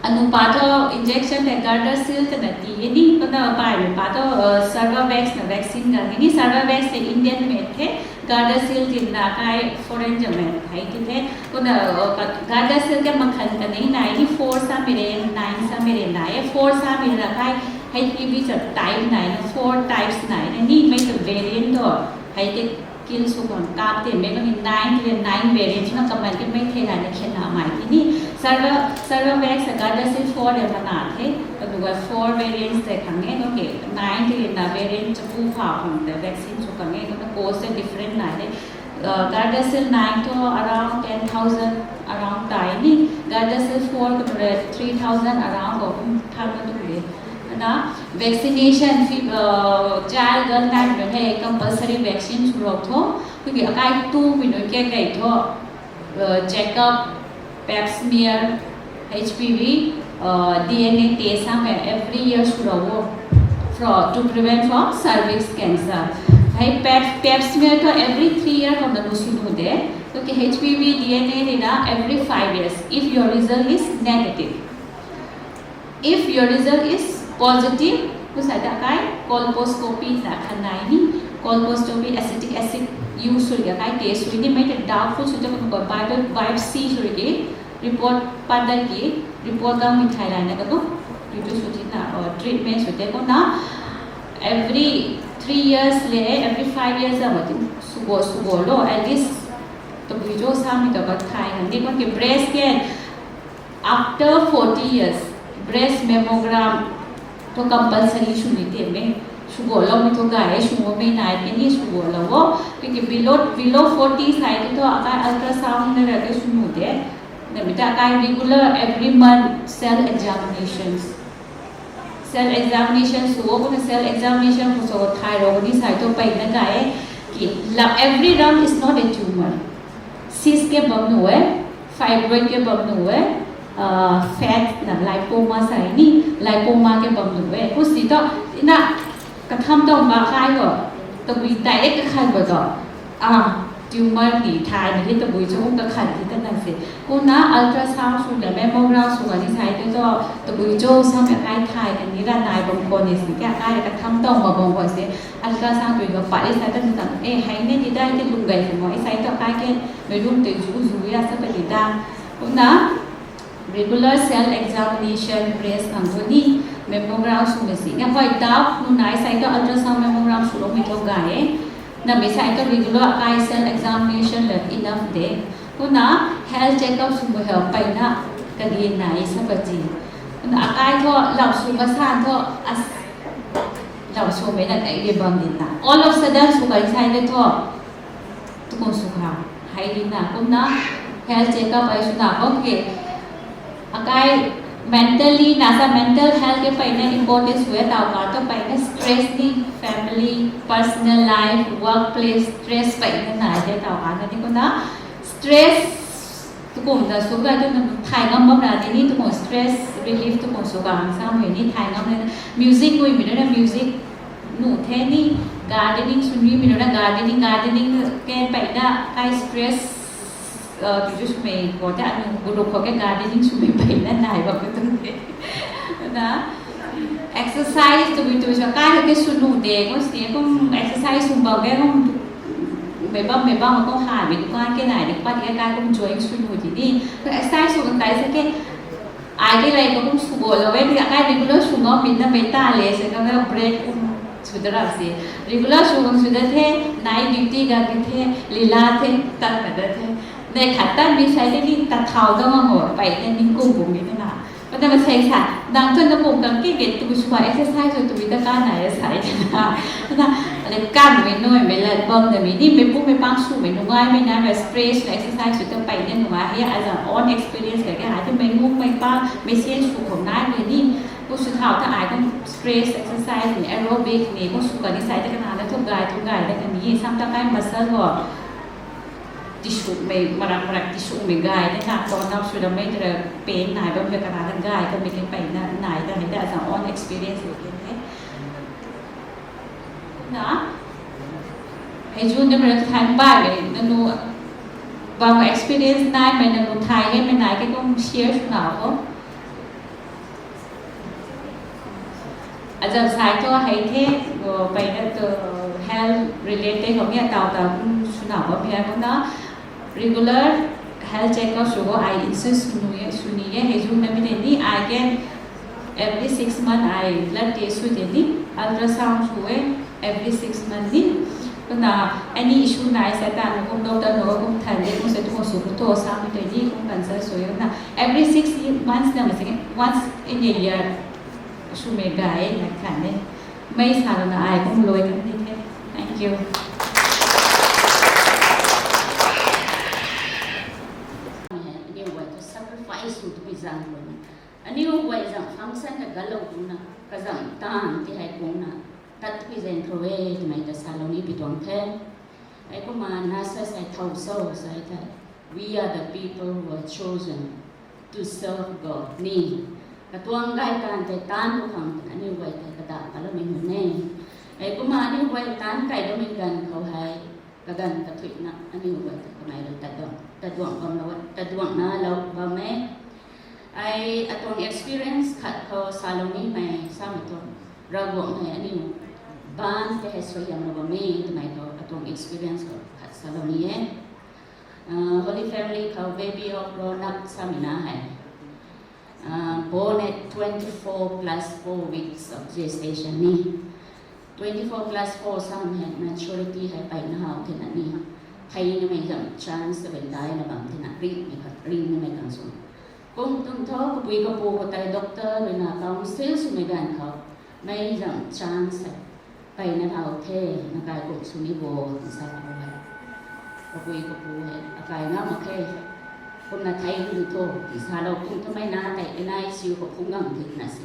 anu pa to injection tei Gardasil ta na ti e ni. Kumna pai mi pa to, uh, Cervarix na vaccine ga ni. Cervarix tei Indian made the, Gardasil ti na kai foreign jaman hei ti the. Kumna, uh, ka-, Gardasil ke makhan ka ni nai ni, four sa mi re, nine sa mi re nai e. Four sa mi ra kai H P V cha type nai na, four types nai na ni, mei tu variant to. Hei te kill sw khang kap te mei kani nine, nine variants na kaman ti mei the nai na khen na mai ti ni. Cerva-, Cervarix a Gardasil four de mana the. Adu ga four variants te khang e, okay. Nine te na variant chapu pha khang te vaccine sw khang e, kumna cost te different nai de. Uh, Gardasil nine to around ten thousand around tai ni. Gardasil four to re three thousand around ko kum thang na tu de. Na vaccination fi, uh, child girl nai no he compulsory vaccine sw rou tho. Kumna akai tu mi no ke kai tho, uh, checkup, pap smear, H P V, uh, D N A test sa mei every year sw rou o. From, to prevent from cervix cancer. Hei pap, pap smear to every three year khou na nu sw nu de. Kumna H P V D N A ni na every five years if your result is negative. If your result is positive, kusai ta kai colposcopy ta khan nai ni, colposcopy acetic acid use sw ga kai test sw ni mei ta doubtful sw ta kumna biopsy sw ki report pat da ki report gang mi thai lai na ka tu, tu tu sw ti na, uh, treatment sw te kumna every three years le every five years a ma tu sw go sw go lo at least tabui cho sa mi ta ka thai na ni kumna breast ke after forty years, breast mammogram to compulsory sw ni te mei. Sw go lo mi tu ga e, sw go mei nai ke ni sw go lo o. Kumna below, below forty sai tu to akai ultrasound na ra ke sw nu de. Na mi ta akai regular every month cell examinations. Cell examination sw o, kumna cell examination khou sw thai rou ni sai tu pei na ga e. Ki, la, every lump is not a tumor. Cyst ke bam nu e, fibroid ke bam nu e, uh, fat na lipoma sai ni, lipoma ke bam nu e. Kusai to, na, katham to ma kai ho, tabui tai e kakhan bo to. Ah, tumor ni thai ni he tabui cho kakhan ti ta na se. Kumna ultrasound sw na mammogram sw ga ni sai tu to, tabui cho sa me kai thai ka ni ra nai bam ko ni si kya kai katham to ma bam ko se. Ultrasound tu ga pa e sai ta ni ta, eh, hai ne ni dai te lung gai mo, e sai to kai ke, mei room te zu zu ya sa pa ni ta. Kumna, regular cell examination, breast ang tu ni, mammogram sw me si. Nga hoi doubt nu nai sai to ultrasound mammogram sw lo mi to ga e. Na mi sai to regular eye cell examination le enough de. Kumna health checkup sw mo he pei na kadi nai sa pa ti. Kumna akai tho lau sw ma san tho as lau sw me na kai de bam din na. All of sudden sw kai sai le tho. Tukum sw kha. Hai di na kumna health checkup ai sw na bam ke. Akai mentally na sa mental health ke pei na important sw e tau ka to pei na stress ni family, personal life, workplace stress pei na nai de tau ka na ni kumna stress tukum da sw ga tu na thai ngam bam ra de ni tukum stress relief tukum sw ga ang sa mei ni thai ngam na music mui mi na music nu the ni gardening sw ni mi na gardening, gardening ke pei na kai stress, uh, tu ju sw mei ko te anu guru ko ke gardening sw mei pei na nai ba ko tu de. Exercise twmei tu sa kai ke sw nu de, kum si kum exercise sw bam ke kum mei bam mei bam kum ha mei dukan ke nai de pat ke kai kum join sw nu ti ni. Exercise sw kan tai sa ke ai ke lai ko kum sw bo lo e, kai regular sw ngam min na mei ta le se ka break kum sw da ra se. Regular sw kum sw da the, night duty ga ke the, lila the, tan ka da the. Nei khat tan mi sai de ni ta thau da ma mo, pai ne ning kum kum mi na. Pata masei sa, nang tun na kum kang ke ke tu sw exercise tu ta ka nai sa de na. Na, ale kan mei noi mei lat bam da mi ni mei pu mei pang sw mei nungai mei na mei stress na exercise tu pai ne nungai he, as an own experience ka ke ha tu mei muk mei pa mei sen sw khou nai mei ni. Pu sw thau ta ai kum stress exercise ni aerobic ni pu sw ka ni sai ta ka na na thu gai thu gai da ka ni sam ta kai muscle ho. Tisuk mei marak marak tisuk mei gai de na, tone up sw da mei tera pain nai bam de ka na da gai ka mei ke pai na nai da hei da as an own experience le ke he. Na, hei jun de mei thai bai mei nanu bam experience nai mei nanu thai he mei nai ke kum share sw na ho. Azam sai thu hei the, o, pai na tu health related ho mi ataw taw kum sw na ho mi ai kum na regular health check up sw ho ai insist sw nu e, sw ni e, hei jun na mi de ni ai ke every six month ai blood test sw de ni, ultrasound sw e every six month ni. Kumna any issue nai sa ta na kum doctor na kum than de kum se tu sw pu to sa mi de ni kum consult sw e na every six months na ma se once in a year. Sw mei gai na khan e. Mei sa na ai kum loi kan ni the. Thank you. Aniu guay tu sacrifice sw tu pi zang lo ni. Aniu guay zang function ka galou kum na, kazam tan ti hei kum na, tat tu pi zang khou e twmei ta salou ni pi tuang the. Hei kumna sa sai thau so sai the. We are the people who are chosen to serve God ni. Katuang gay tan tei tan tu khang aniu guay tei kadan kaloumei nunc e. Hei kumna aniu guay tan kailoumei ganv khou hei kaganv kathuina aniu guay tei kamei rui taduang, taduang bam lou, taduang na lou bam e. Ai atuang experience khat khou salou nimei samei thu, Ravguangc hei aniu baanc tei hei suaihiamlou bam e twmei thu atuang experience khou khat salou ni e. Holy Family khou baby of grown up samei na hei, born at twenty four plus four weeks of gestation ni. Twenty four plus four sam hei maturity hei pai na how thena ni. Thei nimei zam chance ta ben dai na bam thena ring nimei khat ring nimei kan sw. Kum tum tho kapui kapu khou tei doctor rui na counsel swmei ganv khou, mei zam chance hei pai na how the, na kai kum sw ni bo, sa khou hei. Kapui kapu hei akai na mak khe. Kumna thei ni tho, ti salou kum twmei na tei N I C U khou phungc gang the na si.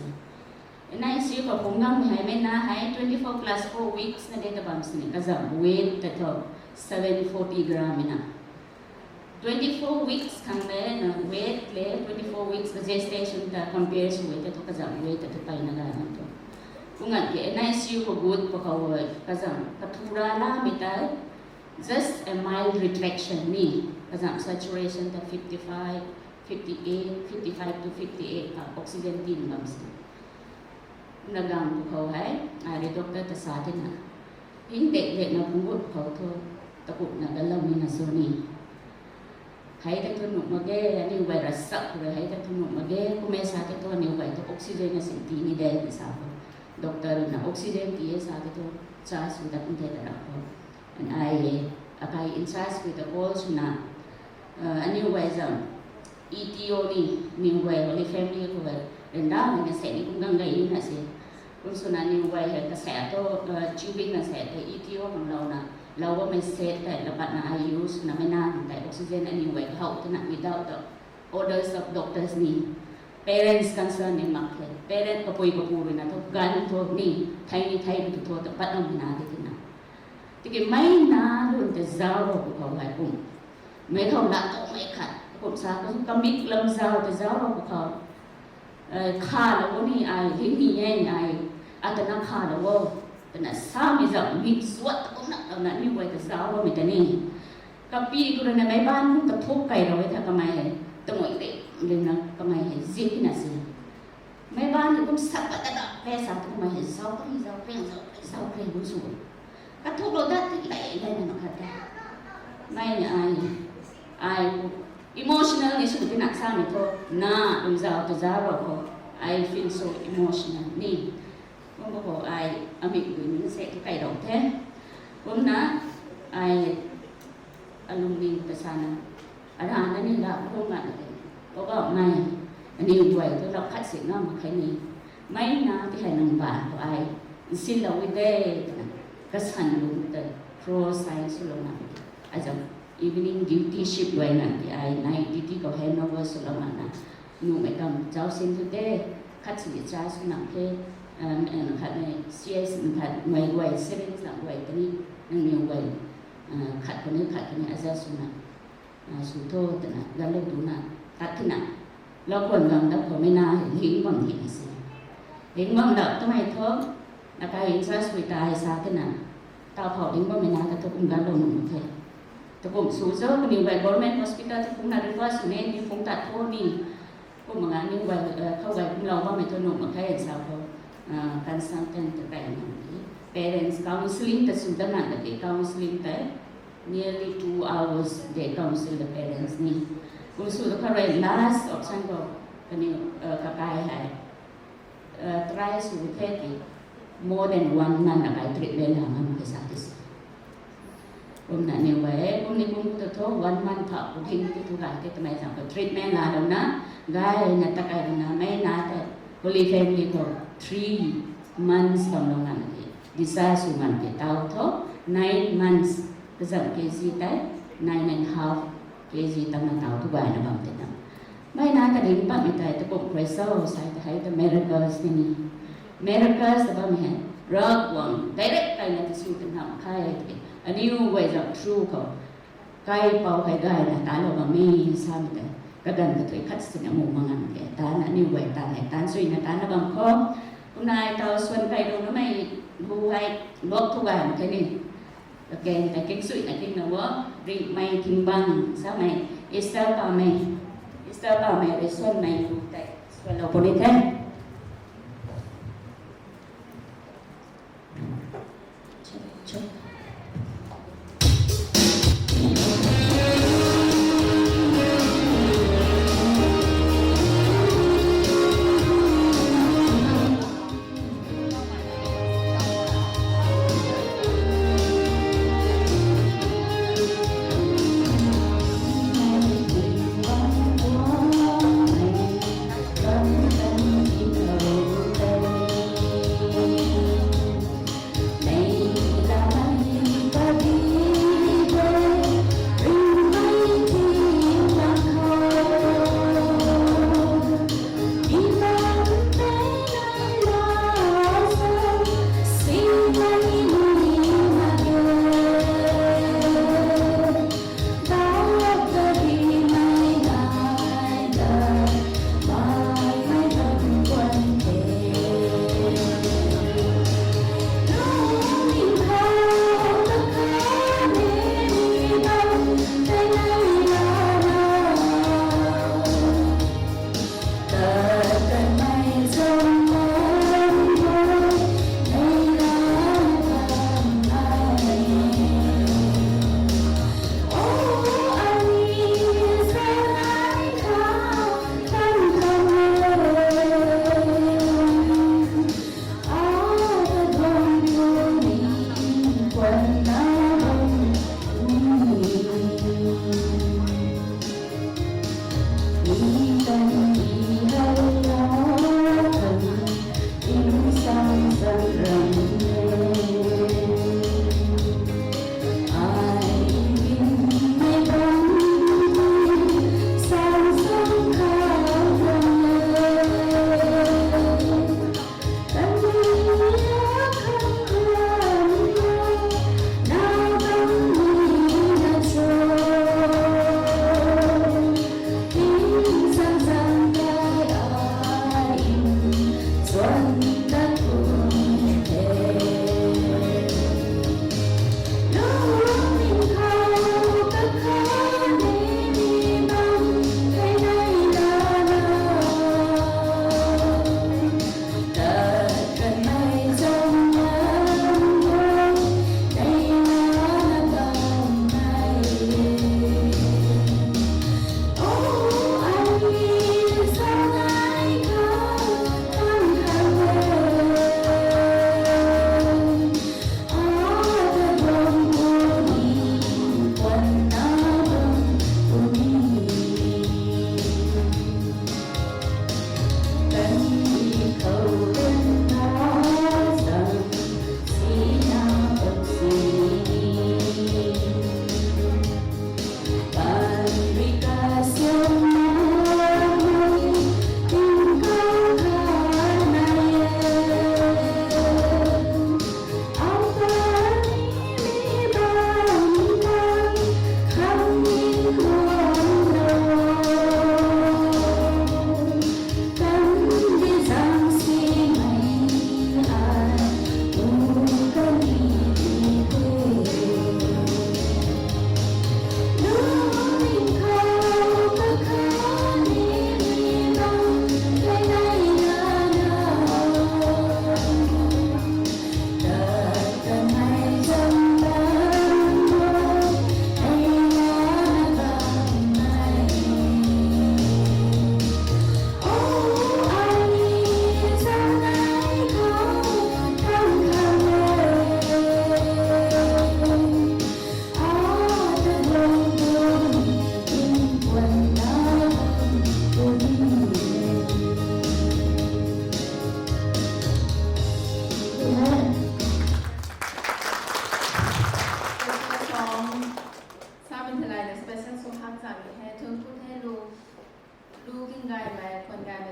N I C U khou phungc gang hei mei na hei twenty four plus four weeks na de ta bam sini kazam weight ta tho seven forty gram na. Twenty four weeks khang le na weight le twenty four weeks ka gestation ta compare sw e ta thu kazam weight ta thu pai na gay bam thu. Kum ngan ke N I C U khou gut pa khou kazam kathura lamei tei just a mild retraction ni, kazam saturation ta fifty five, fifty eight, fifty five to fifty eight pa oxygen tin bam si. Na gang pu khou hei, ai rui doctor ta sa thena, hing dek dek na kung gut khou thu, takumna galoumei na sw ni. Hei ta thu nuh mak ge, aniu guay ravsak khou rui hei ta thu nuh mak ge, kummei sa the thu aniu guay thu oxygen na sin ti ni de sa khou. Doctor rui na oxygen ti e sa the thu, charge sw dat the ta ra khou. Ai, akai in charge rui ta call swna, aniu guay zam, E T O ni, aniu guay Holy Family khou hei, ryanramei na se ni kum gang gay na se. Kum swna aniu guay hei kasa thu, tubing na se tei E T O khang louna, lou bammei set tei lapatna I U swna mei na khang tei oxygen aniu guay kahow twna without the orders of doctors ni. Parents concern ni mak the. Parent kapui kapu rui na thu, gan thu ni, thei ni thei tu thu, ta pat lou mei na de twna. Tiki mei na lun ta zauc rou pu khou hei kum. Mei khou la toumei khat, kum sa khou kamik lam zauc ta zauc rou pu khou. Khalou o ni ai, ling ni e ni ai, atana khalou o. Twna samei zam mik zuat ta kum na, na aniu guay ta zauc roumei ta ni. Kapi khou rui na meic baanv khou kathuk kai rou e tha kamei hei. Tamui de, de na kamei hei zip na si. Meic baanv ni kum sat pat ta da, pe sa tu mei hei zauc, kum zauc, pen zauc, zauc, pen kum sw. Kathuk lou dat ti lei, lei na mak khat ta. Mei ni ai, ai, emotional ni sw ti nak sa ni thu, na, kum zauc, tu zauc rou khou, I feel so emotional ni. Kum bo khou ai, amik dui ni se tu kai rou the. Kumna, ai, alumni ta sana, arana ni la khou ngan te. Poubauhmei, aniw guay tu lou khat si ngam mak khe ni. Mei na ti hei nang ba khou ai, nsin lou wi de, twna, kasan lum te, cross sign sw lou ngan te. Ai zam, evening duty shift guay ngan te, ai night duty khou handover sw lou ngan na. Nuhmei kam zauc sin thu te, khat si cha sw nang the, um, um, khat mei C S, khat mei guay, seven lang guay, tani, nang niw guay, uh, khat khou ni, khat khou ni, aza sw nang. Ah, sw tho twna, ganlou duna, tat tina. Lou khwan gang dat khou mei na hei, hing bam hei na si. Hing bam dat twmei tho, na kai hing sa sui ta hei sa tina. Tau phou hing bam mei na ta thu kum ganlou nung the. Tu kum sw cho, kaniw guay government hospital tu kum na refer sw ne, ni phung tat tho ni. Kum mak nga ni guay, eh, khou guay kum lou bammei thu nuh mak khe sa khou, ah, consultant ta kai nang ni. Parents counselling ta sw da nang ta di counselling ta. Nearly two hours they counsel the parents ni. Kum sw da kha rui last option khou kaniw, uh, kakai hei, uh, try sw the ti more than one month na kai treatment la ngam khe sa ti si. Kumna ni guay, kum ni kum ta tho one month pha kum hing ti thu gay ke twmei zam khou treatment la lou na, gay na ta kai lou na, mei na ta Holy Family khou three months bam lou ngan ti. Discharge sw ngan ti tau tho, nine months. Kazam K G tei, nine and half K G tang na tau tu gayna bam tei na. Mei na ta ring bammei tei ta kum khrui so, sai ta hei ta miracles ni ni. Miracles ta bammei hei, Ravguangc direct kai na ta sw ta nam khe tei. Aniw guay zam through khou, kai pou kai gayna ta lou bammei samei tei. Kaganv kathui khat sina mu mangan ke. Tan aniw guay tan hei, tan sui na tan na bam khou. Kumna ai tau swan kai lou namei bu hei, lok thu gay mak khe ni. Kaken tei keng sui na keng na wo, ringmei thingbang samei, Easter pamei, Easter pamei rui swanmei bu tei, swan lou puni the.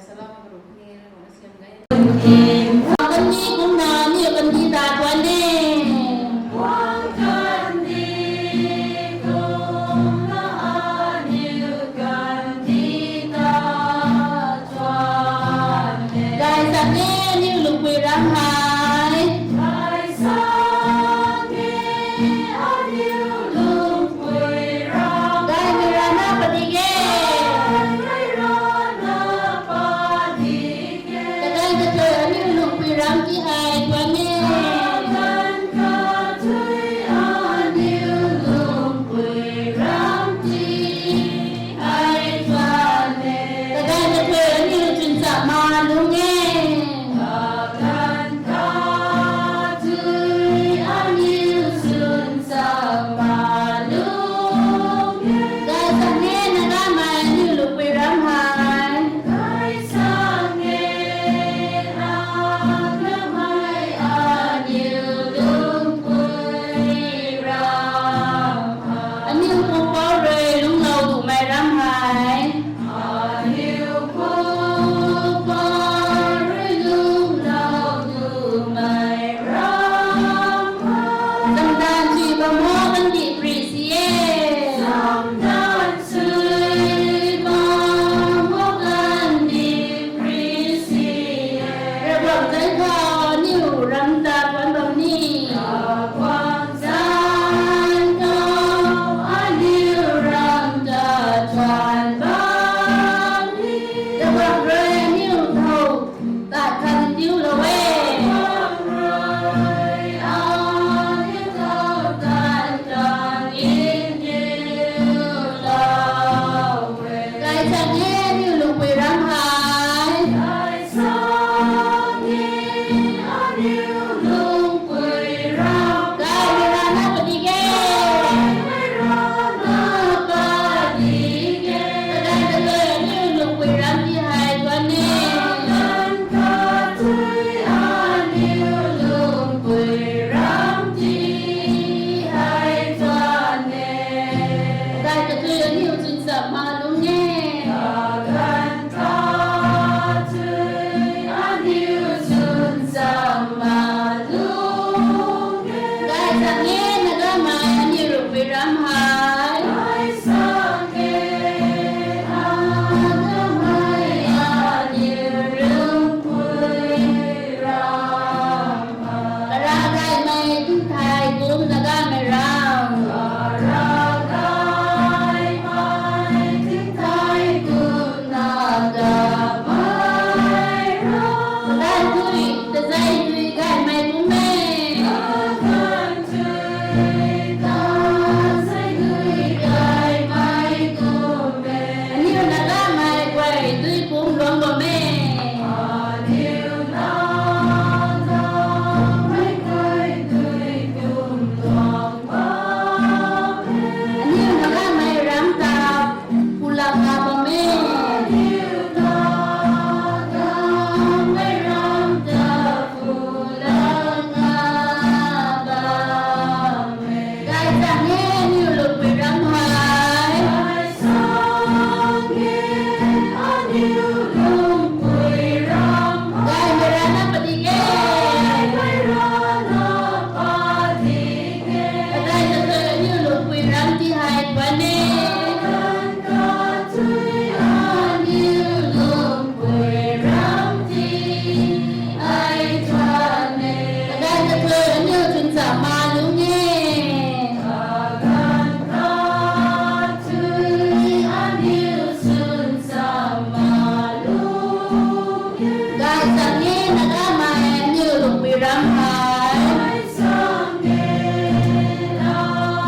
Salam group ni, siam gay. Kandih kumna ni kandih ta tuan e. Wang kandih kumna aniu kandih ta tuan e. Gay sang e, aniu lungpui ram hei. Gay sang e, aniu lungpui ram. Gaymei rana padik e. Gaymei rana padik e. Kaganv kathui aniu lungpui ram ti hei tuan e. Kaganv kathui aniu lungpui ram ti hei tuan e. Kaganv kathui aniu chwn cham ma lung e. Kaganv kathui aniu chwn cham ma lung e. Gay sang e, Nagamei aniu lungpui ram hei. Gay sang e, Nagamei aniu lungpui ram hei. Aniu pupouc rui lungclou dumei ram hei. Aniu pupouc rui lungclou dumei ram hei. Samdanv sui bam ho kandih pri si e. Samdanv sui bam ho kandih pri si e. Ravguangc zanc khou aniu ram ta tuan bam ni. Ravguangc zanc khou aniu ram ta tuan bam ni. Ravguangc rui aniu thow tat khan ndiulou e. Ravguangc rui aniu thow tat khan ndiulou e. Gay sang e, aniu lungpui ram hei. Gay sang e, aniu lungpui ram. Gaymei rana padik e. Gaymei rana padik e. Kaganv kathui aniu lungpui ram ti hei tuan e. Kaganv kathui aniu lungpui ram ti hei tuan e. Kaganv kathui aniu chwn cham ma lung e. Kaganv kathui aniu chwn cham ma lung e. Gay sang e, Nagamei aniu lungpui ram hei. Gay sang e, Nagamei aniu lungpui ram hei. Kara gaymei tingthai kum Nagamei ram. Kara gaymei tingthai kum Nagamei ram. Kaganv thui, tazei thui gaymei kum e. Kaganv thui, tazei thui gaymei kum e. Aniu Nagamei guay tui kum luang bam e. Aniu Nagamei guay tui kum luang bam e. Aniu Nagamei ram ta pulak na bam e. Aniu Nagamei ram ta pulak na bam e. Gay sang e, aniu lungpui ram hei. Gay sang e, aniu lungpui ram hei. Gaymei rana padik e. Gaymei rana padik e. Kaganv kathui aniu lungpui ram ti hei tuan e. Kaganv kathui aniu lungpui ram ti hei tuan e. Kaganv kathui aniu chwn cham ma lung e. Kaganv kathui aniu chwn cham ma lung e. Gay sang e, Nagamei aniu lungpui ram hei. Gay sang e,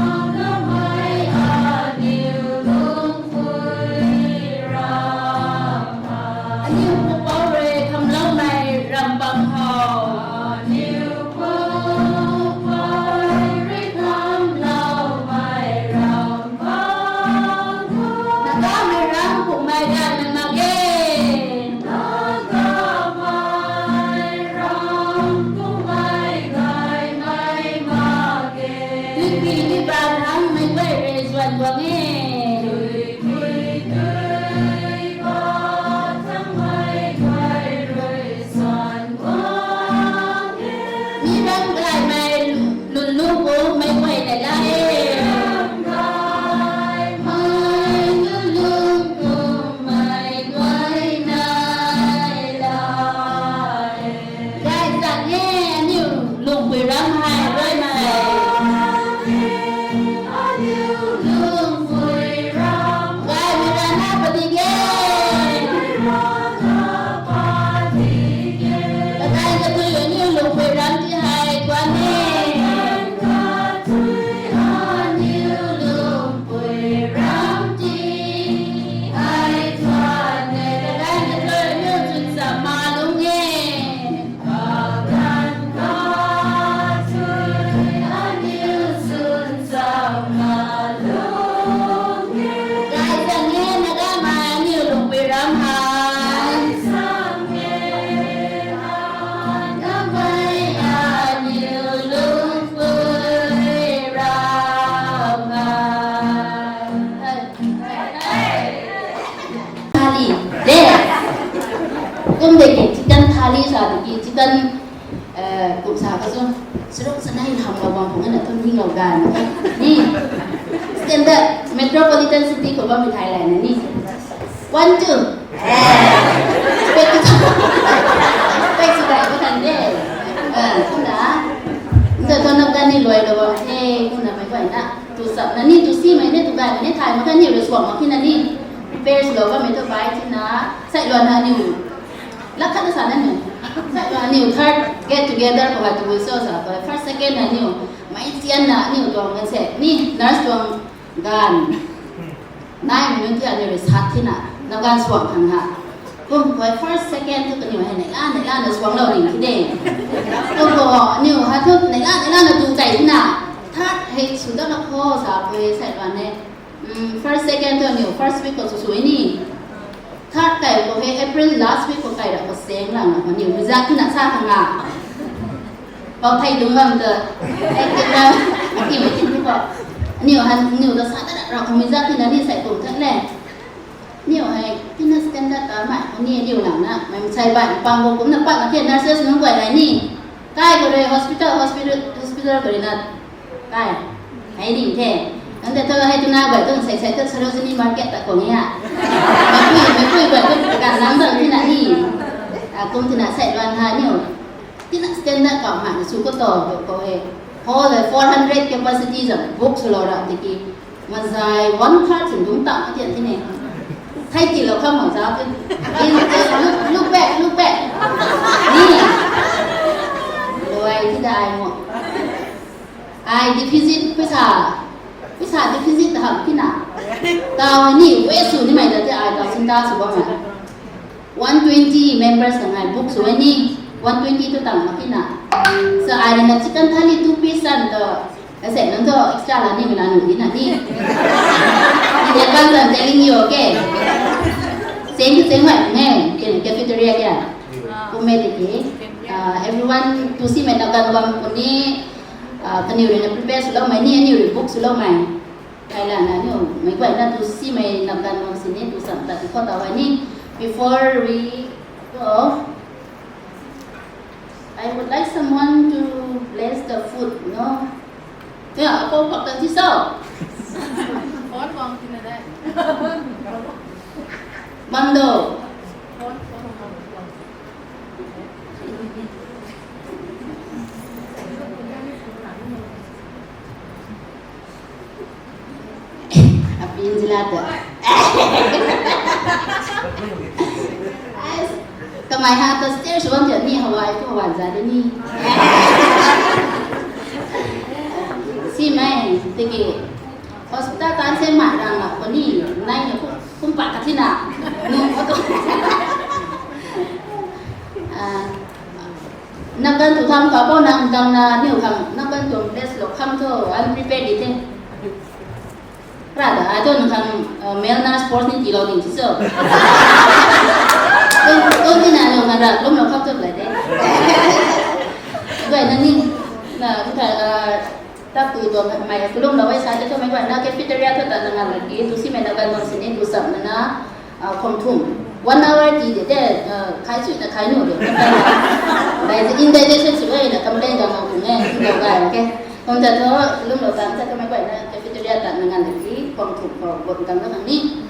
Nagamei aniu lungpui ram hei. Aniu pupouc rui khamloumei ram bam khou. Aniu pupouc rui khamloumei ram bam khou. Nagamei ram kummei gaymei mak ge. Nagamei ram kummei gaymei mak ge. Tuipui tuipa thangmei guay rui zuan guang e. Tuipui tuipa thangmei Kum de ki chicken thali sa de ki chicken, eh, kum sa ka chu. Saruk sanei ham lo bang phung na tum ni lo gan. Ni. Standard metropolitan city khou bam mi thai lai na ni. One, two. Eh. Pek chu. Pek chu dai ko tan de. Eh, kum na. Nda to na kan ni loi lo bam the, kum na mai bai na. Tu sap na ni, tu si mai ne, tu gai mai ne, thai mai kan ni, rui suak mak ki na ni. Prepare sw lo bam mi tu bai ti na. Sai lo na ni. Lak khat na sa na ni. Sai lo ni, third get together ko ba tu so sa ko. First, second na ni. Mai sian na ni tuang kan se. Ni nurse tuang gan. Nai mi nunc ti aniu rui sat thina, na gan suang khang ha. Kum koi first, second tu kaniw hei neihla neihla na suang lou ning ti de. Kum ko aniu ha thu neihla neihla na tu chai thina. Third hei sw dat na kho sa koi sai ban ne. Mm, first, second tu aniu first week ko sw sw ni. Third kai ko hei April last week ko kai ra ko seng lang na aniu mi zak thina sa khang ha. Pau thei lung bam ta, ai kina, aki mi tin ko. Niu han, niu ta sa ta ra kho mi zak kina ni sai kum than le. Niu hei, kina standard ta mai, ni niu lang na, mai sai bai, pang bo kum na pat na khe nurses nunc guay lai ni. Kai ko rui hospital, hospital, hospital ko rui na, kai, hei ding the. Nang ta tho hei tu na guay tu sai sai tu Sarojini Market ta ko ni ha. Mai pui, mai pui guay tu ka nang ta ni na ni. A, kum tina sai luan ha niu. Tina standard kau hana sw khou tho, tho khou hei. Hall hei four hundred capacity zam book swlou ra tiki. Mazai one third sin dungc tang tian tine. Thei tilou kham mak zau tin. In, in, look, look back, look back. Ni. Luai ti dai mo. Ai deficit paisa. Paisa deficit ta ham tina. Tau ni waste sw nimei ta ti ai tau sinta sw bam mai. One twenty members ka ngai book sw ni, one twenty tu tang mak tina. So ai rui na chicken thali two piece san to, ase nang to extra la ni mi la nu di na ni. In advance I'm telling you, okay? Same to same way, ne, in cafeteria kya? Kumme de ki, uh, everyone tu si mai na gan bam kuni, uh, kaniw rui na prepare swlou mai ni, aniw rui book swlou mai. Kai la na niu, mei guay na tu si mei nap gan mak sini tu sam ta tu khou ta wai ni. Before we go, I would like someone to bless the food, no? Kaya, akou pak tan si so. Bam do. Apin zila ta. Kamei ha ta stairs wan jan ni hawai tu wan za de ni. Si mai, tiki hospital tan se mai rang la ko ni, nai ni kum pa ka thina. Nu ko to. Ah, Nang kan tu tham ka bo nang kan na niu khang, nang kan tu best lo kham tu unprepared di the. Ra da, ai tu nang khang, uh, male na sports ni ti lo ding si so. Tu, tu ni na niu khang ra, lum lo kham tu lai de. Guay na ni, na, tu kha, uh, Tap tu tuang mei kalum lou e sa te tu mei guay na cafeteria thu ta na ngan laki, tu si mei na gan bam sini tu sap na na, ah, khom thum. One hour ti de te, ah, khai sui na khai nu de. Dai indigestion sui na complain da ngam kum e, lo ga, okay. Khom ta thu kalum lou tan ta tu mei guay na cafeteria ta na ngan laki, khom thum khou bot kan na nang ni.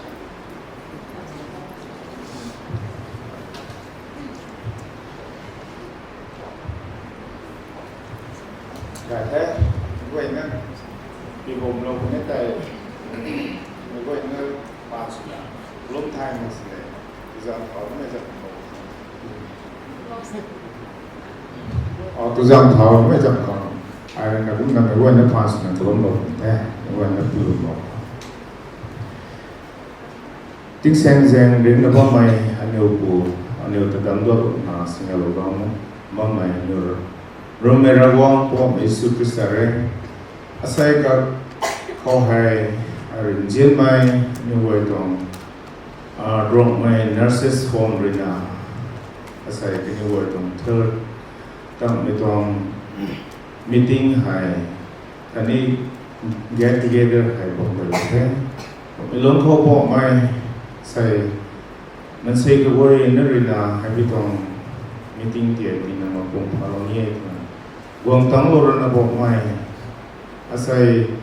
Gay the, guay na, pi bum lou kum e tei, guay na, pa suna, lum thai mak sini, tuzam thau na mei zam khou. Oh, tuzam thau na mei zam khou. Ai na kum na mei guay na pa suna, tuzam lou kum the, mei guay na pi bum lou. Tingsaengzaeng ringna bammei aniu pu, aniu ta dam duat na singalou bam, bammei aniu Rummei Ravguangc Pu Jisu Khrista rui, asei kak khou hei, rinzianmei aniu guay tuang, ah, Ruangmei nurses home ruina, asei kaniw guay tuang third, tamei tuang meeting hei, khatni get together hei bam guay the. Lung khou bammei sei, Mansei kaguayna ruina hei bi tuang meeting tiat tina mapung phalou ni e twna guang tangclou rana bammei, asei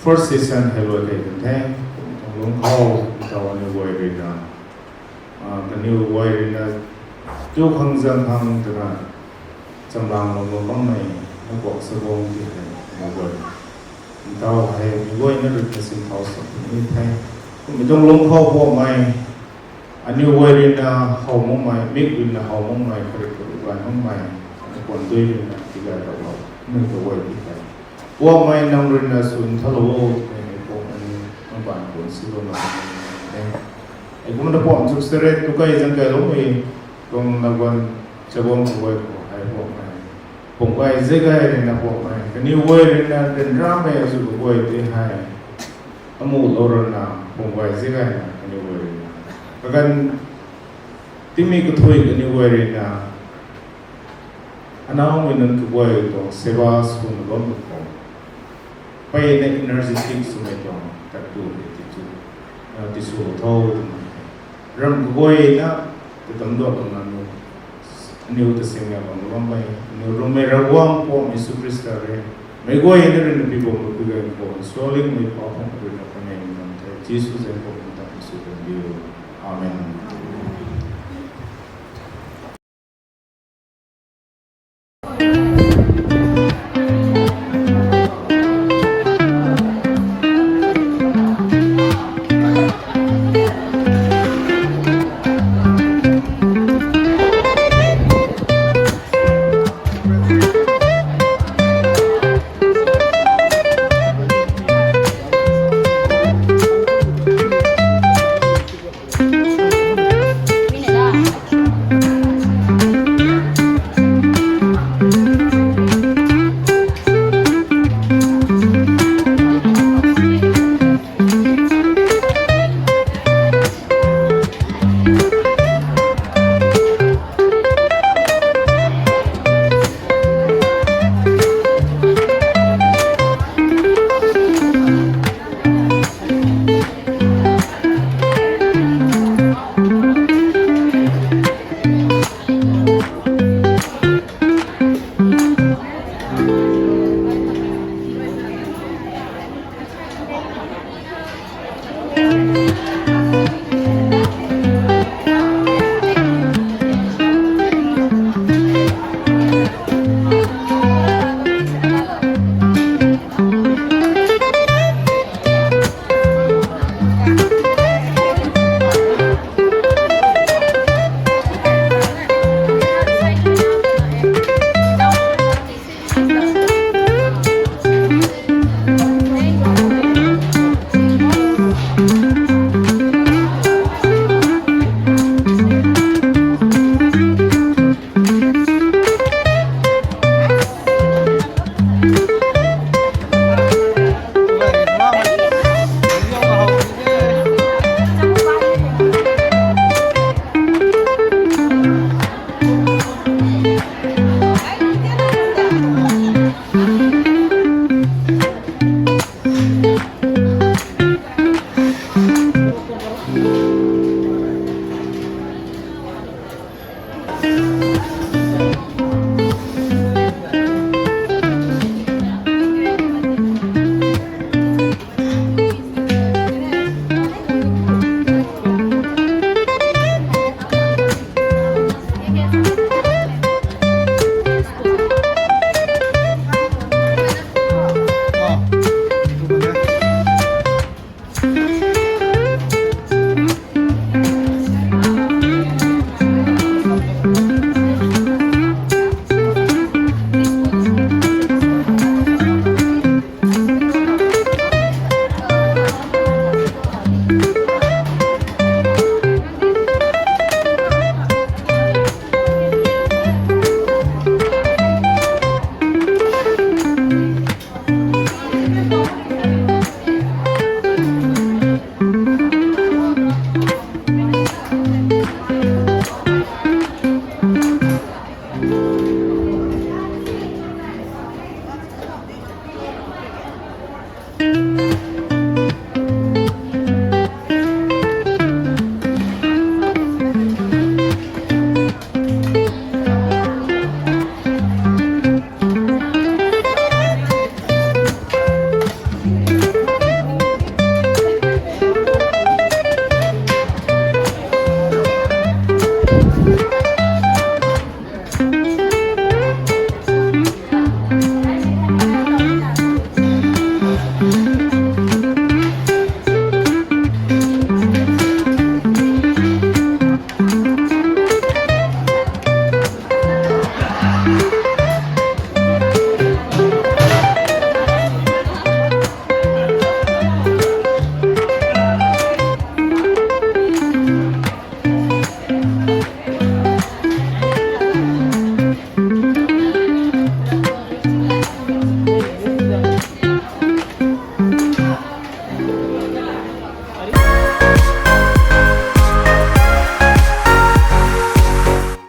first session hei luai kei kan the. Kum tuang lungc khou, taw aniu guay ruina, kaniw guay ruina tu khang zang khang twna chamlang lou bammei, na kuak sa guang ti hei aniu guay, ntaw hei mi guayna ruina sinthau sa ni the. Kummei tuang lungc khou bammei, aniu guay ruina how makmei, mik ruina how makmei, kharik kharu gay makmei, aniu kuan dui ruina tigay rau lou, aniu kaguay ti hei, Poubauhmei nang ruina swn thalou o twmei hei Poubauhmei nang baanv khou silou na e. Hei kumna Poubauhmei chuk seret tu kai zang kailoumei tuang naguan chaguang kaguay khou hei Poubauhmei, pum gay zek gay ruina Poubauhmei kaniw guay ruina ryanramei azuh kaguay tei hei amuhlou rana pum gay zek gayna kaniw guay ruina, kaganv tingmei kathuic kaniw guay ruina, anaumei nunc kaguay tuang seva swna bammei khou, mpeyna energetic swmei tuang tat tu hei ti tu, tiswlou tho twmei hei, ramh kaguayna ta tamduaklouna aniu ta singna bam bammei aniu Rummei Ravguangc Poubauhmei Jisu Khrista rui, meic guayna ruina pi bammei pi ganv khou nsualingmei pha phungc ruina kanei bam the. Jisu zanc khou kum ta sw kan diu. Amen.